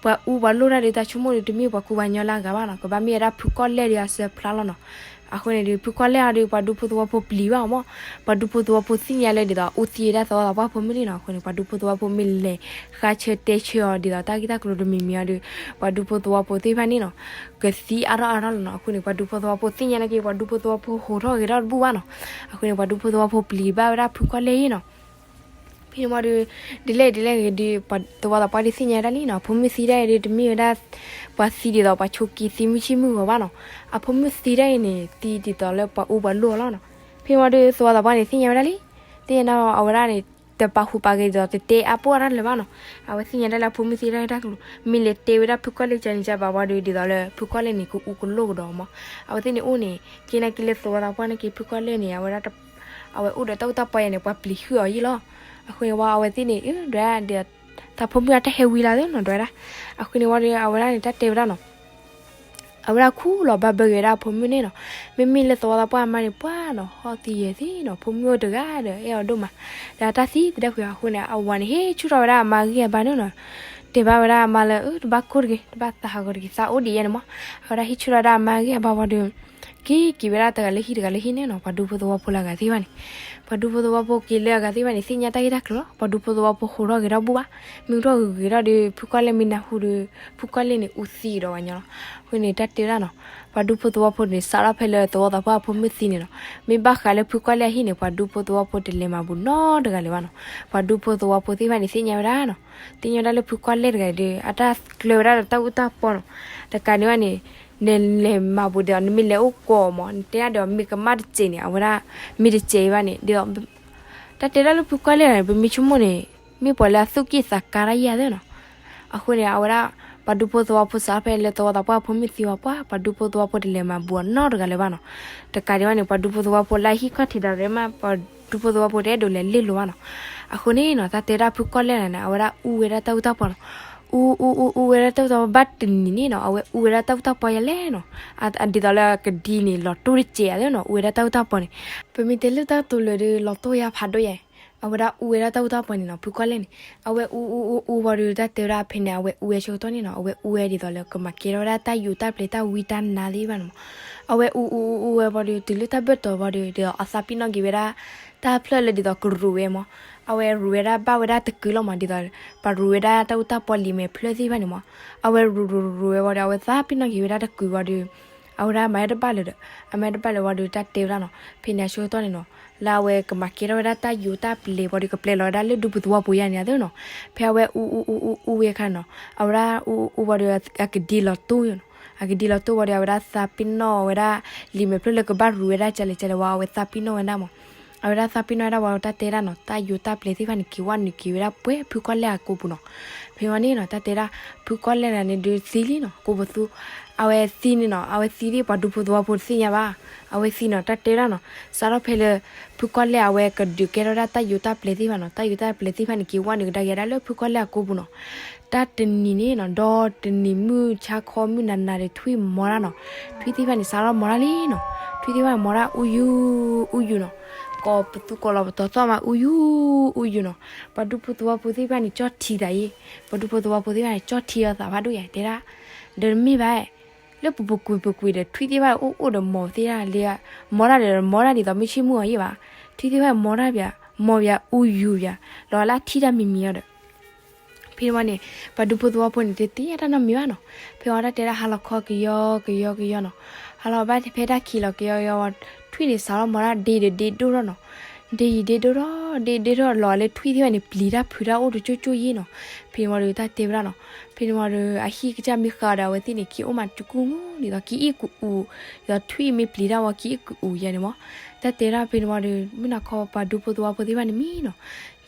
ပှၤအူပှၤလိၣ်တၢ်ဒီးတၢ်ဆိကမိၣ်ဒီး တမ့ၢ်ပှၤကူပှၤကညီလၢအဂၤဘၣ်နီၤ, ကဘၣ်မ့ၢ်ဝဲဒၣ်ဖုကီၢ်လဲၢ်ဒီးအစၢဖျါလီၤနီၤ. အဃိန့ၣ်ဒီး ဖုကီၢ်လဲၢ်အံၤဒီး ပှၤဒူဖိသဝီဖိပျံၤဘၣ်အီၤမး, ပှၤဒူဖိသဝီဖိသ့ၣ်ညါလၢဒ်သိး အူသံဝဲဒၣ်သဝီသးပှၢ်ဖိမုၣ်လံနီၤ, အဃိန့ၣ် ပှၤဒူဖိသဝီဖိမ့ၢ်လဲၤဃါဆၢတဲဆၢအီၤဒ်သိးတၢ်ဂ့ၢ်တၢ်ကျိၤတမံၤမံၤအံၤဒီး ပှၤဒူဖိသဝီဖိသ့ၣ်တဖၣ်န့ၣ်နီၤ ကသံအါထီၣ်အါထီၣ်လီၤနီၤ. အဃိန့ၣ် ပှၤဒူဖိသဝီဖိသ့ၣ်ညါနာ်က့ ပှၤဒူဖိသဝီဖိဟးထီၣ်ဂဲၤထီၣ်တဘူၣ်ဘၣ်နီၤ. အဃိန့ၣ် ပှၤဒူဖိသဝီဖိပျံၤဘၣ်ဝဲဒၣ်ဖုကီၢ်လဲၢ်အံၤနီၤ. ဖဲန့ၣ်မးဒီး ဒ်လဲၣ်ဒ်လဲၣ်ဂ့ၤဒီး သဝီသးပှၢ်ဒုးသ့ၣ်ညါဝဲဒၣ်လံနီၤ, ဖိမုၣ်သံဒၣ်အံၤဒီး တမ့ၢ်ဝဲဒၣ် ပှၤသံဒ်သိးပှၤဆိးက့သံမုၢ်ဆ့ၣ်မုၢ်ဂီၤဘၣ်နီၤ. အဖိမုၣ်သံဒၣ်အံၤန့ၣ် သံဒ်သိးလၢပှၤအူပှၤလိၣ်အီၤလီၤနီၤ. ဖဲန့ၣ်မးဒီး သဝီသးပှၢ်န့ၣ်သ့ၣ်ညါဝဲဒၣ်လံ, သ့ၣ်ညါဝဲဒၣ်အဝဲဒၣ်န့ၣ် တပာ်ဃုာ်ပာ်ဂ့ၤဒ်သိး တတဲအါပှၢ်တၢ်လၢၤဘၣ်နီၤ. အဝဲသ့ၣ်ညါဒၣ်လၢအဖိမုၣ်သံတၢ်ဂ့ၢ်တၢ်ကျိၤ, မ့ၢ်လဲၤတဲဝဲဒၣ်ဖုကီၢ်လဲၢ်ကန့ၣ် ကဘၣ်ဝံၤဒီး ဒ်သိးလၢဖုကီၢ်လဲၢ်န့ၣ် ကအူကလိာ်ကဒီးမး. အဝဲသ့ၣ်န့ၣ်အိၣ်န့ၣ် က့ၤနာ်က့ၤလၢသဝီသးပှၢ်နာ်က့ၤ ဖုကီၢ်လဲၢ်န့ၣ် အဝဲဒၣ် အဝဲအိၣ်ဒီးတၢ်အူတၢ်ပီယၤန့ၣ် ပှၤပျံၤဟုၣ်အီၤယံာ်လီၤ. အဃိန့ၣ်ဝံၤ အဝဲသ့ၣ်န့ၣ် ဒွဲဒၣ် သးဖိမုၣ်အတၢ်ဟဲဝံၤလီၤသ့နီၤ ဒွဲဒၣ်. အဃိန့ၣ်ဝံၤဒီး အဝဲဒၣ်န့ၣ် တၢ်တဲဝဲဒၣ်နီၤ အဝဲဒၣ်ခူၣ်လီၤဘၣ်ဘၢဂ့ၤဝဲဒၣ်အဖိမုၣ်န့ၣ်နီၤ. မ့မ့ၢ်လၢသဝီသးပှၢ်အမါန့ၣ် ပှၢ်နီၤ ဟီၣ်သံယဲၢ်သ့နီၤ, ဖိမုၣ်အိၣ်တဂၤဒီး အဲၣ်အီၤဒိၣ်မး, ဒီးတၢ်သံသဒၣ်ကွံာ်အဃိန့ၣ် အဝၤန့ၣ် ဟ့ၣ်ဆူၣ်ထီၣ်ဝဲဒၣ်အမါဂံၢ်အဘါန့ၣ်နီၤ. တဲဘၣ်ဝဲဒၣ်အမါလၢ အၢ တဘၣ်ကိၢ်တဂ့ၤ, တဘၣ်သးဟးဂီၤတဂ့ၤ, သးအိၣ်ဒံးယဲန့ၣ်မး. အဝဲဒၣ်ဟ့ၣ်ဆူၣ်ထီၣ်ဝဲဒၣ်အမါဂံၢ်အဘါဝံၤဒီး က့ၤက့ၤဝဲဒၣ်တဂၤလၢဟံၣ်တဂၤလၢဟံၣ်န့ၣ်နီၤ. ပှၤဒူဖိသဝီဖိလၢအဂၤသ့ၣ်တဖၣ်န့ၣ် ပှၤဒူဖိသဝီဖိက့ၤလၢအဂၤသ့ၣ်တဖၣ်န့ၣ် သ့ၣ်ညါတၢ်ဂ့ၢ်တၢ်ကျိၤလီၤ. ပှၤဒူဖိသဝီဖိဟူးထီၣ်ဂဲၤထီၣ်ဘူၣ်ဘၣ်, မ့ၢ်ထီၣ်ဂ့ၤဂ့ၤထီၣ်ဒီး ဖုကီၢ်လဲၢ်မ့ၢ်နၢ်ဟူဒီး ဖုကီၢ်လဲၢ်န့ၣ် အူသံကဒီးဝဲညီလီၤ. အဃိန့ၣ် တၢ်တဲဝဲဒၣ်နီၤ ပှၤဒူဖိသဝီဖိန့ၣ် စးထီၣ်ဖဲလၢသဝီသးပှၢ်အဖိမုၣ်သံန့ၣ်နီၤ, မ့ၢ်ဘၣ်ဃးလၢဖုကီၢ်လဲၢ်အဟံၣ်န့ၣ် ပှၤဒူဖိသဝီဖိတလဲၤမၤဘူးနီတဂၤလၢၤဘၣ်နီၤ. ပှၤဒူဖိသဝီဖိသ့ၣ်တဖၣ်န့ၣ် သ့ၣ်ညါဝဲဒၣ်နီၤ, သ့ၣ်ညါဝဲဒၣ်လၢဖုကီၢ်လဲၢ်တဂၤဒီး အတၢ်ကျၢၤဝဲဒၣ်ဒီးတၢ်အူတၢ်ပီနီၤ. တကးဒံးဘၣ်န့ၣ် နလဲၤမၤဘူးဒီး နမ့ၢ်လဲၤအိၣ်ကိးမး နတဲဒၣ်ဒီး မ့ၢ်ကမၣ်တစဲးန့ၣ် အဝဲဒၣ် မ့ၢ်တစဲးအံၤဘၣ်န့ၣ် ဒ်သိး တၢ်တဲဒၣ်လၢဖုကီၢ်လဲၢ်န့ၣ် ပမ့ၢ်ဆိကမိၣ်န့ၣ် မ့ၢ်ပှၤလၢအသူၣ်က့ၣ်သးကါတၢ်ယဲၢ်သ့နီၤ. အဃိန့ၣ် အဝဲဒၣ် ပှၤဒူဖိသဝီဖိစးထီၣ်ဖဲလၢသဝီသးပှၢ်အဖိမုၣ်သံဝံၤပှၢ် ပှၤဒူဖိသဝီဖိတလဲၤမၤဘူးအီၤနီတဂၤလၢၤဘၣ်နီၤ. တကးဒံးဘၣ်န့ၣ် ပှၤဒူဖိသဝီဖိလၢအဟံၣ်ခီၣ်ထံးဒီးရ့မး ပှၤဒူဖိသဝီဖိတအဲၣ်ဒိးလဲၤလ့ၢ်လိၤဘၣ်နီၤ. အဃိန့ၣ်နီၤ တၢ်တဲဒၣ်ဖုကီၢ်လဲၢ်န့ၣ် အဝဲဒၣ်အူဝဲဒၣ်တၢ်အူတၢ်ပီနီၤ. အူအူအူအူဝဲဒၣ်တၢ်အူတၢ်ပီ ဘၣ်တနံၤန့ၣ်နီၤ အဝဲအူဝဲဒၣ်တၢ်အူတၢ်ပီယဲလဲၣ်နီၤ. ဒ်သိးလၢကဒံန့ၣ် လီၤတိၢ်တစဲးယဲသ့နီၤ အူဝဲဒၣ်တၢ်အူတၢ်ပီန့ၣ်. ပမ့ၢ်တဲလၢတၢ်ကတိၤလၢာ်ဒီး လီၤတိၢ်ယဲဖးဒိၣ်ယဲ အဝဲဒၣ်အူဝဲဒၣ်တၢ်အူတၢ်ပီန့ၣ်နီၤ ဖုကီၢ်လဲၢ်န့ၣ်. အဝဲအူအူအူအူဝံၤဒီး တၢ်တဲဝဲဒၣ်ဖဲန့ၣ် အဝဲအူဝဲဆၢကတီၢ်န့ၣ်နီၤ အဝဲအူဝဲဒ်သိးလၢကမၤကဲထီၣ်ဝဲဒၣ်တၢ်ယိာ်တၢ်ပျဲၤတၢ်ဝံတၢ်နါသ့ၣ်တဖၣ်န့ၣ်မး. အဝဲအူအူအူအူဝဲဝံၤဒီး တုၤလၢတၢ်ဘၢၣ်တီၤဝံၤဒီး ဒီးအသးပ့ၤနီၣ်က့ၤဝဲဒၣ် တၢ်ဖျၢၣ်လၢဒ်သိးကရူးဝဲမး. အဝဲရူးဝဲဒၣ်ဘၣ်ဝဲဒၣ်တကုာ်လီၤမး ဒ်သိး ပှၤရူးဝဲဒၣ်တၢ်အူတၢ်ပီလံာ်မဲာ်ဖျၢၣ်သ့ၣ်တဖၣ်န့ၣ်မး. အဝဲရူးရူးရူးဝဲဝံၤဒီး အဝဲသးပ့ၤနီၣ်က့ၤဝဲဒၣ်တကုာ်ဝံၤဒီး အဝဲဒၣ်မၤတဘၣ်လၢၤဒီး အမၤတဘၣ်လၢၤဝံၤဒီး တၢ်တဲဝဲဒၣ်နီၤ ဖဲန့ၣ်အဆၢကတီၢ်န့ၣ်နီၤ လၢအဝဲကမၤကဲထီၣ်ဝဲဒၣ်တၢ်ယိာ်တၢ်ပျဲၤဝံၤဒီး ကပျဲလီၤဝဲဒၣ်လၢဒူပူၤသဝီပူၤယါန့ၣ်အသိးနီၤ. ဖဲအဝဲအူအူအူအူအူဝံၤအခါနီၤ အဝဲဒၣ်အူအူအူဝံၤဒီး အကဒံလီၤတိၢ်နီၤ. အကဒံလီၤတိၢ်ဝံၤဒီး အဝဲဒၣ်သးပ့ၤနီၣ်ဝဲဒၣ် လံာ်မဲာ်ဖျၢၣ်လၢကဘၣ်ရူးဝဲဒၣ်ကလဲာ်ကလဲာ်ဝံၤ အဝဲသးပ့ၤနီၣ်ဝဲဒၣ်မး. အဝဲဒၣ်သးပ့ၤနီၣ်ဝဲဒၣ်ဝံၤ တၢ်တဲဒၣ်နီၤ တၢ်ယိာ်တၢ်ပျဲၤသ့ၣ်တဖၣ်န့ၣ် က့ၤဝဲနုာ်က့ၤဝဲဒၣ်ပှဲၤဖုကီၢ်လဲၢ်အကိာ်ပူၤနီၤ. ဖဲဝံၤန့ၣ်နီၤ တၢ်တဲဒၣ် ဖုကီၢ်လဲၢ်န့ၣ်ဒီးသံလံနီၤ ကိာ်ပသူ အဝဲသံန့ၣ်နီၤ အဝဲသံဒ်ပှၤဒူဖိသဝီဖိတသ့ၣ်ညါဘၣ်. အဝဲသံနီၤ တၢ်တဲဒၣ်နီၤ စးထီၣ်ဖဲလၢ ဖုကီၢ်လဲၢ်အဝဲကဒုးကဲထီၣ်ဝဲဒၣ်တၢ်ယိာ်တၢ်ပျဲၤသ့ၣ်တဖၣ်နီၤ တၢ်ယိာ်တၢ်ပျဲၤသ့ၣ်တဖၣ်န့ၣ် က့ၤဝဲနုာ်ကဒါက့ၤဝဲဒၣ်လၢဖုကီၢ်လဲၢ်အကိာ်ပူၤနီၤ. တၢ်တနံၤန့ၣ်နီၤ ဒီးတနံၤမုၢ်ဆါခီမုၢ်နၤနၤဒီး ထွံၣ်မီၤတၢ်နီၤ. ထွံၣ်သ့ၣ်တဖၣ်န့ၣ် စးထီၣ်မီၤတၢ်လံနီၤ. ထွံၣ်သ့ၣ်တဖၣ်မီၤတၢ်အူယူၤ အူယူၤနီၤ. ကိာ်ပသူကိာ်လီၤပတီၤသီၣ်မး အူယူၤ အူယူၤနီၤ. ပှၤဒူဖိသဝီဖိသ့ၣ်တဖၣ်န့ၣ် ကၠီၣ်ထံသးအံၤ ပှၤဒူဖိသဝီဖိသ့ၣ်တဖၣ်န့ၣ် ကၠီၣ်ထံအီၤသးဖးဒိၣ်ယါ တဲဒၣ် ဒီးတမ့ၢ်ဘၣ် လၢပပူၤကွံာ်ပူၤကွံာ်ဒီး ထွံၣ်သ့ၣ်တဖၣ်အိၣ်အိၣ်ဒီးမီၤသ့ၣ်တဖၣ်လၢ မီၤတၢ်ဒီးမီၤတၢ်ဒ်သိးမ့ၢ်ဆ့ၣ်မုၢ်အီၤယံၣ်ဘၣ်. ထွံၣ်သ့ၣ်တဖၣ်မီၤတၢ်ပၠး မီၤပၠးအူယူၤပၠး လီၤလၢထံၣ်တၢ်မံၤမံၤအီၤဒီး ဖဲန့ၣ်ဝံၤန့ၣ် ပှၤဒူဖိသဝီဖိန့ၣ် တသ့ၣ်ညါတၢ်နီတမံၤဘၣ်နီၤ. ဖဲဝံၤတၢ်တဲဒၣ်ဟါလီၤခီကယီကယီကယီနီၤ. ဟါလီၤဘၣ်ဖဲတၢ်ခံးလီၤကယီကယီဝံၤ ထွံၣ်န့ၣ်စးထီၣ်မီၤတၢ်ဒ့ဒီးဒ့ဒိၣ်ထီၣ်နီၤ. ဒ့ယံၤဒ့ဒိၣ်ထီၣ် ဒ့ဒ့ဒိၣ်ထီၣ်လီၤလၢထွံၣ်သ့ၣ်တဖၣ်န့ၣ် ပျံၤတၢ်ဖုးတၢ်အိၣ်တကၠိကၠိယံၤနီၤ. ဖဲန့ၣ်ဝံၤဒီးတၢ်တဲဝဲဒၣ်နီၤ. ဖဲန့ၣ်ဝံၤဒီး အဟံၣ်ကစၢ်မ့ၢ်ဃးဒီး အဝဲသ့ၣ်န့ၣ် က့ၤအိၣ်မးတကူၣ်မူ ဒ်သိးက့ၤအ့ၣ်ကူၣ်အူၤ ဒ်သိးထွံၣ်မ့ၢ်ပျံၤတၢ်ဝံၤက့ၤအ့ၣ်ကူၣ်အူၤယါန့ၣ်မး. တၢ်တဲဒၣ်ဖဲန့ၣ်ဝံၤဒီး မုၢ်နၤခီပှၤဒူဖိသဝီဖိသ့ၣ်တဖၣ်န့ၣ်မံနီၤ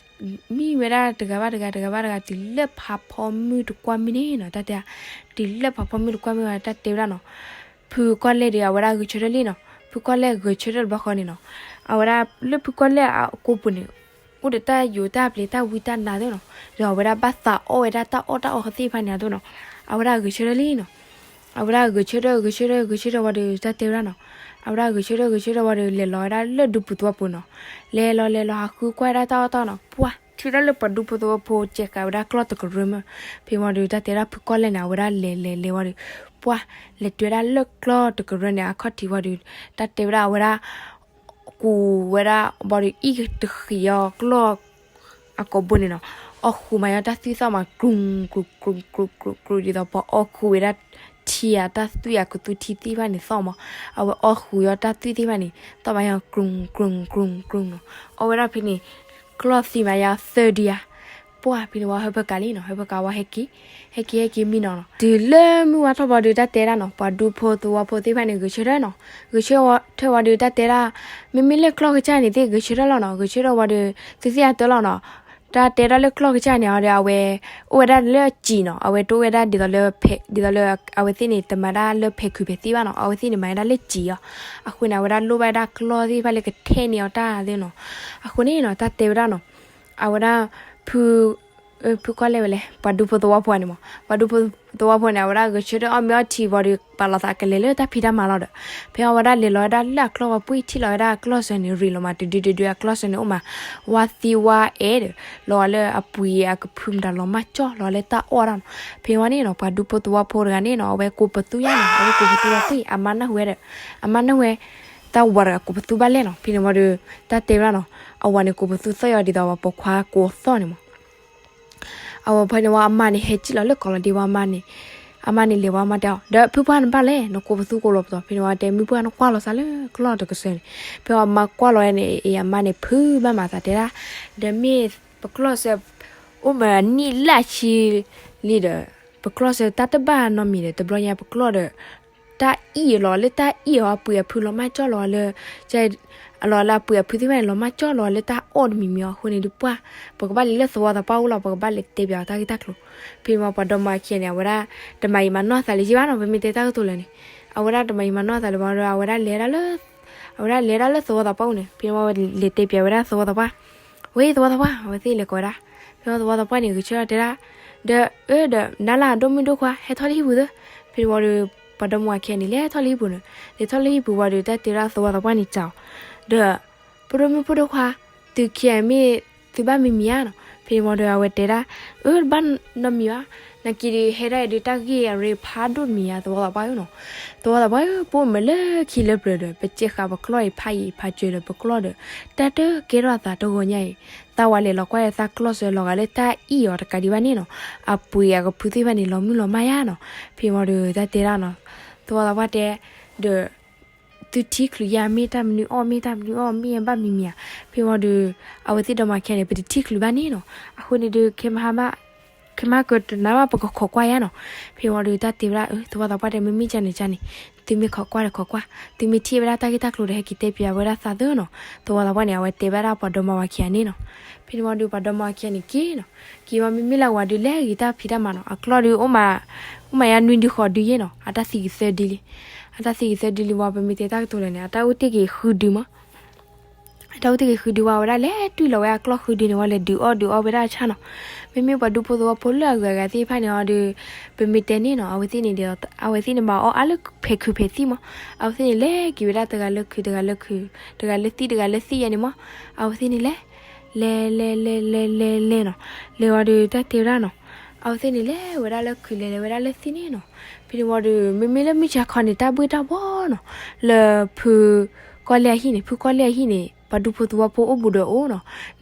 မံဝဲဒၣ်တဂၤဘၣ်တဂၤ တဂၤဘၣ်တဂၤ တုၤလၢဖးဖီမုၢ်တကွၢ်မုၢ်န့ၣ်နီၤ တၢ်တဲ တုၤလၢဖးဖီမုၢ်တကွၢ်မုၢ်ဝံၤ တၢ်တဲဝဲဒၣ်နီၤ. ဖုကီၢ်လဲၢ်ဒီး အဝဲဒၣ်ဂဲၤဆၢထၢၣ်လံနီၤ. ဖုကီၢ်လဲၢ်ဂဲၤဆၢထၢၣ်တဘျီဃီန့ၣ်နီၤ အဝဲဒၣ်လၢဖုကီၢ်လဲၢ်အကိာ်ပူၤန့ၣ် အိၣ်ဒီးတၢ်ယိာ်တၢ်ပျဲၤတၢ်ဝံတၢ်နါသ့ၣ်နီၤ ဒီးအဝဲဒၣ်ဘၣ်သးအီၣ်ဝဲဒၣ်တၢ်အီၣ်တၢ်အီသ့ၣ်တဖၣ်န့ၣ်အသိးနီၤ အဝဲဒၣ်ဂဲၤဆၢထၢၣ်လံနီၤ. အဝဲဒၣ်ဂဲၤဆၢထၢၣ် ဂဲၤဆၢထၢၣ် ဂဲၤဆၢထၢၣ်ဝံၤဒီး တၢ်တဲဝဲဒၣ်နီၤ. အဝဲဒၣ်ဂဲၤဆၢထၢၣ် ဂဲၤဆၢထၢၣ်ဝံၤဒီး လဲၤလီၤဝဲဒၣ်လၢဒူပူၤသဝီပူၤနီၤ. လဲၤလီၤလဲၤလီၤ ဟးဃုကွၢ်ဝဲဒၣ်တၢ်အီၣ်တၢ်အီနီၤ ပှၢ် ထံၣ်ဝဲဒၣ်လၢပှၤဒူဖိသဝီဖိ ကဲဃာ်ဝဲဒၣ်ကျီၢ်တကရၢမး. ဖဲဝံၤဒီး တၢ်တဲဝဲဒၣ်ဖုကီၢ်လဲၢ်န့ၣ် အဝဲဒၣ်လဲၤလဲၤလဲၤဝံၤဒီး ပှၢ် လဲၤတုၤဝဲဒၣ်လၢကျီၢ်တကရၢန့ၣ် အခီၣ်ထံးဝံၤဒီး တၢ်တဲဝဲဒၣ်အဝဲဒၣ် ကူးဝဲဒၣ်ဘၣ်ဒီး အံၣ်တဃံးအီၤကျီၢ် အကိာ်ဘိန့ၣ်နီၤ, အီၣ်ဃုာ်မးယီၤတၢ်သွံၣ်သီၣ်မး ကြုံ ကြုံ ကြုံ ကြုံ ကြုံ ကြုံ ဒ်သိးပှၤအီၣ်ဃုာ်ဝဲဒၣ်ထံအတၢ်သွံၣ်အကသူထံသ့ၣ်တဖၣ်န့ၣ်သီၣ်မး, အဝဲအီၣ်ဃုာ်ယီၤတၢ်သွံၣ်သ့ၣ်တဖၣ်န့ၣ် သီၣ်မးယီၤ ကြုံ ကြုံ ကြုံ ကြုံ နီၤ, အီၣ်ဝဲဒၣ်ဖဲန့ၣ် ကျီၢ်သံမးယီၤသၢဒံဧါ, ပှၢ်ဖဲန့ၣ်ဝံၤဟၢဖၢကၤလံနီၤ, ဟၢဖၢကၤဝံၤဟဲက့ၤ, ဟဲက့ၤဟဲက့ၤမံနီၤနီၤ, တုၤလၢမုၢ်ဝါထီၣ်ဘီဒီး တၢ်တဲဒၣ်နီၤ, ပှၤဒူဖိသဝီဖိသ့ၣ်တဖၣ်န့ၣ် ဂဲၤဆၢထၢၣ်နီၤ, ဂဲၤဆၢထၢၣ်ဝံၤဒီး တၢ်တဲဒၣ်, မ့မ့ၢ်လၢကျီၢ်ကစၢ်န့ၣ်သ့ၣ် ဂဲၤဆၢထၢၣ်လီၤနီၤ, ဂဲၤဆၢထၢၣ်ဝံၤဒီး သုသ့ၣ်အတၢ်လီၤနီၤ, တၢ်တဲဒၣ်လၢကျီၢ်ကစၢ်န့ၣ်အီၤဒီး အဝဲ အိၣ်ဝဲဒၣ်လၢစံာ်နီၤ, အဝဲတအိၣ်ဝဲဒၣ်ဒ်သိးလၢဖဲ ဒ်သိးလၢ အဝဲသ့ၣ်န့ၣ် တမၤဒၣ်လၢဖဲးခုးဖဲးသံၣ်ဘၣ်နီၤ, အဝဲသ့ၣ်န့ၣ်မၤဝဲဒၣ်လၢစံာ်အီၤ, အဃိန့ၣ် အဝဲဒၣ်လိၣ်ဘၣ်ဝဲဒၣ်ကျီၢ်သ့ၣ်တဖၣ်လၢကထဲန့ၢ်အီၤတၢ်သ့ၣ်နီၤ, အဃိန့ၣ်နီၤ တၢ်တဲဝဲဒၣ်နီၤ, အဝဲဒၣ် ဖု ဖုကီၢ်လဲၢ်ဝဲလဲၣ်, ပှၤဒူဖိသဝီဖိန့ၣ်မး, ပှၤဒူဖိသဝီဖိန့ၣ် အဝဲဒၣ်ဂဲၤဆၢထၢၣ်အီၣ်မ့ၤအီထံဝံၤဒီး ပာ်လီၤသးကလဲၤလၢတၢ်ဖံးတၢ်မၤလီၤဒီး, ဖဲအဝဲဒၣ်လဲၤလီၤဝဲဒၣ်လၢအကျီၢ်ဝံၤ ပှ့ၤထံၣ်လီၤဝဲဒၣ်အကျီၢ်စၢၤန့ၣ် ရံၣ်လီၤမးတဒုတဒု, အကျီၢ်စၢၤန့ၣ်အိၣ်မး ဝါသံဝါအဲၣ်ဒီး လီၤဝဲလၢအပှ့ၤအကဖုမတၤ လီၤမၢ်ကၠီၣ်လီၤဝဲလၢတၢ်အီၣ်တၢ်နီၤ, ဖဲဝံၤန့ၣ်နီၤ ပှၤဒူဖိသဝီဖိတဂၤန့ၣ်နီၤ အဝဲကိးပသူယါနီၤ, အဝဲကိးပသူဝံၤ အမါနၢ်ဟူဝဲဒီး, အမါနၢ်ဟူဝဲ တၢ်ဝၤတဂၤကိးပသူဘၣ်လဲၣ်နီၤ, ဖဲန့ၣ်ဝံၤဒီး တၢ်တဲဝဲဒၣ်နီၤ, အဝၤန့ၣ်ကိးပသူသီၣ်ယီၤဒ်သိးပှၤပိာ်ခွါကိးသီၣ်န့ၣ်မး အဝဲဖဲန့ၣ်ဝံၤ အမါန့ၣ်ဟဲစံၣ်လီၤလၢကိးလီၤဒ့ဝံၤ အမါန့ၣ်, အမါန့ၣ်လဲၤဝံၤ အမါတဲအီၤ ဒီးဖုပှၢ်နဘၣ်လဲၣ်, နကိးပသူကိးလီၤပတီၢ်, ဖဲန့ၣ်ဝံၤတဲ မုၢ်ပှၢ်နကွၢ်လီၤသးလၢကျီၢ်တကစၢၢ်န့ၣ်, ဖဲအမါကွၢ်လီၤဝဲန့ၣ် အမါန့ၣ်ဖုးဘၣ်မးသးတဲဒၣ်, ဒီးမ့ၢ်ပကျီၢ်စၢၤ အိၣ်မးနံၣ်လၢအဆံလံဒီး, ပကျီၢ်စၢၤတၢ်တဘၣ်နီတမံၤဒီး တဘျီညါပကျီၢ်ဒီး တၢ်အံၣ်အီၤလီၤလၢတၢ်အံၣ်အီၤအပှ့ၤအဖုလီၤမၢ်ကၠီၣ်လီၤလၢ, အလီၤလၢအပှ့ၤအဖုသ့ၣ်တဖၣ်န့ၣ် လီၤမၢ်ကၠီၣ်လီၤလၢတၢ်အီၣ်တမံၤမံၤအီၤအဃိန့ၣ်ဒုးပှၢ်, ပကဘၣ်လဲၤလၢသဝီသးပှၢ်အိၣ်လီၤ ပကဘၣ်လဲၤတဲပၠးအီၤတၢ်ဂ့ၢ်တၢ်ကျိၤ, ဖဲန့ၣ်ဝံၤပှၤဒီမါခံဂၤန့ၣ် အဝဲဒၣ် တမၤယံာ်မၤနီၢ်သးလၢၤဘၣ်နီၤ ပမ့ၢ်တဲတၢ်ကတိၤလၢာ်န့ၣ်, အဝဲဒၣ်တမၤယံာ်မၤနီၢ်သးလၢၤဘၣ်ဒီး အဝဲဒၣ်လဲၤဒၣ်လၢ, အဝဲဒၣ်လဲၤဒၣ်လၢသဝီသးပှၢ်အိၣ်န့ၣ် ဖဲန့ၣ်ဝံၤလဲၤတဲပၠးဝဲဒၣ်သဝီသးပှၢ်, ဝဲသဝီသးပှၢ် အဝဲသ့ၣ်လဲၤကိးဝဲဒၣ်, ဖဲသဝီသးပှၢ်န့ၣ် ဂဲၤဆၢထၢၣ်တဲဒၣ်, ဒီးအၢဒီးနၤလၢဒိၣ်မုၣ်ဒိၣ်ခွါ ဟဲထီၣ်လၢဟံၣ်ပူၤသၢ, ဖဲန့ၣ်ဝံၤဒီး ပှၤဒီမါဝၤခံဂၤန့ၣ် လဲၤထီၣ်လၢဟံၣ်ပူၤန့ၣ်, လဲၤထီၣ်လၢဟံၣ်ပူၤဝံၤဒီး တၢ်တဲဝဲဒၣ်သဝီသးပှၢ်န့ၣ်စံးအီၤ, ဒီး ပဒိၣ်မုၣ်ဖိဒိၣ်ခွါ, သုခံဂၤမ့ၢ်သုဘၣ်မံၤမံၤဧါနီၤ, ဖဲန့ၣ်ဝံၤဒီးအဝဲတဲဒၣ်, အၢ တဘၣ်နီတမံၤဘၣ်, နာ်က့ဒီးဟဲဒၣ်အံၤဒီးတၢ်ဂ့ၢ်အရ့ဖးဒိၣ်တမံၤဧါ သဝီသးပှၢ်ဧၢနီၤ, သဝီသးပှၢ်ဧၢ ပအိၣ်မးလၢခံလၢပျၢၤဒီး ပစဲးဃာ်ပကျီၢ်အံၤဖးယံာ်ဖးစၢၤဒီးပကျီၢ်ဒီး တၢ်တကဲထီၣ်အသးတဂီၤညါအံၤ, သးဝၤလဲၤလီၤကွၢ်ဒီးသးကျီၢ်စၢၤလီၤဂာ်လၢတၢ်အံၣ်အီၤတကးဒံးဘၣ်န့ၣ်နီၤ, အပှ့ၤအကဖုသ့ၣ်တဖၣ်န့ၣ် လီၤမုၢ်လီၤမၢ်ယါနီၤ, ဖဲန့ၣ်ဝံၤဒီးတၢ်တဲဒၣ်နီၤ, သဝီသးပှၢ်တဲ, ဒီး သုထံၣ်ချုးယါ မ့ၢ်တၢ်မနုၤအီၣ် မ့ၢ်တၢ်မနုၤအီၣ် မ့ၢ်ဘၣ်မံၤမံၤဧါ, ဖဲန့ၣ်ဝံၤဒီး အဝဲသ့ၣ်ဒီမါခံဂၤန့ၣ် ပတထံၣ်ချုးဘၣ်န့ၣ်နီၤ, အဃိန့ၣ်ဒီး ခဲမဟါဘၣ်, ခဲမဟါကတနၤဘၣ် ပကခိးကွၢ်ယါနီၤ, ဖဲန့ၣ်ဝံၤဒီးတၢ်တဲဝဲဒၣ် အၢ သဝီသးပှၢ်တဲ မ့မ့ၢ်ကန့ၣ်ကန့ၣ်, သုမ့ၢ်ခိးကွၢ်ဒီးခိးကွၢ်, သုမ့ၢ်ထံၣ်ဝဲဒၣ်တၢ်ဂ့ၢ်တၢ်ကျိၤဒီး ဟဲက့ၤတဲပၠးဝဲဒၣ်သးသၢနီၤ, သဝီသးပှၢ်န့ၣ် အဝဲတဲဘၣ်ဒၣ်ပှၤဒီမါဝၤခံဂၤန့ၣ်နီၤ, ဖဲန့ၣ်ဝံၤဒီးပှၤဒီမါဝၤခံဂၤန့ၣ်က့ၤနီၤ, က့ၤဝံၤမ့မ့ၢ်လၢအဝၤဒုးလဲၤဂ့ၤတၢ်ဖံးတၢ်မၤနီၤ, အကျီၢ်ဒုးအိၣ်မး, အိၣ်မးယါနွံဒုဃိးဒုယဲၢ်နီၤ, အတၢ်သံက့ၤသၢဒုလံ, အတၢ်သံက့ၤသၢဒုလံဝံၤ ပမ့ၢ်တဲတၢ်ကတိၤလဲၣ်န့ၣ် အတၢ်အိၣ်တ့ၢ်က့ၤဃုဒုမး အတၢ်အိၣ်တ့ၢ်က့ၤဃုဒုဝံၤ အဝဲဒၣ်လဲၤတွံၢ်လီၤဝဲအကျီၢ်ဃုဒုန့ၣ်ဝံၤ လဲၤဒုးအီၣ်ဒုးအီဝဲဒၣ်အဆၣ်နီၤ, မ့မ့ၢ်ပှၤဒူဖိသဝီဖိလၢအဂၤဂၤသ့ၣ်တဖၣ်န့ၣ်အီၤဒီး, ပမ့ၢ်တဲန့ၣ်နီၤ အဝဲသ့ၣ်န့ၣ်ဒီး အဝဲသ့ၣ်န့ၣ်မၤအီၣ်အါလၢဖဲးခုးဖဲးသံၣ်မး, အဝဲသ့ၣ်န့ၣ်လဲၤက့ၤဝဲဒၣ်တဂၤလၢခုး တဂၤလၢခုး, တဂၤလၢသံၣ် တဂၤလၢသံၣ်ယဲန့ၣ်မး, အဝဲသ့ၣ်န့ၣ်လဲၤ, လဲၤလဲၤလဲၤလဲၤလဲၤလဲၤနီၤ, လဲၤဝံၤဒီးတၢ်တဲဝဲဒၣ်နီၤ, အဝဲသ့ၣ်န့ၣ်လဲၤဝဲဒၣ်လၢခုး လဲၤလဲၤဝဲဒၣ်လၢသံၣ်န့ၣ်နီၤ, ဖဲန့ၣ်ဝံၤဒီး မ့မ့ၢ်လၢမုၢ်ဆါခီန့ၣ် တၢ်ဘှ့ၣ်တၢ်ဘှီနီၤ, လၢဖုကီၢ်လဲၢ်အဟံၣ်န့ၣ် ဖုကီၢ်လဲၢ်အဟံၣ်န့ၣ် ပှၤဒူဖိသဝီဖိအိၣ်ဘူးဒီးအိၣ်နီၤ,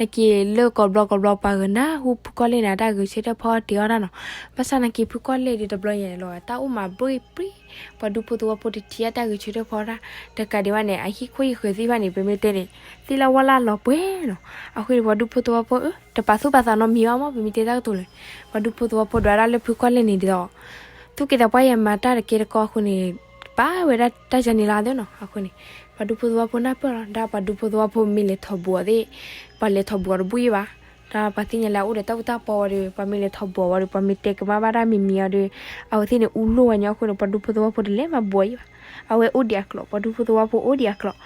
နာ်က့လၢကိးဘျီကိးဘျီပှၤကနၢ်ဟူဖုကီၢ်လဲၢ်န့ၣ် အတၢ်ဂဲၤဆၢထၢၣ်ဖီအီၣ်တ့ၤအီၣ်တၢ်နီၤ, ဘၣ်ဆၣ်နာ်က့ဖုကီၢ်လဲၢ်ဒီးတဘျီညါန့ၣ်လီၤ တၢ်အိၣ်မးဘှ့ၣ်ပြံ, ပှၤဒူဖိသဝီဖိတထံၣ်အတၢ်ဂဲၤဆၢထၢၣ်ဖီအီၣ်တၢ်, တကးဒံးဘၣ်န့ၣ် အဟံၣ်ခိၣ်ဟံၣ်ဃၢၤသ့ၣ်တဖၣ်န့ၣ် ပမ့ၢ်တဲန့ၣ် သ့ၣ်လၢဝါလၢအလီၤပှဲၤနီၤ, အဃိန့ၣ် ပှၤဒူဖိသဝီဖိ အၢ တပာ်သူၣ်ပာ်သးနီတမံၤဘၣ်မး ပမ့ၢ်တဲတၢ်ကတိၤလဲၣ်, ပှၤဒူဖိသဝီဖိဒွးဒၣ်လၢဖုကီၢ်လဲၢ်န့ၣ်ဒ်သိး သူၣ်က့သးပှၢ်ယဲမၤတၢ်တကဲတကီအဃိန့ၣ်, ပာ်ဝဲဒၣ်တၢ်ယါန့ၣ်လၢအသးနီၤ, အဃိန့ၣ် ပှၤဒူဖိသဝီဖိနၢ်ပၢၢ်လီၤ ဒၣ်ပှၤဒူဖိသဝီဖိမ့ၢ်လဲၤထီၣ်ဘူးအီၤသ့ၣ်, ပှၤလဲၤထီၣ်ဘူးအီၤတဘူၣ်ယဲဘၣ်, ဒီးပှၤသ့ၣ်ညါလၢအအိၣ်ဒီးတၢ်အူတၢ်ပီဝံၤဒီး ပှၤမ့ၢ်လဲၤထီၣ်ဘူးအီၤဝံၤဒီး ပှၤမ့ၢ်တဲကမၣ်ဘၣ်တၢ်မံၤမံၤအီၤဒီး အဝဲသ့ၣ်န့ၣ်အူလိၣ်ဝဲညီအဃိန့ၣ် ပှၤဒူဖိသဝီဖိတလဲၤမၤဘူးအီၤယဲဘၣ်, အဝဲအိၣ်ဒံးအကျိာ် ပှၤဒူဖိသဝီဖိအိၣ်ဒံးအကျိာ်,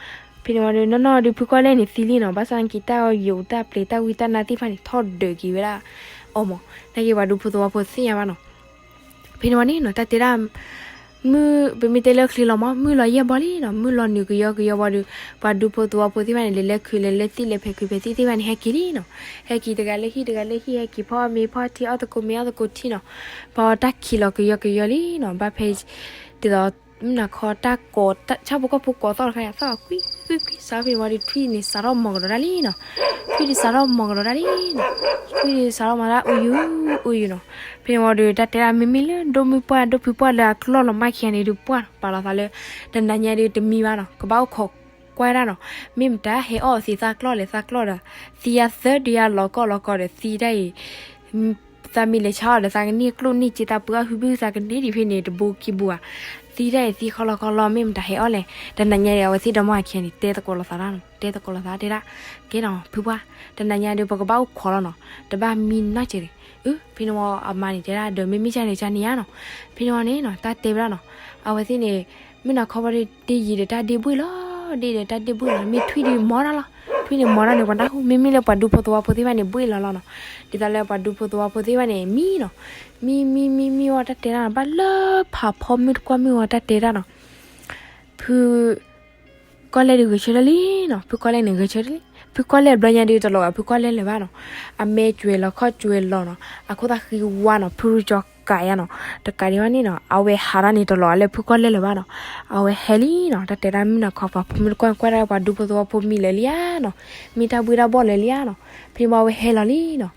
ဖဲန့ၣ်ဝံၤဒီး နီၢ်နီၢ်ဒီးဖုကီၢ်လဲၢ်န့ၣ်သံလံနီၤ, ဘၣ်ဆၣ်နာ်က့တၢ်ယိာ်တၢ်ပျ့ၤတၢ်ဝံတၢ်နါသ့ၣ်တဖၣ်န့ၣ် ထီၣ်ဒုးက့ၤဝဲဒၣ်အီၤမး, နာ်က့ပှၤဒူဖိသဝီဖိသ့ၣ်ညါဘၣ်နီၤ ဖဲန့ၣ်ဝံၤန့ၣ်နီၤ တၢ်တဲဒၣ်, မုၢ် ပမ့ၢ်တဲလၢချ့လီၤမး မုၢ်လီၤယဲၢ်ဘီလံနီၤ, မုၢ်လီၤနုာ်ကယီကယီဝံၤဒီး ပှၤဒူဖိသဝီဖိသ့ၣ်တဖၣ်န့ၣ် လဲၤလၢခုးလဲၤလၢသံၣ်လဲၤဖဲးခုးဖဲးသံၣ်သ့ၣ်တဖၣ်န့ၣ် ဟဲက့ၤလံနီၤ, ဟဲက့ၤတဂၤလၢဟံၣ်တဂၤလၢဟံၣ် ဟဲက့ၤဖီအီၣ်မ့ၤဖီထံအီၣ်သကိးမ့ၤအီၣ်သကိးထံနီၤ, ဖီတၢ်ခံးလီၤကယီကယီလံနီၤ, ဘၣ်ဖဲ ဒ်သိး မုၢ်နၤခီတၢ်ကိး ဆၣ်ဖိကီၢ်ဖိကိးသီၣ်တခါန့ၣ် သီၣ်ကွံကွံကွံ စးဖဲန့ၣ်ဝံၤဒီး ထွံၣ်န့ၣ်စးထီၣ်မီၤကဒီးဒၣ်လံနီၤ, ထွံၣ်န့ၣ်စးထီၣ်မီၤကဒီးဒၣ်လံနီၤ, ထွံၣ်န့ၣ်စးထီၣ်မီၤဒၣ်အူယူၤ အူယူၤနီၤ, ဖဲန့ၣ်ဝံၤဒီး တၢ်တဲဒၣ်မ့မ့ၢ်လၢ ဒိၣ်မုၢ်ပှၢ်ဒိၣ်ဖုပှၢ်လၢအကျီၢ်လီၤမၢ်ခံဂၤန့ၣ်ဒီး ပှၢ်နီၤ ပာ်လီၤသးလၢ တနၤညါဒီးတမံဘၣ်နီၤ, ကဘၣ်အိၣ်ခိးကွၢ်ဒၣ်နီၤ, မ့ၢ်မတၤဟဲအီၣ်သံးသၣ်ကျီၢ်လဲၣ်သၣ်ကျီၢ်ဒီး သံအသၢဒုယါလီၤကီၢ်လီၤကီၢ်ဒီး သံတၢ်အံၤ သးမ့ၢ်လဲၤဆါအီၤဒီး သးကန့ၢ်ကျိၣ်န့ၢ်စ့ သးပှ့ၤအီၣ်ဟုဘု သးကန့ၢ်ဒံးဖဲန့ၣ် တဘိခံဘိဧါ, သံတၢ်အံၤသံခီလီခီလီ မ့ၢ်မတၤဟဲအီၣ်လဲၣ်. တနၤညါဒီး အဝဲသ့ၣ်ဒီမါအခံဂၤန့ၣ် တဲသကိးလိာ်သးတၢ်နီၤ, တဲသကိးလိာ်သးတဲဒၣ်, ကဲနီၤ ဖုပှၢ်, တနၤညါဒီး ပကဘၣ်အိၣ်ခိးလီၤနီၤ, တဘၣ်မံနီတစဲးန့ၣ်. အၢ ဖဲန့ၣ်ဝံၤအမါန့ၣ်တဲဒၣ် ဒီးမ့မ့ၢ်ကန့ၣ်ကန့ၣ်ဧါနီၤ. ဖဲန့ၣ်ဝံၤန့ၣ်နီၤ တၢ်တဲဝဲဒၣ်နီၤ, အဝဲသ့ၣ်န့ၣ် မုၢ်နၤခီဘီဒီး တယံာ်ဒီးတၢ်ဒ့ဘှ့ၣ်လီၤ, ဒ့ဒီးတၢ်ဒ့ဘှ့ၣ်လီၤ, မ့ၢ်ထွံၣ်ဒီးမီၤတၢ်လီၤ. ထွံၣ်န့ၣ်မီၤတၢ်န့ၣ် ပှၤနၢ်ဟူ မ့မ့ၢ်လၢပှၤဒူဖိသဝီဖိသ့ၣ်တဖၣ်န့ၣ် ဘှ့ၣ်လီၤလီၤနီၤ. ဒ်သိးလၢပှၤဒူဖိသဝီဖိသ့ၣ်တဖၣ်န့ၣ် မံနီၤ, မံမံမံမံဝံၤတၢ်တဲတၢ်နီၤ, ဘၣ်လၢဖးဖီမုၢ်တကွၢ်မုၢ်ဝံၤတၢ်တဲတၢ်နီၤ, ဖု ကီၢ်လဲၢ်ဒုးဂဲၤဆၢထၢၣ်လံနီၤ, ဖုကီၢ်လဲၢ်န့ၣ် ဂဲၤဆၢထၢၣ်လံ. ဖုကီၢ်လဲၢ်ဘျီညါဒုး တလီၤဂာ်ဖုကီၢ်လဲၢ်လၢၤဘၣ်နီၤ, အမဲာ်ကွဲၤလီၤခီၣ်ကွဲၤလီၤနီၤ, အခိၣ်သးဃံဝါနီၤ, ဖုရူကၠီၤကးယါနီၤ, တကးဒံးဘၣ်န့ၣ်နီၤ အဝဲဟးတၢ်န့ၣ် တလီၤဂာ်လၢဖုကီၢ်လဲၢ်လၢၤဘၣ်နီၤ, အဝဲဟဲလံနီၤ, တၢ်တဲတၢ်မုၢ်နၤခီ ပှၤဖိမုၢ်တကွၢ်ကွၢ်တၢ် ပှၤဒူဖိသဝီဖိမံလၢာ်လံဧါနီၤ, မံတၢ်ဘှ့ၣ်တၢ်ဘှီၣ်လၢာ်လံဧါနီၤ. ဖဲန့ၣ်ဝံၤအဝဲဟဲလီၤလံနီၤ,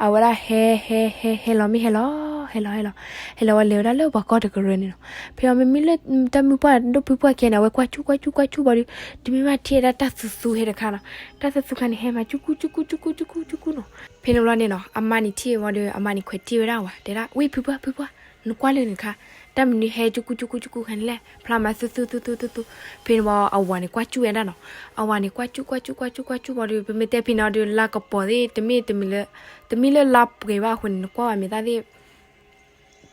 အဝဲဒၣ်ဟဲဟဲဟဲဟဲလီၤ မ့ၢ်ဟဲလီၤ ဟဲလီၤဟဲလီၤ ဟဲလီၤဝဲလဲၤဝဲဒၣ်လၢပှၤကီၢ်တကရၢန့ၣ်နီၤ. ဖဲအီၤမ့မ့ၢ်လၢတၢ်မုၢ်ပှၢ်ဒိၣ်ဖုပှၢ်ခံဂၤန့ၣ် အဝဲကွၢ်စူၣ်ကွၢ်စူၣ်ကွၢ်စူၣ်ဘၣ်ဒီး တမ့ၢ်ဘၣ်ထံၣ်ဝဲဒၣ်တၢ်သူသူဟဲတခါနီၤ, တၢ်သူသူခါန့ၣ် ဟဲမၤစူၣ်ကူၣ်စူၣ်ကူၣ်စူၣ်ကူၣ်စူၣ်ကူၣ်စူၣ်ကူၣ်နီၤ. ဖဲန့ၣ်ဘျီန့ၣ်နီၤ အမါန့ၣ်ထံၣ်ဝံၤဒီး အမါန့ၣ်ခွဲးတ့ၢ်ဝဲဒၣ်ဝဲ တဲဒၣ် ဝ့ၢ်ဖုပှၢ်ဖုပှၢ်, နကွၢ်လၢနခါ, တၢ်မနုၤဟဲစူၣ်ကူၣ်စူၣ်ကူၣ်စူၣ်ခါန့ၣ်လဲၣ်, ဖျါမၤသူသူသူသူသူသူ. ဖဲန့ၣ်ဝံၤအဝၤန့ၣ်ကွၢ်စူၣ်ဝဲဒၣ်နီၤ, အဝၤန့ၣ်ကွၢ်စူၣ်ကွၢ်စူၣ်ကွၢ်စူၣ်ကွၢ်စူၣ်ဘၣ်ဒီး ပမ့ၢ်တဲဖဲန့ၣ်အီၤဒီး လါကပီၤသ့ၣ် တမ့ၢ် တမ့ၢ်လၢလါပှဲၤဘၣ်အဃိန့ၣ် နကွၢ်ဝဲမဲာ်သၣ်သ့ၣ်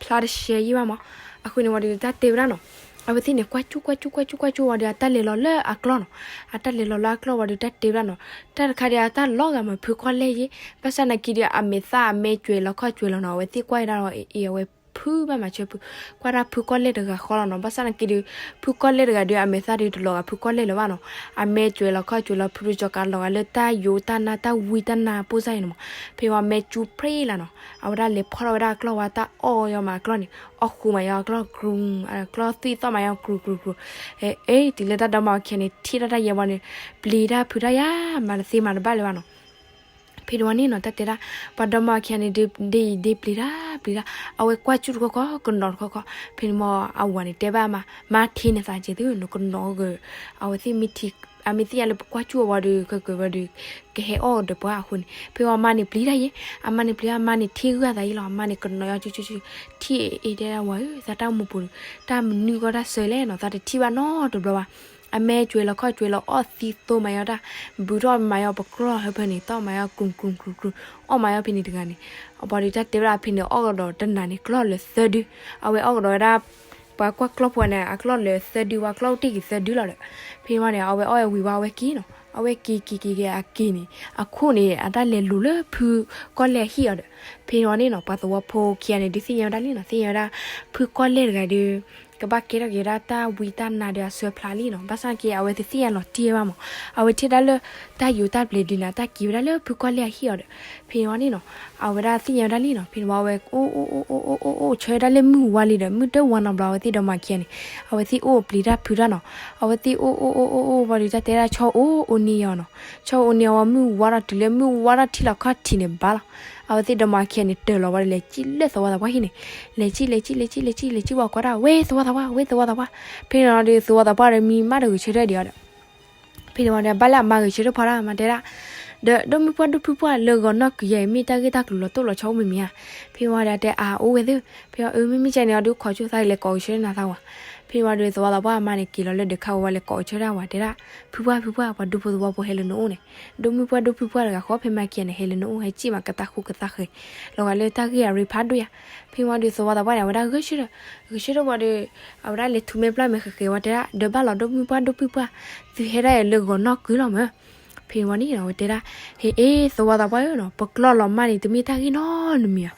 ဖျါတရှဲယံၣ်ဘၣ်မး. အဃိန့ၣ်ဝံၤဒီးတၢ်တဲဝဲဒၣ်နီၤ, အဝဲသ့ၣ်န့ၣ် ကွၢ်စူၣ်ကွၢ်စူၣ်ကွၢ်စူၣ်ကွၢ်စူၣ်ဝံၤဒီး အတၢ်လဲၤလီၤလၢအကျီၢ်နီၤ, အတၢ်လဲၤလီၤလၢအကျီၢ်ဝံၤဒီး တၢ်တဲဝဲဒၣ်နီၤ, တၢ်တခါဒီးအတၢ်လီၤဂာ်မးဖုကီၢ်လဲၢ်ယ့ၣ်, ဘၣ်ဆၣ်နာ်က့ဒီး အမဲာ်သၣ်အမဲာ်ကွဲၤလီၤခီၣ်ကွဲၤလီၤနီၤ, အဝဲသ့ၣ်ကွၢ်ဝဲဒၣ်ဒီး အအံၤအဝဲဖုဘၣ်မၤဆၢဖု, ကွၢ်တၢ်ဖုကီၢ်လဲၢ်တဂၤဃီလီၤနီၤ, ဘၣ်ဆၣ်နာ်က့ဒီး ဖုကီၢ်လဲၢ်တဂၤဒီး အမဲာ်သၣ်ဒီးတလီၤဂာ်ဖုကီၢ်လဲၢ်လၢၤဘၣ်နီၤ, အမဲာ်ကွဲၤလီၤခီၣ်ကွဲၤလီၤ ဖုရူကၠီၤကးလီၤဂာ်လၢတၢ်ယိးတၢ်နါတၢ်ဝံတၢ်နါပိၢ်စၢ်အံၤန့ၣ်မး. ဖဲဝံၤအမဲာ်စူၤဖျ့လီၤနီၤ, အဝဲဒၣ်လဲၤဖီၣ်ထီၣ်ဝဲဒၣ်အကျီၢ်ဝံၤ တၢ်အီၣ်ယီၤမးအကျီၢ်န့ၣ်, အီၣ်ဃူမးယီၤအကျီၢ် ကြူ, အကျီၢ်သွံၣ်သီၣ်မးယီၤ ကြူကြူကြူ. အဲ တုၤလၢတၢ်ဒီမါအခံဂၤန့ၣ် ထံၣ်ထီၣ်တၢ်ယဲၢ်ဘၣ်န့ၣ် ပျံၤတၢ်ဖုးတၢ်ယါ မၤတသ့မၤတဘၣ်လၢၤဘၣ်နီၤ. ဖဲန့ၣ်ဝံၤန့ၣ်နီၤ တၢ်တဲဒၣ် ပှၤဒီမါအခံဂၤန့ၣ် ဒ်အံၤဒ်ပျံၤတၢ်ပျံၤတၢ်, အဝဲကွၢ်စူၣ်တခီခီ ကနိးတခီခီ. ဖဲန့ၣ်ဝံၤအဝၤန့ၣ်တဲဘၣ်မါ, မါထံၣ်နသးကဲသု နကနိးဂ့ၤ, အဝဲသ့ၣ်မ့ၢ်ထံၣ်, အမ့ၢ်သ့ၣ်ညါလၢပကွၢ်စူၣ်အဝဲဒီး ကကဝဲဒီး ကဟဲအီၣ်ဒီးပှၤအဃိန့ၣ်. ဖဲဝံၤအမါန့ၣ်ပျံၤတၢ်ယဲၢ်, အမါန့ၣ်ပျံၤတၢ် အမါန့ၣ်ထံၣ်ဂုၢ်အသးယဲၢ်လီၤ. အမါန့ၣ်ကနိးယီၤ ထံၣ်အ့ၣ်တဲဒၣ်ဝၤဧၢ သးတၢ်အိၣ်မူပူၤဒီး တၢ်မနုၤကီၢ်တၢ်ဆၢလဲၣ်နီၤ သးတထံၣ်ဘၣ်နီတဘျီဘၣ်. အမဲာ်ကွဲၤလီၤခီၣ်ကွဲၤလီၤ အီၣ်သံသိမးယီၤတၢ်, ဘုးထီၣ်မးယီၤပကျီၢ်ဟၢဖၢန့ၣ် သီၣ်မးယီၤ ကြူကြူကြူကြူ, အီၣ်မးယီၤဖဲန့ၣ်တဂၤန့ၣ်. အဘၣ်ဒီးတၢ်တဲဝဲဒၣ်ဖဲန့ၣ် အီၣ်ကဒီးတနၤန့ၣ် ကျီၢ်လၢာ်သၢဒု, အဝဲအီၣ်ကဒီးဝဲဒၣ် ပှၤကွၢ်ကျီၢ်ဖိန့ၣ် အကျီၢ်လၢာ်သၢဒု ပှၤကျီၢ်အိၣ်တ့ၢ်က့ၤသၢဒုလီၤဒီး. ဖဲန့ၣ်ဝံၤန့ၣ် အဝဲအီၣ်ဝံၤဝံၤ အဝဲက့ၤနီၤ, အဝဲက့ၤက့ၤက့ၤက့ၤအက့ၤန့ၣ် အခိၣ်န့ၣ် အတၢ်လဲၤလူၤလၢဖုကီၢ်လဲၢ်အဟံၣ်အီၤဒီး. ဖဲန့ၣ်ဝံၤန့ၣ်နီၤ ပှၤသဝီဖိခံဂၤန့ၣ် ဒုးသ့ၣ်ညါဝဲဒၣ်လံနီၤ, သ့ၣ်ညါဝဲဒၣ် ဖုကီၢ်လဲၢ်တဂၤဒီး ကဘၣ်ကဲထီၣ်က့ၤဝဲဒၣ်တၢ်ဝံတၢ်နါဒီးအစၢဖျါလံနီၤ. ဘၣ်ဆၣ်က့ အဝဲတသ့ၣ်ညါလီၤတံၢ်ဘၣ်မး, အဝဲထံၣ်ဒၣ်လၢ တၢ်ယိးတၢ်ပျဲၤဒုးနၤ တၢ်က့ၤဝဲဒၣ်လၢဖုကီၢ်လဲၢ်အဟံၣ်အီၤဒီး. ဖဲန့ၣ်ဝံၤန့ၣ်နီၤ အဝဲဒၣ်သ့ၣ်ညါဝဲဒၣ်လံနီၤ. ဖဲန့ၣ်ဝံၤအဝဲအိၣ်အိၣ်အိၣ်အိၣ်အိၣ်အိၣ်အိၣ်ဆၢဝဲဒၣ်လၢမုၢ်ဝါလံဒီး မုၢ်တဝါနီတဘျီ အဝဲသ့ၣ်ဒီမါခံဂၤန့ၣ် အဝဲသ့ၣ်အိၣ်ပျံၤတၢ်ဖုးတၢ်နီၤ. အဝဲသ့ၣ်အိၣ်အိၣ်အိၣ်အိၣ်အိၣ်ဝံၤဒီး တၢ်တဲဒၣ်ဆီအိၣ်အိၣ်န့ၢ်ယီၤနီၤ, ဆီအိၣ်န့ၢ်အီၤဝံၤ မုၢ်ဝါထီၣ်တုၤလၢမုၢ်ဝါထီၣ်ထံၣ်လီၤခီၣ်ထံးန့ၣ်ဘၣ်လီၤ. အဝဲသ့ၣ်ဒီမါခံဂၤန့ၣ် တၢၢ်လီၤဝံၤဒီး လဲၤစံၣ်လၢသဝီသးပှၢ်ဟံၣ်န့ၣ်, လဲၤစံၣ်လဲၤစံၣ်လဲၤစံၣ်လဲၤစံၣ်လဲၤစံၣ်ဝံၤ ကွၢ်ဒၣ် ဝဲသဝီသးပှၢ် ဝဲသဝီသးပှၢ်. ဖဲန့ၣ်ဒီး သဝီသးပှၢ်ဒီးမံမးတဂုာ်ဆၢထၢၣ်ဒံးအီၤဒီး ဖဲန့ၣ်ဝံၤဒီး ဘၣ်လၢအမါဂဲၤဆၢထၢၣ်ဖီဒၣ် မၤတဲဒၣ်, ဒီးဒိၣ်မုၢ်ပှၢ်ဒိၣ်ဖုပှၢ် လၢဂီၤနီၢ်ကုၤယဲအံၤ မ့ၢ်တၢ်ဂ့ၢ်တၢ်ကျိၤလီၤတိၢ်လီၤဆီအိၣ်မ့ၢ်မ့ၢ်ဧါ. ဖဲန့ၣ်ဝံၤဒီးတဲအါအိၣ်ဝဲသ့ၣ်. ဖဲအီၤအၢ မ့မ့ၢ်ကဲန့ၣ် အီၤဒုးခိးဆူၣ်သးလဲၤကိးဂဲၤဆၢထၢၣ်နၤသးဝဲ. ဖဲန့ၣ်ဝံၤဒီး သဝီသးပှၢ်အမါန့ၣ် က့ၤလီၤလၢဒၢးခါဝဲလဲၤကိးဂဲၤဆၢထၢၣ်ဝဲ တဲဒၣ်, ဖုပှၢ် ဖုပှၢ် ပှၤဒိၣ်ဖိသဝီဖိဟဲလၢနအိၣ်န့ၣ်, ဒိၣ်မုၢ်ပှၢ်ဒိၣ်ဖုပှၢ်တဂၤဃီ ဖဲမၤကဲန့ၣ် ဟဲလၢနအိၣ် ဟဲစံၣ်မးကသးဃူကသးဃဲၤ လီၤဂာ်လၢတၢ်ဂ့ၢ်အရ့ဖးဒိၣ်ယါ. ဖဲန့ၣ်ဝံၤဒီး သဝီသးပှၢ်န့ၣ် အဝဲဒၣ်ဂဲၤဆၢထၢၣ်, ဂဲၤဆၢထၢၣ်ဝံၤဒီး အဝဲဒၣ်လဲၤထူမဲာ်ပျၢ်မဲာ်ဃဲးဃဲးဝဲ တဲဒၣ် ဒီးဘၣ်လီၤ ဒိၣ်မုၢ်ပှၢ်ဒိၣ်ဖုပှၢ်, သုဟဲဒၣ်အံၤလၢဂီၤနီၢ်ကုၤလီၤမၢ်. ဖဲန့ၣ်ဝံၤန့ၣ် အဝဲတဲဒၣ်, ဟ့ၣ်အ့ၣ် သဝီသးပှၢ်ဧၢနီၤ, ပကျီၢ်လီၤမၢ်န့ၣ် တမ့ၢ်တၢ်ဂ့ၢ်နီတမံၤဧါ.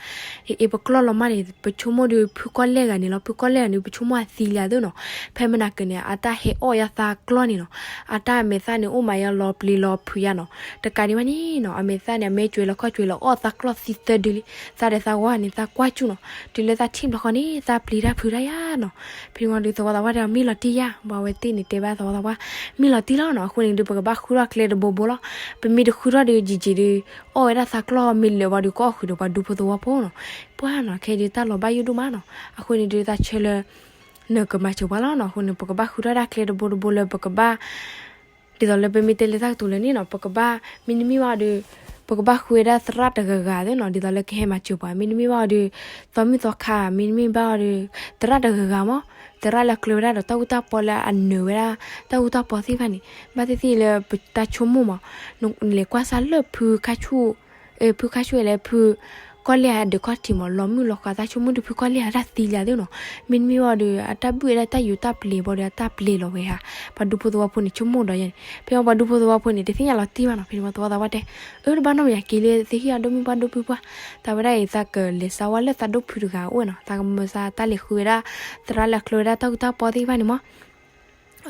ဟ့ၣ်အ့ၣ် ပကျီၢ်လီၤမၢ်န့ၣ် ပဆိကမိၣ်ဒီးဖုကီၢ်လဲၢ်ဂၤန့ၣ်လီၤ. ဖုကီၢ်လဲၢ်ဂၤန့ၣ် ပဆိကမိၣ်အသံလၢအသိးနီၤ. ဖဲမနၤကၢၤန့ၣ် အတၢ်ဟဲအီၣ်ယါသးကျီၢ်န့ၣ်နီၤ, အတၢ်အမဲာ်သၣ်န့ၣ် အိၣ်မးယါလီၤပျံၤလီၤဖုးယါနီၤ. တကးဒံးဘၣ်န့ၣ်နီၤ အမဲာ်သၣ်န့ၣ် အမဲာ်ကွဲၤလီၤခီၣ်ကွဲၤလီၤ အီၣ်သးကျီၢ်သံသၢဒုလံ. သးဒီးသးဝါန့ၣ် သးကွၢ်စူၣ်နီၤ, တုၤလၢသးထံၣ်ဘျီဃီန့ၣ် သးပျံၤတၢ်ဖုးတၢ်ယါနီၤ. ဖဲန့ၣ်ဝံၤဒီး သဝီသးပှၢ်တဲ မ့ၢ်လီၤတံၢ်ယါ, ဘၣ်ဝဲသ့ၣ်န့ၣ် တဲဘၣ်သဝီသးပှၢ်, မ့ၢ်လီၤတံၢ်လီၤနီၤ. အဃိန့ၣ်ဒီး ပကဘၣ်ဃုထီၣ်ကျဲတဘိဘိလီၤ. ပမ့ၢ်တဃုထီၣ်ဒီး ယံာ်ယံာ်ဒီး အီၣ်ဝဲဒၣ်သးကျီၢ်မ့ၢ်လၢာ်ဝံၤဒီး ကအီၣ်ဃုာ်ဒီးပှၤဒူဖိသဝီဖိနီၤ. ပှၢ်နီၤ ခဲအံၤဒီး တၢ်လီၤဘၣ်ယိၣ်ဒိၣ်မးနီၤ. အဃိန့ၣ်ဒီး သးဆၢလၢ နကမၤစၢၤပှၤလီၤနီၤ. အဃိန့ၣ် ပကဘၣ်ဃုထီၣ်ဒၣ်ကျဲတဘိတဘိလၢပကဘၣ် ဒ်သိးလၢပမ့ၢ်တဲလၢတၢ်ကတိၤလၢန့ၣ်နီၤ ပကဘၣ် မ့တမ့ၢ်ဘၣ်ဒီး ပ ပကဘၣ်ဃုဝဲဒၣ်သရၣ်တဂၤဂၤသ့ၣ်နီၤ ဒ်သိးလၢကဟဲမၤစၢၤပှၤ မ့တမ့ၢ်ဘၣ်အီၤဒီး သီမုၣ်သီခါ မ့တမ့ၢ်ဘၣ်အီၤဒီး သရၣ်တဂၤဂၤမး သရၣ်လၢအကျၢၤဝဲဒၣ်ဒီးတၢ်အူတၢ်ပီလၢအနၢၤဝဲဒၣ် တၢ်အူတၢ်ပီသ့ၣ်တဖၣ်န့ၣ် ဘၣ်သ့ၣ်သ့ၣ်လၢပတၢ်ဆိကမိၣ်မး နလဲၤကွၢ်ဆၣ်လၢဖုခါဆူၣ် ဖုခါဆူၣ်လဲၣ် ဖုကီၢ်လဲၢ်အဒၢးခီၣ်ထံးမး လီၤမုၢ်လီၤဃါတၢ်ဆိကမိၣ်ဒီးဖုကီၢ်လဲၢ်အတၢ်သံလံသ့ၣ်နီၤ မ့တမ့ၢ်ဘၣ်ဒီး အတၢ်ဘုၣ်ဝဲဒၣ်တၢ်ယူးတၢ်ပျဲၤဘၣ်ဒီးအတၢ်ပျဲၤလီၤဝဲဧါ ပှၤဒူဖိသဝီဖိန့ၣ် ဆိကမိၣ်ဒီးယဲန့ၣ် ဖဲပှၤဒူဖိသဝီဖိန့ၣ် တသ့ၣ်ညါလီၤတံၢ်ဘၣ်နီၤ ဖဲန့ၣ်ပှၤသဝီသးပှၢ်တဲ အၢ တဘၣ်နီတမံၤ က့ၤလၢသ့ၣ်ဟံၣ်အဒိၣ်မုၣ်ပှၢ်ဒိၣ်ပုၢ်ပှၢ် တၢ်ဝဲဒၣ်အံၤ သးကလဲၤစါဝဲလၢသးဒိၣ်ဖုတဂၤအအိၣ်နီၤ သးကမၤစၢၤတၢ်လဲၤဃုဝဲဒၣ် သရၣ်လၢအကျၢၤဝဲဒၣ်တၢ်အူတၢ်ပီသ့ၣ်တဖၣ်န့ၣ်မး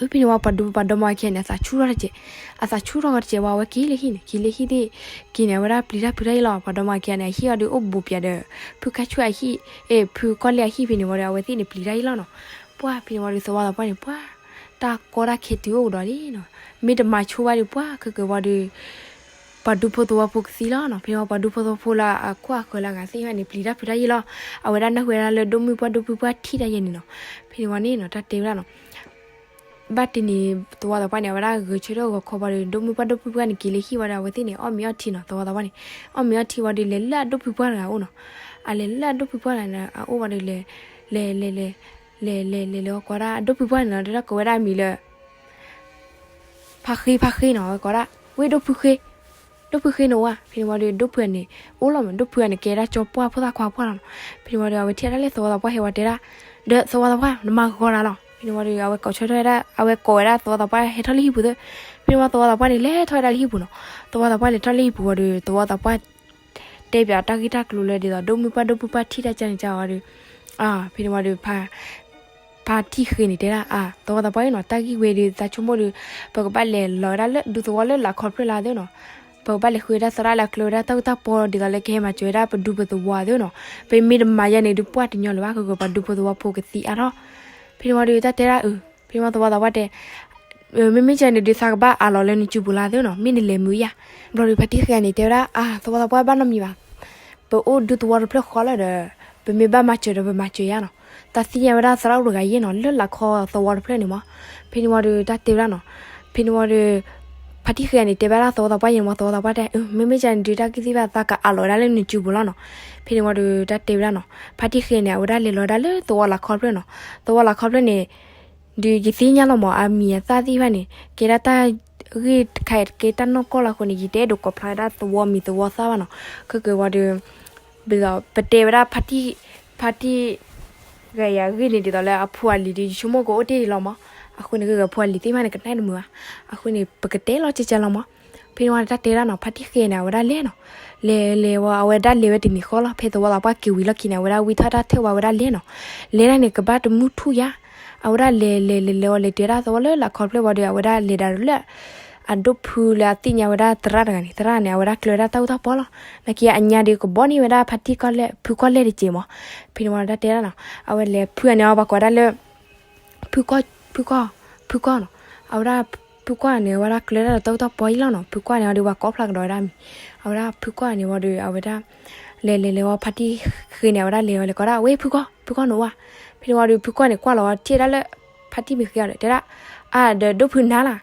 ဖဲန့ၣ်ဝံၤပှၤဒူဖိပှၤဒီမါဝၤခံဂၤန့ၣ် အသးဆူၣ်ထီၣ်တက့ၢ်, အသးဆူၣ်ထီၣ်ဂီၤတက့ၢ်ဝံၤ အဝဲက့ၤလၢဟံၣ်န့ၣ် က့ၤလၢဟံၣ်သ့ၣ် က့ၤန့ၣ် အဝဲဒၣ်ပျံၤတၢ်ဖုးတၢ်ယ့ၢ်လီၤ. ပှၤဒီမါဝၤခံဂၤန့ၣ် အဟံၣ်အီၤဒီးအိၣ်ဘူးပၠးဒီး ဖုခါဆူၣ်အဟံၣ်, ဖုကီၢ်လဲၢ်အဟံၣ်ဖဲန့ၣ်ဝံၤဒီး အဝဲသ့ၣ်န့ၣ်ပျံၤတၢ်ယ့ၢ်လီၤနီၤ. ပှၢ်ဖဲန့ၣ်ဝံၤဒီး သဝီသးပှၢ်န့ၣ် ပှၢ် တၢ်ကီတၢ်ခဲတုၤအိၣ်ကဒီးလံနီၤ. မ့ၢ်တမၤဆိဘၣ်ဒီး ပှၢ်ခဲကၢၤဝံၤဒီး ပှၤဒူဖိသဝီဖိကသံလီၤနီၤ. ဖဲန့ၣ်ဝံၤပှၤဒူဖိသဝီဖိလၢအခိၣ်အဃၢၤလၢအဂၤသ့ၣ်တဖၣ်န့ၣ် ပျံၤတၢ်ဖုးတၢ်ယ့ၢ်လီၤ. အဝဲဒၣ်နၢ်ဟူဝဲဒၣ်လၢဒိၣ်မုၣ်ပှၢ်ဒိၣ်ပုၢ်ပှၢ်ထံၣ်တၢ်ယဲန့ၣ်နီၤ. ဖဲန့ၣ်ဝံၤန့ၣ်နီၤ တၢ်တဲဝဲဒၣ်နီၤ ဘၣ်တနံၤ သဝီသးပှၢ်န့ၣ် အဝဲဒၣ်ဂဲၤဆၢထၢၣ်ဂီၤခီဝံၤဒီး ဒိၣ်မုၣ်ပှၢ်ဒိၣ်ပုၢ်ပှၢ်န့ၣ် က့ၤလၢဟံၣ်ဝံၤဒီး အဝဲသ့ၣ်န့ၣ် အီၣ်မ့ၤအီထံနီၤ သဝီသးပှၢ်န့ၣ်. အီၣ်မ့ၤအီထံဝံၤဒီး လဲၤလၢအဒိၣ်ဖုပှၢ်တဂၤအအိၣ်နီၤ. အလဲၤလၢအဒိၣ်ဖုပှၢ်တဂၤန့ၣ် အအိၣ်ဝံၤဒီး လဲၤ လဲၤ လဲၤ လဲၤ လဲၤ လဲၤ လဲၤ လဲၤ လဲၤ ကိးဝဲဒၣ်အဒိၣ်ဖုပှၢ်န့ၣ်နီၤ တဲဒၣ်ကိးဝဲဒၣ်အမံၤလၢ ဖါဃ့ ဖါဃ့နီၤ ဝဲကိးဒၣ် ဝ့ၢ်ဒိၣ်ဖုဃ့ ဒိၣ်ဖုဃ့န့ၣ်ဝဲ. ဖဲန့ၣ်ဝံၤဒီး ဒိၣ်ဖုန့ၣ် အိၣ်လီၤမး ဒိၣ်ဖုန့ၣ် ကဲဒၣ်ကၠီပှၢ်ဖိသၣ်ခွါပှၢ်လီၤနီၤ. ဖဲန့ၣ်ဝံၤဒီး အဝဲထံၣ်ဒၣ်လၢသဝီသးပှၢ်ဟဲဝံၤတဲဒၣ် ဒီးသဝီသးပှၢ် နမၤဂီၤတၢ်လီၤ. ဖဲန့ၣ်ဝံၤဒီး အဝဲကိးဆၢထၢၣ်ဝဲဒၣ် အဝဲကိးဝဲဒၣ်သဝီသးပှၢ်ဟဲထီၣ်လၢဟံၣ်ပူၤသ့. ဖဲန့ၣ်ဝံၤသဝီသးပှၢ်န့ၣ် လဲၤထီၣ်ဝဲဒၣ်လၢဟံၣ်ပူၤနီၤ. သဝီသးပှၢ်လဲၤထီၣ်လၢဟံၣ်ပူၤဝံၤဒီး သဝီသးပှၢ် တဲပၠးတၢ်ဂ့ၢ်တၢ်ကျိၤလၢဒ်သိး ဒိၣ်မုၣ်ပှၢ်ဒိၣ်ပုၢ်ပှၢ်ထံၣ်တၢ်ကန့ၣ်ကဝံၤဒီး ဖဲန့ၣ်ဝံၤဒီး ဖါတံၢ်ဃ့န့ၣ်တဲဒၣ် အါ သဝီသးပှၢ်အံၤနီၤ တၢ်ဂ့ၢ်ဝဲဒီး သးဆိကမိၣ်ဒီး ပကဘၣ်လဲၤလီၤဝဲဒၣ်လၢဒူသဝီလၢလာ်ခီဖျၢၣ်လၢသ့နီၤ. ပကဘၣ်လဲၤဃုဝဲဒၣ်သရၣ်လၢအကျၢၤဝဲဒၣ်တၢ်အူတၢ်ပီ ဒ်သိးလၢကဟဲမၤစၢၤဝဲဒၣ်ပဒူပသဝီသ့နီၤ. ပမ့ၢ်တမၤယဲန့ၣ်ဒုး ပှၢ်တညီလၢၤဘၣ် ခဲကၢၤပှၤဒူဖိသဝီဖိကသံအါထီၣ်. ဖဲန့ၣ်ဝံၤဒီး တၢ်တဲဒၣ်အၢ ဖဲန့ၣ်ဝံၤသဝီသးပှၢ်တဲ မ့မ့ၢ်ကန့ၣ်ဒုး သးကဘၣ်အးလီၤလၢနစုပူၤလၢသ့နီၤ မ့ၢ်နလဲၤမုာ်ယၤ. ဘျီဒီး ဖါတံၢ်ဃ့န့ၣ် တဲဝဲဒၣ် အါ သဝီသးပှၢ်ဘၣ်နီတမံၤဘၣ်. ပအိၣ်ဒူသဝီတဖျၢၣ်ဃီလီၤဒီး ပမ့ၢ်ဘၣ်မၤစၢၤဒီးပမၤစၢၤယၤနီၤ. တၢ်သ့ၣ်ညါဝဲဒၣ်သရၣ်အိၣ်တဂၤယဲနီၤ လၢလာ်ခီသဝီတဖျၢၣ်န့ၣ်မး. ဖဲန့ၣ်ဝံၤဒီး တၢ်တဲဝဲဒၣ်နီၤ. ဖဲန့ၣ်ဝံၤဒီး ဖါတံၢ်ဃ့န့ၣ် တဲဝဲဒၣ်သဝီသးပှၢ်ယဲန့ၣ်မး သဝီသးပှၢ်တဲ မ့မ့ၢ်ကန့ၣ်ဒုး တၢ်ဂ့ၢ်သ့ၣ်တဖၣ် သးကအးလီၤဝဲဒၣ်လၢနစုပူၤလီၤနီၤ. ဖဲန့ၣ်ဝံၤဒီး တၢ်တဲဝဲဒၣ်နီၤ ဖါတံၢ်ဃ့န့ၣ် အဝဲဒၣ်လဲၤလီၤဝဲဒၣ်လၢသဝီလာ်ခီဖျၢၣ်နီၤ. သဝီလာ်ခီဖျၢၣ်န့ၣ် ဒုးယသ့ၣ်ညါလီၤမး အမံၤအသၣ်သ့ၣ်တဖၣ်န့ၣ် ကဲဒၣ်တၢ်ဂ့ၢ်တခါအံၤ ကဲတၢ်နီၢ်ကီၢ်လီၤအဃိန့ၣ် ယတအဲၣ်ဒိးကိးဖျါဝဲဒၣ်သဝီမံၤသဝီသၣ်ဘၣ်နီၤ. ခဲကၢၤဝံၤဒီး ဒ်သိး ပတဲဝဲဒၣ် ဖါတံၢ် ဂၤယၤဂ့ၢ်န့ၣ် ဒ်သိးလၢအဖိအလံၤဒီး ယဆိကမိၣ်ကအိၣ်တ့ၢ်ဒံးလီၤမး. အဃိန့ၣ် ဂ့ၤဂ့ၤဖိအလံၤသ့ၣ်တဖၣ်န့ၣ် ကနၣ်တမုာ်ဘၣ်. အဃိန့ၣ် ပကတဲလီၤကဲကဲလီၤမး. ဖဲန့ၣ်ဝံၤတၢ်တဲဒၣ်နီၤ ဖါတံၢ်ဃ့န့ၣ် အဝဲဒၣ်လဲၤနီၤ. လဲၤလဲၤဝံၤ အဝဲဒၣ်လဲၤဝဲတနံၤဃီလီၤ. ဖဲသဝီသးပှၢ်က့ၤဝံၤလီၢ်ခံန့ၣ် အဝဲဒၣ်ဝံထီၣ်တၢ်ထၢၣ်ဝံၤ အဝဲဒၣ်လဲၤနီၤ. လဲၤဒၣ်န့ၣ် ကဘၣ်တမုၢ်ထူၣ်ယါ အဝဲဒၣ်လဲၤလဲၤလဲၤလဲၤဝံၤ လဲၤတုၤဝဲဒၣ်သဝီလၢလာ်ခီဖျၢၣ်ဝံၤဒီး အဝဲဒၣ်လဲၤဒၣ်လၢ အဒိၣ်ဖုလၢအသ့ၣ်ညါဝဲဒၣ်သရၣ်တဂၤန့ၣ် သရၣ်န့ၣ် အဝဲဒၣ်ကျၢၤဝဲဒၣ်တၢ်အူတၢ်ပီလီၤ. နာ်က့အညါဒီးကဘီန့ၢ်ဝဲဒၣ်ဖါတံၢ်ကီၢ်လဲၢ် ဖုကီၢ်လဲၢ်တက့ၢ်မး. ဖဲန့ၣ်ဝံၤတၢ်တဲဒၣ်နီၤ အဝဲလဲၤဖုအန့ၣ်အီၤ ပှၤကိးဒၣ်လၢ ဖုကီၢ် ဖုကီၢ် ဖုကီၢ်နီၤ. အဝဲဒၣ် ဖုကီၢ်န့ၣ် အဝဲဒၣ်ကျၢၤဒၣ်ဒီးတၢ်အူတၢ်ပီအံၤလီၤနီၤ. ဖုကီၢ်န့ၣ် အီၤဒီးပှၤကိးဖျါကဒီးဝဲဒၣ်မံၤ အဝဲဒၣ်ဖုကီၢ်န့ၣ်ဝံၤဒီး အဝဲဒၣ် လဲၤလဲၤလဲၤဝံၤ ဖါတံၢ်ဃ့န့ၣ် အဝဲဒၣ်လဲၤဝဲလဲၤကိးဒၣ် ဝဲဖုကီၢ် ဖုကီၢ်န့ၣ်ဝဲ. ဖဲန့ၣ်ဝံၤဒီး ဖုကီၢ်န့ၣ် ကွၢ်လီၤဝံၤ ထံၣ်ဝဲဒၣ်လၢ ဖါတံၢ်မ့ၢ်ဃ့အီၤဒီး တဲဒၣ် အါ ဒီးဒိၣ်ဖုနၤလၢ်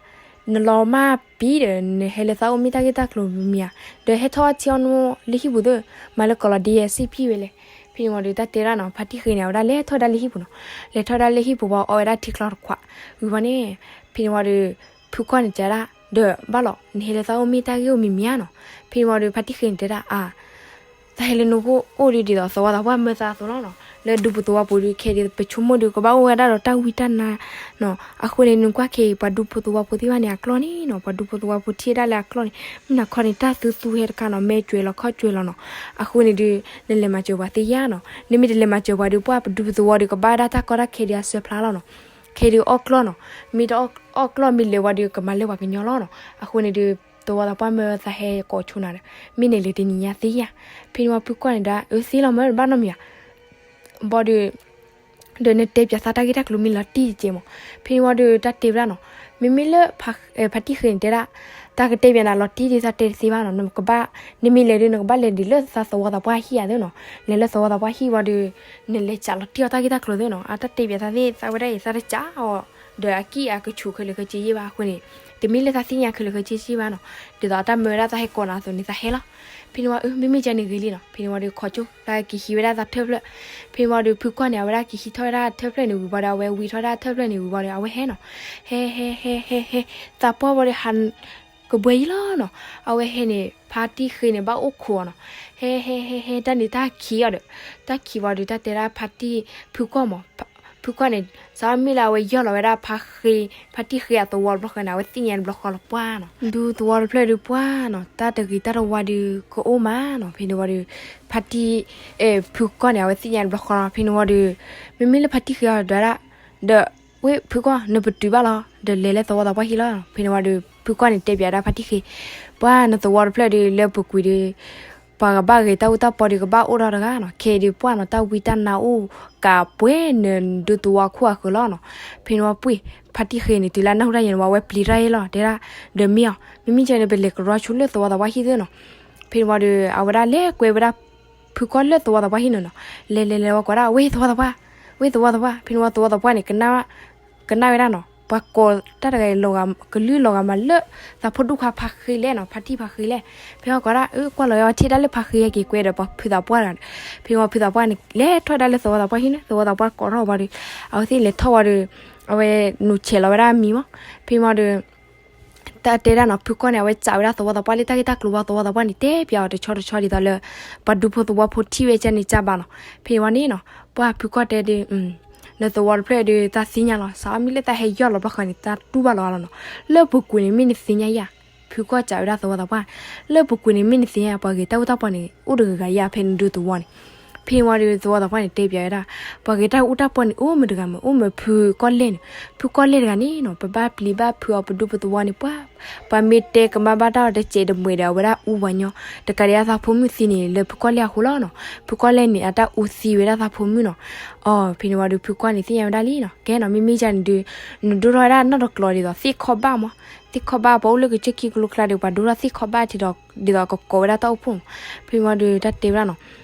နလီၤမၢ်ပံၤဒီး နဟဲလၢသးအိၣ်မ့ၢ်တၢ်ဂ့ၢ်တၢ်ကျိၤမံၤဧါ, ဒီးဟဲထီၣ်အီထံအီနိလၢဟံၣ်ပူၤသ့ၣ်, မၤလၢကီးလီၤဒ်ယဲစံးဖံဝဲလဲၣ်. ဖဲန့ၣ်ဝံၤဒီးတၢ်တဲဒၣ်နီၤ ဖါတံၢ်ဃ့န့ၣ် အဝဲဒၣ်လဲၤထီၣ်ဝဲဒၣ်လၢဟံၣ်ပူၤနီၤ. လဲၤထီၣ်ဝဲဒၣ်လၢဟံၣ်ပူၤဝံၤ အီဝဲဒၣ်ထံချီတခွး, ဝံၤဝံၤန့ၣ် ဖဲန့ၣ်ဝံၤဒီး ဖုကီၢ်န့ၣ်တဲဒၣ် ဒီးဘၣ်လီၤ နဟဲလၢသးအိၣ်မ့ၢ်တၢ်ဂ့ၢ်အိၣ်မံၤမံၤဧါနီၤ. ဖဲန့ၣ်ဝံၤဒီး ဖါတံၢ်ဃ့န့ၣ်တဲဒၣ် အါ သးဟဲလၢနအိၣ်ဒ်သိးသဝီသးပှၢ်မၢသးအသိးလီၤနီၤ. လၢဒူပူၤသဝီပူၤဒီး ခဲဒုးပဆိကမိၣ်ဒီး ကဘၣ်အိၣ်ဝဲဒၣ်ဒီးတၢ်ဝံတၢ်နါနီၤ. အဃိန့ၣ် နကွၢ်ခဲအံၤ ပှၤဒူဖိသဝီဖိသ့ၣ်တဖၣ်န့ၣ် အကျီၢ်န့ၣ်နီၤ, ပှၤဒူဖိသဝီဖိထံၣ်ဝဲဒၣ်လၢအကျီၢ်န့ၣ် မုၢ်နၤခီန့ၣ် တၢ်သူသူဟဲတခါနီၤ, မဲာ်ကွဲၤလီၤခီၣ်ကွဲၤလီၤနီၤ. အဃိန့ၣ်ဒီး နလဲၤမၤစၢၤပှၤသ့ယါနီၤ. နမ့ၢ်တလဲၤမၤစၢၤပှၤဒီး ပှၤပဒူပသဝီဒီး ကဘၣ်ဝဲဒၣ်တၢ်ကီတၢ်ခဲဒုးအစၢဖျါလီၤနီၤ. ခဲဒုးအီၣ်ကျီၢ်နီၤ. မ့ၢ်တအီၣ်ကျီၢ်မ့ၢ်လဲၤဝံၤဒီး ကမၤလၢပှၤကညီလီၤနီၤ. အဃိန့ၣ်ဒီး သဝီသးပှၢ်မၢသးဟဲကိးဆိနၤဒီး မ့ၢ်နလဲၤတနံၤညါသ့ယါ. ဖဲန့ၣ်ဝံၤဖုကီၢ်န့ၣ်ဒၣ် အၢ သ့လီၤမၢ ဘၣ်နီတမံၤဧါ ဘၣ်ဒီး ဒီးနတဲပၠးသးတၢ်ဂ့ၢ်တၢ်ကျိၤမ့ၢ်လီၤတံၢ်တက့ၢ်မး. ဖဲန့ၣ်ဝံၤဒီးတၢ်တဲဝဲဒၣ်နီၤ, မ့မ့ၢ်လၢ ဖါတံၢ်ဃ့န့ၣ်တဲဒၣ်, တၢ်ကတဲပၠးနၤလီၤတံၢ်ဒီးသးတဲတသ့ဘၣ်နီၤ, နကဘၣ်, နမ့ၢ်လဲၤဒီး နကဘၣ်လဲၤဒ်လၢသးသဝီသးပှၢ်ဟံၣ်ဧါသ့နီၤ, လဲၤလၢသဝီသးပှၢ်ဟံၣ်ဝံၤဒီး နလဲၤစးလီၤတံၢ်အီၤတၢ်ဂ့ၢ်တၢ်ကျိၤသ့နီၤ, အတၢ်တဲပၠးသးသ့ၣ် သးဝဲဒၣ်အံၤ သးတစးအီၤ, ဒီးအကံၣ်အကဆူးခဲလၢာ်ခဲဆ့ယဲၢ်ဘၣ်အဃိန့ၣ် တမ့ၢ်လၢသးသ့ၣ်ညါခဲလၢာ်ခဲဆ့ဘၣ်နီၤ, ဒ်သိးတၢ်မၢဝဲဒၣ်သးဟဲကိးနၤအသိးန့ၣ် သးဟဲလီၤ. ဖဲန့ၣ်ဝံၤ အၢ မ့မ့ၢ်ကန့ၣ်ဂ့ၤလံနီၤ, ဖဲန့ၣ်ဝံၤဒီး ခိးကၠိ သးက့ၤဟံးဝဲဒၣ်သးထၢၣ်ဖျၢၣ်. ဖဲန့ၣ်ဝံၤဒီး ဖုကီၢ်န့ၣ် အဝဲဒၣ်က့ၤဟံးထီၣ်ဝဲဒၣ်ထၢၣ်ဖျၢၣ်န့ၣ်ဝံၤဝံၤဒီး အဝဲဝံထီၣ်ဝဲဒၣ်ထၢၣ်ဖျၢၣ်န့ၣ်ဝံၤဝံၤဒီး အဝဲဟဲနီၤ, ဟဲ ဟဲ ဟဲ ဟဲ ဟဲ သးပှၢ်ဝံၤဒီး ဟး ကဘှဲအံၤလီၤနီၤ. အဝဲဟဲန့ၣ် ဖါတံၢ်ဃ့န့ၣ် ဘၣ်အိၣ်ခိးအီၤနီၤ, ဟဲ ဟဲ ဟဲ ဟဲ တၢ်န့ၣ်တၢ်ခံးအီၤဒီး, တၢ်ခံးဝံၤဒီး တၢ်တဲဒၣ်ဖါတံၢ် ဖုကီၢ်မး, ဖုကီၢ်န့ၣ် စးမ့ၢ်လၢအဝဲယီၢ်လီၤဝဲဒၣ်ဖါဃ့, ဖါတံၢ်ဃ့အသဝီတဘျီဃီန့ၣ် အဝဲသ့ၣ်ညါတဘျီဃီလီၤပှၢ်နီၤ. ဒူသဝီတဖျၢၣ်ဒုးပှၢ်နီၤ, တၢ်တဂ့ၤတၢ်တဝါဒုးကအိၣ်မးနီၤ. ဖဲန့ၣ်ဝံၤဒီး ဖါတံၢ် ဖုကီၢ်န့ၣ် အဝဲသ့ၣ်ညါတဘျီဃီလီၤ. ဖဲန့ၣ်ဝံၤဒီး မ့မ့ၢ်လၢဖါတံၢ်ဃ့အီၤဒၣ်ဒၣ် ဒီး ဝ့ၢ်ဖုကီၢ် နပတုာ်ဘၣ်လီၤ, ဒီးလဲၤလၢသဝီသးပှၢ်ဟံၣ်လီၤ. ဖဲန့ၣ်ဝံၤဒီး ဖုကီၢ်န့ၣ်တဲပၠးဒၣ်ဖါတံၢ်ဃ့, ပှၢ်နသဝီတဖျၢၣ်ဒုး လၢပူၤကွံာ်ဒီး ပှၤကဘၣ်ဂ့ၤတၢ်အူတၢ်ပီဒီးကဘၣ်အိၣ်ဒီးတဂၤနီၤ, ခဲအံၤဒုးပှၢ်နီၤ တၢ်ဝံတၢ်နါအိၣ်ကးပှဲၤနဒူသဝီခိၣ်အဃၢၤလီၤနီၤ. ဖဲန့ၣ်ဝံၤပှ့ၢ် ဖါတံၢ်ဃ့န့ၣ် တုၤလၢနၢ်ဟူတၢ်ယဲၢ်န့ၣ်ဝံၤ အဝဲပျံၤတၢ်အံၤလီၤ, တဲဒၣ် ဒီးမ့ၢ်အီၤ မ့မ့ၢ်ကန့ၣ် ပလဲၤကရီဆိလၢသဝီသးပှၢ်ဟံၣ်သ့နီၤ. ဖဲန့ၣ်ဝံၤဒီး အဝဲဒၣ်လဲၤကွဲဝဲဒၣ် ဖုကီၢ်လၢသဝီသးပှၢ်ဟံၣ်န့ၣ်နီၤ, လဲၤလဲၤလဲၤဝဲကိးဒၣ် ဝ့ၢ်သဝီသးပှၢ်, ဝ့ၢ်သဝီသးပှၢ်. ဖဲန့ၣ်ဝံၤသဝီသးပှၢ်န့ၣ် ကနၣ်ဝဲဒၣ်နီၤ, ပှၤကိးတၢ်တဂၤအံၤ ကလုၢ်လီၤဂာ်မးလၢ သးဖိဒူၣ်ခွါဖါဃ့လဲၣ်နီၤ, ဖါတံၢ်ဖါဃ့လဲၣ်. ဖဲအီၤကိးဒၣ် အၢ ကွၢ်လီၤဝဲအီၤထံၣ်ဒၣ်လၢဖါဃ့ဟဲက့ၤကွဲဒီးပှၤဖုသးပှၢ်တဂၤဒီး, ဖဲန့ၣ်ဝံၤဖုသးပှၢ်န့ၣ် လဲၤထီၣ်ဝဲဒၣ်လၢသဝီသးပှၢ်ဟံၣ်န့ၣ်, သဝီသးပှၢ်ကိးထီၣ်ဝံၤဒီး အဝဲသ့ၣ်လဲၤထီၣ်ဝံၤဒီး အဝဲနုာ်ဆဲးလီၤဝဲဒၣ်မံၤမး. ဖဲန့ၣ်ဝံၤဒီး တၢ်တဲဒၣ်နီၤ ဖုကီၢ်န့ၣ် အဝဲစံးဝဲဒၣ်သဝီသးပှၢ်လၢတၢ်ဂ့ၢ်တၢ်ကျိၤဝံၤ သဝီသးပှၢ်န့ၣ် တဲပၠးအီၤတဆီတဆီဒ်သိးလၢ ပှၤဒူဖိသဝီဖိထံၣ်ဝဲကန့ၣ်ကဘၣ်နီၤ. ဖဲန့ၣ်ဝံၤန့ၣ်နီၤ ပှၢ်ဖုကီၢ်တဲဒုး နသဝီတဖျၢၣ်ဒုး သးသ့ၣ်ညါလီၤ, စးအီမ့ၢ်လၢသးဟဲယီၢ်လီၤဘျီဃီန့ၣ် သးတူၢ်ဘၣ်လီၤလီၤနီၤ. လၢပူၤကွံာ်န့ၣ်မ့ၢ်နသ့ၣ်ညါယၤ, ဖုကီၢ်စံးဝဲဒၣ်သဝီသးပှၢ်, လၢပူၤကွံာ်န့ၣ်မ့ၢ်နသ့ၣ်ညါယၤ ပှၤဂ့ၤတၢ်အူတၢ်ပီန့ၣ် အိၣ်တဂၤဂၤယၤဖဲနဒူသဝီန့ၣ်. ဖဲန့ၣ်ဝံၤဒီးသဝီသးပှၢ်န့ၣ် တဲပၠးဝဲဒၣ် ပှၤဂ့ၤတၢ်အူတၢ်ပီန့ၣ် အိၣ်မ့ၢ်တဂၤမ့ၢ် အိၣ်မ့ၢ်ဖုကီၢ်လဲၢ်န့ၣ်, ဖုကီၢ်လဲၢ်တဂၤန့ၣ်နီၤ ပဘၣ်ပျံၤဘၣ်ဖုးအီၤပဒူပသဝီန့ၣ် ပှၤ ပှၤမ့ၢ်တဲကမၣ်ဘၣ်တၢ်အီၤတစဲးတမှဲးဒီး အဝဲဒၣ်အူပှၤညီ, တကးဒံးအသးဖိမုၣ်သံန့ၣ် လၢဖုကီၢ်လဲၢ်အဃိလီၤနီၤ. ဖုကီၢ်လဲၢ်န့ၣ် အတၢ်အူသံဝဲဒၣ်သးဖိမုၣ်နီၤ. အီၤ ဖဲန့ၣ်ဝံၤဒီး ဖုကီၢ်န့ၣ်သ့ၣ်ညါဝဲဒၣ်လံနီၤ, ကဲနီၤ မ့မ့ၢ်ယၤန့ၣ်ဒုး နဒိၣ်ထီၣ်ဝဲဒၣ်နီၢ်တကျိၤဒ်သိးသ့ၣ်ခီၣ်ဘၣ်မး, သ့ၣ်ခီၣ်ဘၣ် ပှၤအိၣ်လၢကစၢၢ်ခံကလိကျါဒီး ပှၤဒိၣ်ထီၣ်သ့ၣ်ခီၣ်ဘၣ်ထံဒီး ဒ်သိးကကိးဝဲဒၣ်တၢ်အိၣ်ဖှိၣ်မး. ဖဲန့ၣ်ဝံၤဒီး တၢ်တဲဝဲဒၣ်နီၤ,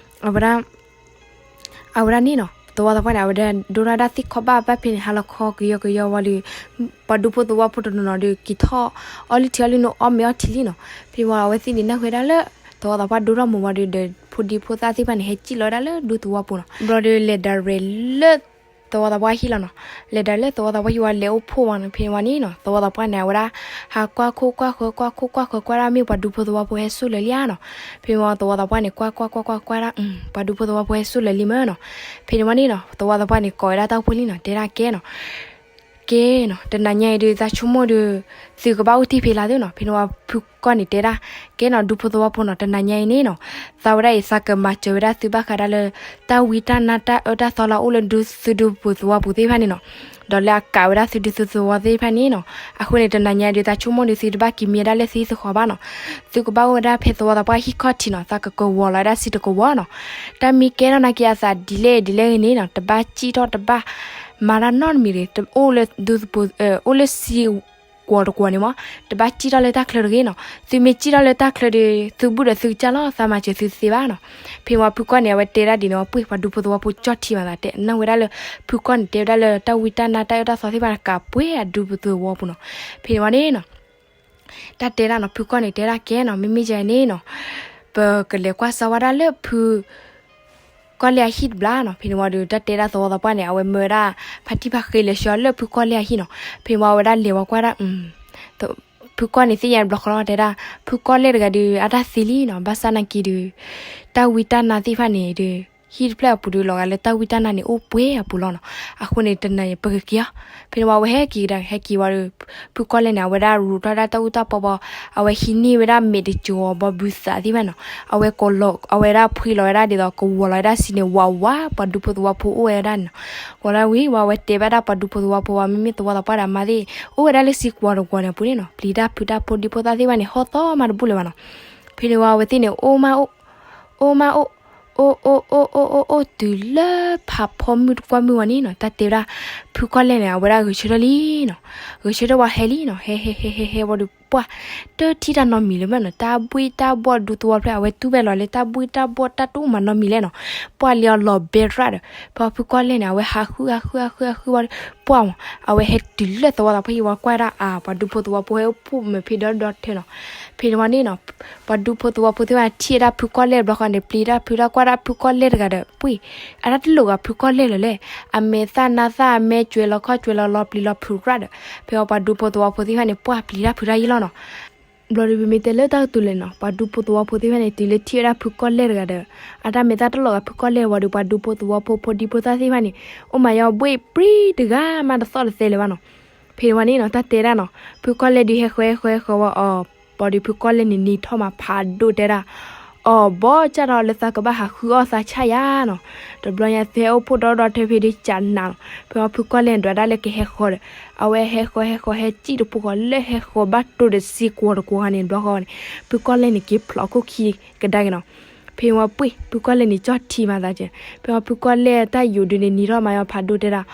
အဝဲဒၣ် အဝဲဒၣ်န့ၣ်နီၤ သဝီသးပှၢ်န့ၣ် အဝဲဒၣ်ဒိၣ်ထီၣ်ဝဲဒၣ်သ့ၣ်ခီၣ်ဘၣ်ဘၣ်ဖဲန့ၣ် ဟါလီၤခီကယီကယီဝံၤဒီး ပှၤဒူဖိသဝီဖိတနီၤနီၤဒီး က့ၤထီၣ်အီလုၢ်ထံအီလုၢ်နိ အီၣ်မ့ၤအီထံလံနီၤ. ဖဲန့ၣ်ဝံၤ အဝဲသ့ၣ်န့ၣ်နၢ်ဟူဝဲဒၣ်လၢ သဝီသးပှၢ်ဒိၣ်ထီၣ်မးဝံၤဒီး ဒီးဖိဒံဖိသၣ်သ့ၣ်တဖၣ်န့ၣ် ဟဲစံၣ်လီၤဝဲဒၣ်လၢဒူသဝီပူၤနီၤ. ဘျီဒီးလဲၤဒၣ်ရဲၣ်လၢ သဝီသးပှၢ်ဟံၣ်လီၤနီၤ. လဲၤဒၣ်လၢသဝီသးပှၢ်ဟံၣ်ဝံၤ လဲၤအိၣ်ဖှိၣ်ဝံၤန့ၣ် ဖဲန့ၣ်ဝံၤန့ၣ်နီၤ သဝီသးပှၢ်န့ၣ် အဝဲဒၣ် ဟးကွၢ်ခိၣ်ကွၢ်ဃၢၤ ကွၢ်ခိၣ်ကွၢ်ဃၢၤ ကွၢ်ဒၣ်မ့ၢ်ပှၤဒူဖိသဝီဖိဟဲစိၣ်လၢာ်လံဧါနီၤ. ဖဲန့ၣ်ဝံၤ သဝီသးပှၢ်န့ၣ် ကွၢ်ကွၢ်ကွၢ်ကွၢ်ကွၢ်ဒၣ် ပှၤဒူဖိသဝီဖိဟဲစိၣ်လၢာ်လံမ့ၢ်နီၤ. ဖဲန့ၣ်ဝံၤန့ၣ်နီၤ သဝီသးပှၢ်န့ၣ် ကိးဝဲဒၣ်တၢ်အိၣ်ဖှိၣ်လံနီၤ တဲဒၣ်ကဲနီၤ ကဲနီၤ တနၤညါအံၤဒုး သးဆိကမိၣ်ဒီး သုကဘၣ်အိၣ်တ့ၢ်ဖဲလၢသုနီၤ. ဖဲန့ၣ်ဝံၤ ဖုကီၢ်န့ၣ်တဲဒၣ် ကဲနီၤ ဒူဖိသဝီဖိနီၤ တနၤညါအံၤန့ၣ်နီၤ သးဝဲဒၣ်အံၤ သးကမၤစၢၤဝဲဒၣ်သုဘၣ်ဃးဒၣ်လၢ တၢ်ဝံတၢ်နါတၢ်အၢတၢ်သီလၢအအိၣ်လၢဒူသုဒူပူၤသဝီပူၤသ့ၣ်တဖၣ်န့ၣ်နီၤ ဒီးလၢအကးဝဲဒၣ်သုဒူသုသဝီသ့ၣ်တဖၣ်န့ၣ်နီၤ. အဃိန့ၣ် တနၤညါအံၤဒုး သးဆိကမိၣ်ဒီး သုတဘၣ်က့ၤမံဝဲဒၣ်လၢသုဟံၣ်သုဃီဘၣ်နီၤ. သုကဘၣ်အိၣ်ဝဲဒၣ်ဖဲသဝီသးပှၢ်ဟံၣ်ခီၣ်ထံးနီၤ သးကကဝီၤလီၤဝဲဒၣ်စံးတကဝီၤနီၤ. တၢ်မ့ၢ်ကဲထီၣ်နာ်က့ၤအသးဒ်လဲၣ်ဒ်လဲၣ်ဂ့ၤန့ၣ်နီၤ တဘၣ်စံၣ်ထီၣ်တဘၣ်မၤတၢ်နီတမံၤတဂ့ၤ အိၣ်လၢဒူသပူၤ အိၣ်လၢစံးကွီၤတကွီၤန့ၣ်မး တဘၣ်စံၣ်ထီၣ်လၢတၢ်ချၢတဂ့ၤနီၤ. သုမ့ၢ်စံၣ်ထီၣ်လၢတၢ်ချၢဒီး သုဘူၣ်ဒီးသုကစၢ်လီၤ သးမၤစၢၤသုတသ့ဘၣ်နီၤ. ဖဲန့ၣ်ဝံၤ ဖုကီၢ်န့ၣ် အဝဲတဲဒၣ်ဒ်န့ၣ်ဝံၤ ပှ့ၢ်ပှၤဒူဖိသဝီဖိကၠီၣ်ထံမးသးတဲ နၢ်ဟူဝဲဒၣ်လၢ ဖုကီၢ်န့ၣ်တဲဝဲဒၣ်လၢ တၢ်ဝံတၢ်နါတၢ်အၢတၢ်သီသ့ၣ်တဖၣ်န့ၣ် ကးပှဲၤအဒူပူၤသဝီပူၤနီၤ. ဖဲန့ၣ်ဝံၤန့ၣ်နီၤ တၢ်တဲဒၣ်နီၤ ဖုကီၢ်န့ၣ်တဲဒၣ်ကဲနီၤ မ့မ့ၢ်ယဲန့ၣ်နီၤ ပကလဲၤကွၢ်စၢၤဝဲဒၣ်လၢဖု ကီၢ်လဲၢ်အဟံၣ်တဘျီနီၤ. ဖဲန့ၣ်ဝံၤဒီး တၢ်တဲဒၣ်သဝီသးပှၢ်န့ၣ် အဝဲမၢဝဲဒၣ် ဖါတံၢ်ဖါဃ့လဲၤဆှၢလၢဖုကီၢ်လဲၢ်အဟံၣ်နီၤ. ဖဲန့ၣ်ဝံၤ အဝဲဒၣ်လဲၤဝဲကွၢ်ဒၣ် ဖုကီၢ်န့ၣ်သ့ၣ်ညါတဘျီဃီလီၤ တဲဒၣ် ဖုကီၢ်လဲၢ်တဂၤဒီး အတၢ်သံလံနီၤ ဘၣ်ဆၣ်နာ်က့ၤဒီး တၢ်ဝံတၢ်နါသ့ၣ်တဖၣ်န့ၣ်ဒီး ဟံၣ်တဖျၢၣ်အပူၤဒီး လီၤဂာ်လၢတၢ်ဝံတၢ်နါန့ၣ် အိၣ်ပှဲၤအပူၤလီၤနီၤ. အဃိန့ၣ် တနၤအံၤ ပကက့ၤအီၤ. ဖဲန့ၣ်ဝံၤ အဝဲဟဲက့ၤကဒါ ဟဲက့ၤဝံၤဒီး ဖုကီၢ်လဲၢ်န့ၣ် အဝဲဒၣ်ရူးထီၣ်ဒၣ်တၢ်အူတၢ်ပီပီ အဝဲဟံးန့ၢ်ဝဲဒၣ်မဲာ်တကဝီၤဘီဘုသးသ့ၣ်တဖၣ်နီၤ. အဝဲကိးလီၤ အဝဲဒၣ်ဖှံလီၤဝဲဒၣ်ဒ်သိး ကဝီၤလီၤဝဲဒၣ်စံးန့ၣ် ဝးဝး ပှၤဒူဖိသဝီဖိအိၣ်ဝဲဒၣ်န့ၣ်နီၤ. ဝံၤလီၤဝံၤ ဝံၤအဝဲတဲဘၣ်ဒၣ်ပှၤဒူဖိသဝီဖိဝံၤ မ့မ့ၢ်သဝီသးပှၢ်ဒီးအမါသ့ၣ် အိၣ်ဝဲဒၣ်လၢစံးကွီၤတကွီၤန့ၣ်အပူၤန့ၣ်နီၤ ပျံၤတၢ်ဖုးတၢ်ဖိဒံဖိသၣ်သ့ၣ်တဖၣ်န့ၣ် ဟီၣ်သီမးတဘူၣ်လၢၤဘၣ်နီၤ. ဖဲန့ၣ်ဝံၤ အဝဲသ့ၣ်န့ၣ် အိၣ်မးအိၣ် အိၣ်မးအိၣ် အိၣ်အိၣ်အိၣ်အိၣ်အိၣ် တုၤလၢဖးဖီမုၢ်တကွၢ်မုၢ်ဝံၤန့ၣ်နီၤ တၢ်တဲဝဲဒၣ် ဖုကီၢ်လဲၢ်န့ၣ် အဝဲဒၣ်ဂဲၤဆၢထၢၣ်လံနီၤ. ဂဲၤဆၢထၢၣ်ဝံၤဟဲလံနီၤ ဟဲဟဲဟဲဟဲဟဲဝံၤဒီး ပှၢ်တထံၣ်တၢ်နီတမံၤလၢၤမၢ်နီၤ, တၢ်ဘှံးတၢ်ဘှီၣ်ဒူသဝီဖျၢၣ် အဝဲတူၢ်ဝဲလီၤလၢတၢ်ဘှံးတၢ်ဘှီၣ် တၢ်တအိၣ်မးနီတမံၤလဲၣ်နီၤ. ပှၢ်လံအီၤလီၤဘဲရၣ်ဒီး ဖဲဖုကီၢ်လဲၢ်န့ၣ် အဝဲဟးဃုဟးဃုဟးဃုဟးဃုဝံၤဒီး ပှၢ်မး အဝဲဟဲတုၤလၢသဝီသးဖှံဝံၤ ကွၢ်ဒၣ်အါ ပှၤဒူဖိသဝီဖိဟဲအိၣ်ဖှိၣ်မုာ်ဖံးဒီဒီထၢနီၤ. ဖဲန့ၣ်ဝံၤန့ၣ်နီၤ ပှၤဒူဖိသဝီဖိသ့ၣ်တဖၣ်န့ၣ် ထံၣ်ဝဲဒၣ်ဖုကီၢ်လဲၢ်တဘျီဃီန့ၣ် ပျံၤတၢ်ဖုးတၢ် ကွၢ်ဒၣ်ဖုကီၢ်လဲၢ်တဂၤဒီး ပှၢ် အတၢ်တလိာ်ဂၤဖုကီၢ်လဲၢ်လၢၤလဲၣ်, အမဲာ်သၣ်နါသၣ် အမဲာ်ကွဲၤလီၤခီၣ်ကွဲၤလီၤလီၤ ပျံၤလီၤဖုးရၣ်ဒီး ဖဲအီၤပှၤဒူဖိသဝီဖိသ့ၣ်တဖၣ်န့ၣ် ပှၢ်ပျံၤတၢ်ဖုးတၢ်ယံာ်လီၤနီၤ. ဘျီဒီးပမ့ၢ်တဲလၢတၢ်ကတိၤလဲၣ်နီၤ ပှၤဒူဖိသဝီဖိသ့ၣ်တဖၣ်န့ၣ် တုၤလၢထံၣ်ဝဲဒၣ်ဖုကီၢ်လဲၢ်တဂၤဒီး အတၢ်မဲာ်သၣ်တလိာ်ဂၤဖုကီၢ်လဲၢ်ဝံၤဒီး ပှၤဒူဖိသဝီဖိဖိဒံဖိသၣ်သ့ၣ်တဖၣ်န့ၣ် အိၣ်မးယီၤဘှ့ၣ်ပြံတဂၤမး တသီၣ်တသဲလၢၤဘၣ်နီၤ. ဖဲန့ၣ်ဝံၤန့ၣ်နီၤ တၢ်တဲဒၣ်နီၤ ဖုကီၢ်လဲၢ်ဒုးဟဲဃီၤဟဲဃီၤဟဲဃီၤဝံၤအီၤ ဘျီဒီးဖုကီၢ်လဲၢ်န့ၣ်နံၤထီၣ်မးဖးဒိၣ်တဲဒၣ် အီၤဘီကၢ်ဒီးလၢသးကဘၣ်ဟးဃုအီၣ်သးဆၣ်ယါနီၤ. တဘျီညါသုဟဲအိၣ်ဖှိၣ်ဒီဒီထၢဖဲဒုးကနးနီၤ. ဖဲအီၤဖုကီၢ်လဲၢ်န့ၣ် ဒွးဒၣ်လၢကဟဲဃီၤဒီး အဝဲဟဲဃီၤဟဲဃီၤ ဟဲစံၣ်တပူၤဃီလၢဟဲဃီၤဘၣ်တိၤဒီးစ့ကွီၤတကွီၤန့ၣ် တဘျီဃီန့ၣ် ဖုကီၢ်လဲၢ်န့ၣ် က့ၤဖျိးခိၣ်ခံကဒါက့ၤနီၤ. ဖဲဝံၤပှၢ် ဖုကီၢ်လဲၢ်န့ၣ် ကၠီၣ်ထံမးသးကဲး, ဖဲဝံၤဖုကီၢ်လဲၢ်တၢ်ယိာ်ဒုးန့ၣ် နံၤထီၣ်မးယီၤဖးဒိၣ်တဲဒၣ်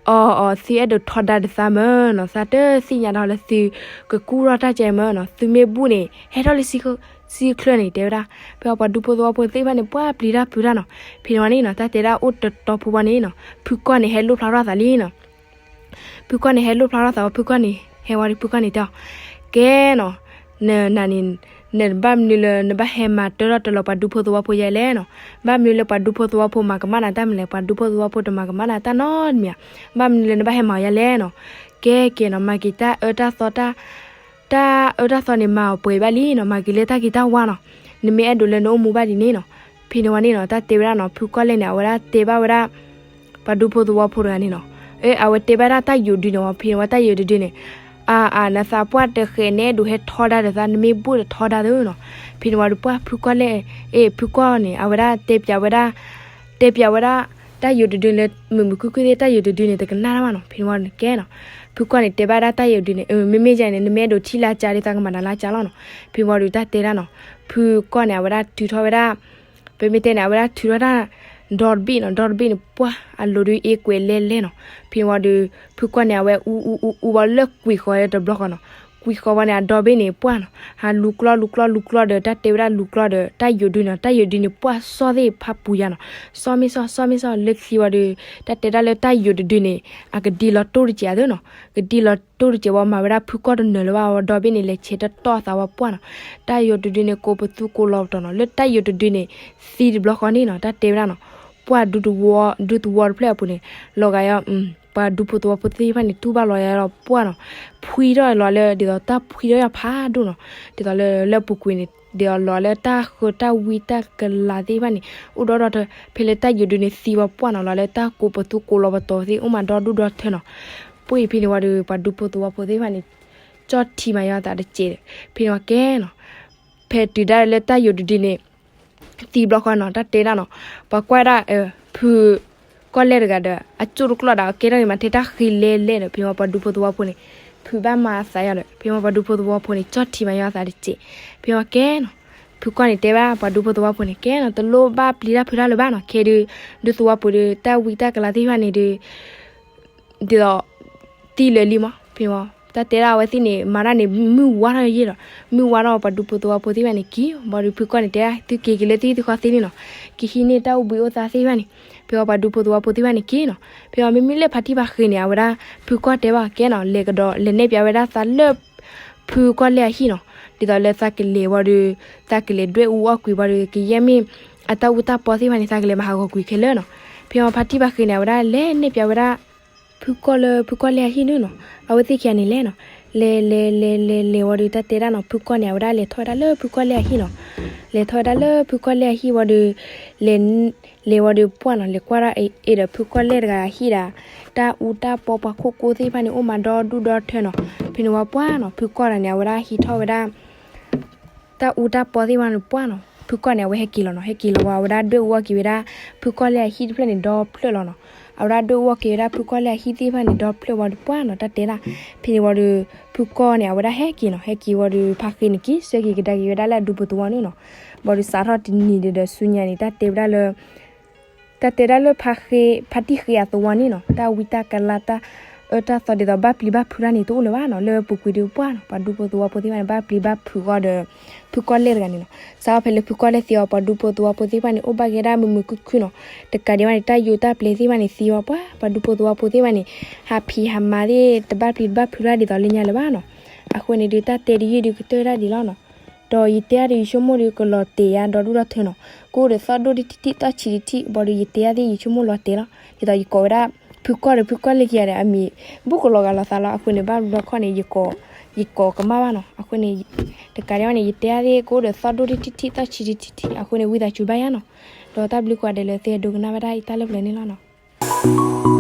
အီၤအီၤ သုအဲၣ်ဒိးထီဒါဒီးသးမၢ်နီၤ, သးတသ့ၣ်ညါဒီးလၢသုကကူၣ်ထီၣ်တၢ်ကဲမၢ်နီၤ, သုမ့ၢ်ဘူၣ်န့ၣ် ဟဲထီၣ်လၢစံၣ်ချၢန့ၣ် တဲဝဲဒၣ်. ဖဲဝံၤပှၤဒူဖိသဝီဖိသ့ၣ်တဖၣ်န့ၣ် ပှၢ်ပျံၤတၢ်ဖုးတၢ်နီၤ. ဖဲန့ၣ်ဝံၤန့ၣ်နီၤ တၢ်တဲဒၣ်အိၣ်တတီၤဖိဝံၤန့ၣ်နီၤ ဖုကီၢ်န့ၣ် ဟဲလိၣ်ဖျါထီၣ်သးလံနီၤ. ဖုကီၢ်န့ၣ် ဟဲလိၣ်ဖျါထီၣ်သးဝံၤ ဖုကီၢ်န့ၣ် ဟဲဝံၤဒီး ဖုကီၢ်န့ၣ်တဲအီၤ ကဲနီၤ, နနၤန့ၣ် နဘၣ်မနုၤလၢနဘၣ်ဟဲမၤတၢထီၣ်တလီၤပှၤဒူဖိသဝီဖိယဲလဲၣ်နီၤ. ဘၣ်မနုၤလၢပှၤဒူဖိသဝီဖိမၤကမၣ်နၤတၢ်မနုၤလဲၣ်, ပှၤဒူဖိသဝီဖိတမၤကမၣ်နၤတၢ်နီတမံၤဧါ, ဘၣ်မနုၤလၢနဘၣ်ဟဲမၤအီၤယဲလဲၣ်နီၤ. ကဲကဲနီၤ မၤက့ၤတၢ်အၢတၢ်သီ တၢ်အၢတၢ်သီန့ၣ် မၤအီၤပှဲၤဘၣ်လံနီၤ, မၤက့ၤလၢတၢ်ဂ့ၤတၢ်ဝါနီၤ, နမ့ၢ်အဲၣ်ဒိးလၢနအိၣ်မူဘၣ်ဒ်န့ၣ်နီၤ. ဖဲန့ၣ်ဝံၤန့ၣ်နီၤ တၢ်တဲဝဲဒၣ်နီၤ ဖုကီၢ်လဲၢ်န့ၣ် အဝဲဒၣ်တဲဘၣ်ဝဲဒၣ် ပှၤဒူဖိသဝီဖိတဂၤန့ၣ်နီၤ, အဝဲတဲဘၣ်ဒၣ်တၢ်ယိာ်ဒုးန့ၣ်ဝံၤ ဖဲန့ၣ်ဝံၤတၢ်ယိာ်တဒုန့ၣ် အါအါ နသးပှၢ်တဃဲး နအဲၣ်ဒိးဟဲထီဒါဒီးသး နမ့ၢ်ဘူၣ်ဒီးထီဒါသ့နီၤ. ဖဲန့ၣ်ဝံၤဒီးပှၢ်ဖုကီၢ်လဲၢ် အ့ၣ် ဖုကီၢ်န့ၣ် အဝဲဒၣ်တဲပၠးဝဲဒၣ် တဲပၠးဝဲဒၣ် တၢ်ယိာ်တဒုလၢ မုာ်မုာ်ခုၣ်ခုၣ်သ့ၣ် တၢ်ယိာ်တဒုန့ၣ် တကနၣ်တၢ်ဘၣ်နီၤ. ဖဲန့ၣ်ဝံၤန့ၣ်ကဲနီၤ ဖုကီၢ်န့ၣ် တဲဘၣ်ဒၣ်တၢ်ယိာ်ဒုန့ၣ် မ့မ့ၢ်ယဲန့ၣ် နမ့ၢ်အဲၣ်ဒိးထံၣ်လၢအကါဒီး သးကမၤနၤလၢအကါလီၤနီၤ. ဖဲန့ၣ်ဝံၤဒီးတၢ်တဲဒၣ်နီၤ ဖုကီၢ်န့ၣ် အဝဲဒၣ်ထုးထီၣ်ဝဲဒၣ် ပမ့ၢ်တဲန့ၣ် အဝဲဒၣ်ထုးထီၣ်တၢ် ဒီတဘ့ၣ်နီၤ, ဒီတဘ့ၣ်န့ၣ် ပှၢ်အလိၤဒုးအ့ကွဲးလဲလဲနီၤ. ဖဲန့ၣ်ဝံၤဒီး ဖုကီၢ်န့ၣ် အဝဲအူအူအူအူဝံၤလၢကွံာ်ဃီၤတဘျီဃီနီၤ. ကွံာ်ဃီၤဝံၤန့ၣ် အဒီဘ့ၣ်န့ၣ် ပှၢ်နီၤ ဟးလူၤကျီလူၤကျီလူၤကျီဒီး တၢ်တဲဝဲဒၣ်လူၤကျီဒီး တၢ်ယိာ်ဒုန့ၣ် တၢ်ယိာ်ဒုန့ၣ် ပှၢ်စီၣ်သ့ၣ်ဖးပူၤယါနီၤ. စီၣ်မ့ၢ်စီၣ် စီၣ်မ့ၢ်စီၣ် လၢခံဝံၤဒီး တၢ်တဲဒၣ်လၢတၢ်ယိာ်တဒုန့ၣ် အကဒံလီၤတိၢ်တစဲးအသးနီၤ. ကဒံလီၤတိၢ်တစဲးဝံၤ မၤဝဲဒၣ်ဖုကီၢ်တနၢၤလၢၤဘၣ်ဝံၤ ဒီဘ့ၣ်န့ၣ် လဲၤဆဲးတတီၢ်အသးဝံၤပှၢ်နီၤ. တၢ်ယိာ်တဒုန့ၣ် ကိးပသူကိးလီၤပတီၢ်နီၤ. လၢတၢ်ယိာ်တဒုန့ၣ် သံတဘျီဃီန့ၣ်နီၤ တၢ်တဲဝဲဒၣ်နီၤ ပှၢ်ဒူသဝီ ဒူသဝီတဖျၢၣ်အပူၤန့ၣ် လီၤဂာ်ယီၤ ပှၤဒူဖိသဝီဖိသ့ၣ်တဖၣ်န့ၣ် တူၢ်ဘၣ်လီၤယါဒီးပှၢ်နီၤ ဖှံထီၣ်လီၤလၢ ဒ်သိးတၢ်ဖှံထီၣ်ယါဖးဒိၣ်နီၤ. ဒ်သိးလၢလၢပူၤကွံာ်န့ၣ် ဒ်သိးလီၤလၢတၢ်ဃၢတၢ်ဝံတၢ်ကလၤသ့ၣ်တဖၣ်န့ၣ် အိၣ်ဒီးဒီး ဖဲလၢတၢ်ယိာ်တဒုန့ၣ်သံဝံၤပှၢ်နီၤ လီၤလၢတၢ်ကိးပသူကိးလီၤပတီၢ်သ့ၣ် အိၣ်မးဒီဒူၣ်ဒီထၢနီၤ. ပှၢ်အံၤဖဲန့ၣ်ဝံၤဒီး ပှၤဒူဖိသဝီဖိသ့ၣ်တဖၣ်န့ၣ် ကၠီၣ်ထံမၤယါသးတစဲးဒီး ဖဲန့ၣ်ဝံၤကဲနီၤ ဖဲတုၤဒၣ်လၢတၢ်ယိာ်တဒုန့ၣ် သံဘျီဃီနီၤ တၢ်တဲဒၣ်နီၤ ပှၤကွၢ်ဒၣ် ဖုကီၢ်လဲၢ်တဂၤဒီး အကၠိၣ်တကျီၢ်ဒီး အကဲထီၣ်က့ၤမးထဲတၢ်ဃံလဲလဲဒီး ဖဲန့ၣ်ဝံၤပှၤဒူဖိသဝီဖိန့ၣ် ဖုးဘၣ်မၤအသးယါဒီး ဖဲန့ၣ်ဝံၤပှၤဒူဖိသဝီဖိန့ၣ် ကၠီၣ်ထံမၤယါသးတစဲး ဖဲန့ၣ်ဝံၤကဲနီၤ ဖုကီၢ်န့ၣ်တဲဘၣ်ပှၤဒူဖိသဝီဖိန့ၣ် ကဲနီၤ တလိၣ်ဘၣ်ပျံၤတၢ်ဖုးတၢ်လၢၤဘၣ်နီၤ ခဲဒုး ဒူသဝီပူၤဒီး တၢ်ဝံတၢ်ကလၤသ့ၣ်တဖၣ်န့ၣ်ဒီး ဒ်သိး သံလၢာ်လံမး ဖဲန့ၣ်ဝံၤ တၢ်တဲဒၣ်အဝဲသ့ၣ်န့ၣ် မၤတၢ်န့ၣ် မုၢ်ဝါထီၣ်ယဲၢ်ဒီး မုၢ်ဝါထီၣ်ပှၤဒူဖိသဝီဖိသ့ၣ်တဖၣ်န့ၣ်က့ၤ ဘၣ်ဒီးဖုကီၢ်န့ၣ်တဲဒၣ် သုက့ၤက့ၤလၢသုဟံၣ်သုဃီသ့န့ၣ်နီၤ ကဟံးန့ၢ်တၢ်အိၣ်ဘှံးအိၣ်သါသ့ၣ်တဖၣ်န့ၣ် ဖဲဝံၤပှၤဒူဖိသဝီဖိသ့ၣ်တဖၣ်န့ၣ်က့ၤနီၤ ဖဲဝံၤမ့မ့ၢ်လၢဖါတံၢ်ဖါဃ့န့ၣ် အဝဲဒၣ် ဖုကီၢ်တဲဘၣ်ကဲနီၤ လဲၤကဒီး လဲၤနဲၣ်ပၠးဝဲဒၣ်သးလၢ ဖုကီၢ်လဲၢ်အဟံၣ်နီၤ ဒ်သိးလၢသးကလဲၤဝံၤဒီး သးကလဲၤဒွဲၣ်အူအီၣ်ကွံာ်ဝံၤဒီး ကယဲၢ်မ့ၢ် အတၢ်အူတၢ်ပီသ့ၣ်တဖၣ်န့ၣ် သးကလဲၤမၤဟးဂီၤကွံာ်ခဲလၢာ်နီၤ ဖဲဝံၤဖါတံၢ်ဖါဃ့န့ၣ် အဝဲဒၣ်လဲၤနဲၣ်ပၠးဝဲဒၣ် ဖုကီၢ်လၢဖုကီၢ်လဲၢ်အဟံၣ်န့ၣ်နီၤ အဝဲသ့ၣ်ခံဂၤန့ၣ်လဲၤနီၤ လဲၤလဲၤလဲၤလဲၤလဲၤဝံၤဒီး တၢ်တဲဒၣ်နီၤ ဖုကီၢ်န့ၣ် အဝဲဒၣ်လဲၤထီၣ်ဝဲဒၣ်လၢဖုကီၢ်လဲၢ်အဟံၣ်နီၤ လဲၤထီၣ်ဝဲဒၣ်လၢဖုကီၢ်လဲၢ်အဟံၣ်ဝံၤဒီး လဲၤ လဲၤဝံၤဒီးပှၢ်နီၤ လဲၤကွၢ်ဒၣ်အ့ၣ်ဒီးဖုကီၢ်လဲၢ်တဂၤအဟံၣ်ဒၣ် တၢ်အူတၢ်ပီပှၤခိၣ်ကိသ့ၣ်တဖၣ်န့ၣ် အိၣ်မးဒီဒူၣ်ဒီထၢနီၤ ဖဲန့ၣ်ဝံၤပှၢ်နီၤ ဖုကီၢ်တဂၤန့ၣ် အဝဲဒၣ်ဟံးထီၣ်ဝဲဒၣ် တၢ်အူတၢ်ပီသ့ၣ်တဖၣ်န့ၣ်ပှၢ်နီၤ ဖုကီၢ်န့ၣ် အဝဲဟဲက့ၤလီၤနီၤ ဟဲက့ၤလီၤဝံၤ အဝဲဒၣ်ဒွဲၣ်အူအီၣ်က့ၤဝဲဒၣ် ဖုကီၢ်လဲၢ်အဟံၣ်တဖျၢၣ်န့ၣ် ဒီဖျၢၣ်လီၤနီၤ အဝဲဒၣ်ဒွဲၣ်အူအီၣ်က့ၤဝဲဒၣ် ဖုကီၢ်လဲၢ်အဟံၣ်သ့ၣ်တဖျၢၣ်န့ၣ် ဒီဖျၢၣ်ဝံၤဒီးပှၢ်နီၤ တၢ်တဲဒၣ် ဖဲန့ၣ်ဝံၤဒီး ဖုကီၢ်န့ၣ် အဝဲဒၣ်ဟဲက့ၤနီၤ ဟဲက့ၤဝံၤဒီး ဖါဃ့န့ၣ်က့ၤ ဆှၢက့ၤကဒါက့ၤဝဲဒၣ်လၢအဒူဖိသဝီန့ၣ်နီၤ ဘၣ်ဒီးစးထီၣ်တနံၤဒီး ဆူညါန့ၣ် တၢ်တဲဝဲဒၣ်လၢ တၢ်တဲဒၣ်လၢဖါဃ့ ဖါတံၢ်ဃ့အသဝီန့ၣ်နီၤ တၢ်ဝံတၢ်ကလၤတၢ် အၢတၢ်သီဒ်သိးဘၣ်ပျံၤဘၣ်ဖုးတၢ်န့ၣ် တအိၣ်လၢၤဘၣ်နီၤ. လၢပူၤကွံာ်ဒုးပှၢ်နီၤ ပှၤဒူဖိသဝီဖိသ့ၣ်တဖၣ်န့ၣ် ဘၣ်ပျံၤဘၣ်ဖုးဃီဒီး ဖုကီၢ်လဲၣ်တဂၤန့ၣ်နီၤ. စးထီၣ်ဖဲလၢဖုကီၢ်လဲၣ်သံအီၤ ပှၤဒူဖိသဝီဖိသ့ၣ်တဖၣ်န့ၣ် အိၣ်ဘၣ်က့ၤဒၣ်မုာ်မုာ်ခုၣ်ခုၣ်နီၤ. တကးဒံးဘၣ်န့ၣ် တၢ်ယိၤတၢ်ပျဲသ့ၣ်တဖၣ်န့ၣ်သံအီၤ ပှၤ ပှၤဒူဖိသဝီဖိသ့ၣ်တဖၣ်န့ၣ် ဟးဖံးဟးမၤသ့ၣ် တဘၣ်ပျံၤတဘၣ်ဖုးတၢ်ဒ်သိးလၢညါလၢၤဘၣ်နီၤ. အဃိန့ၣ်ဒုး တၢ်တဲဒ်ယုၢ်ဒုးကတၢၢ်ဒၣ်ဒ်လီၤနီၤ. ဒီးယတဲအါဒီးယဆိကမိၣ်ဒီး ကလီၤတဲာ်ယါဒီဒူၣ်ဒီထၢနီၤ. ကအိၣ်ဒီးသီၣ်ဒိၣ်တထံၣ်ထံၣ် သီၣ်ဆံးတထံၣ် ဘၣ်ဒီးယတဲအါသ့ၣ် ယဆိကမိၣ်လီၤတဲာ်လီၤ. ဒ်သိးယကိးဝဲဒၣ် ဖုကီၢ်ဒီးဖုကီၢ်လဲၣ်ခံဂၤဒီး အမံၤ ဘူၣ်ကလီၤဂာ်လိာ်သးလီၤ. အဃိန့ၣ် ဘၣ်ဘျီခီန့ၣ် ယကိးကမၣ်ဘၣ်နီၤ. အဃိန့ၣ် တကးဒံးဘၣ်န့ၣ် ယတဲအါသ့ၣ် ကအိၣ်ဒီးသီၣ်ဒိၣ်တထံၣ်ထံၣ် သီၣ်ဆံးတထံၣ်ထံၣ် အဃိန့ၣ် ဝံသးစူၤဘၣ်ယါနီၤ. ဒီးတၢ်ဘျုးကိးဂၤဒဲးလၢသုဒိကနၣ်ဝဲဒၣ်အံၤ တၢ်လၢပျၢၤန့ၣ်လီၤနီၤ.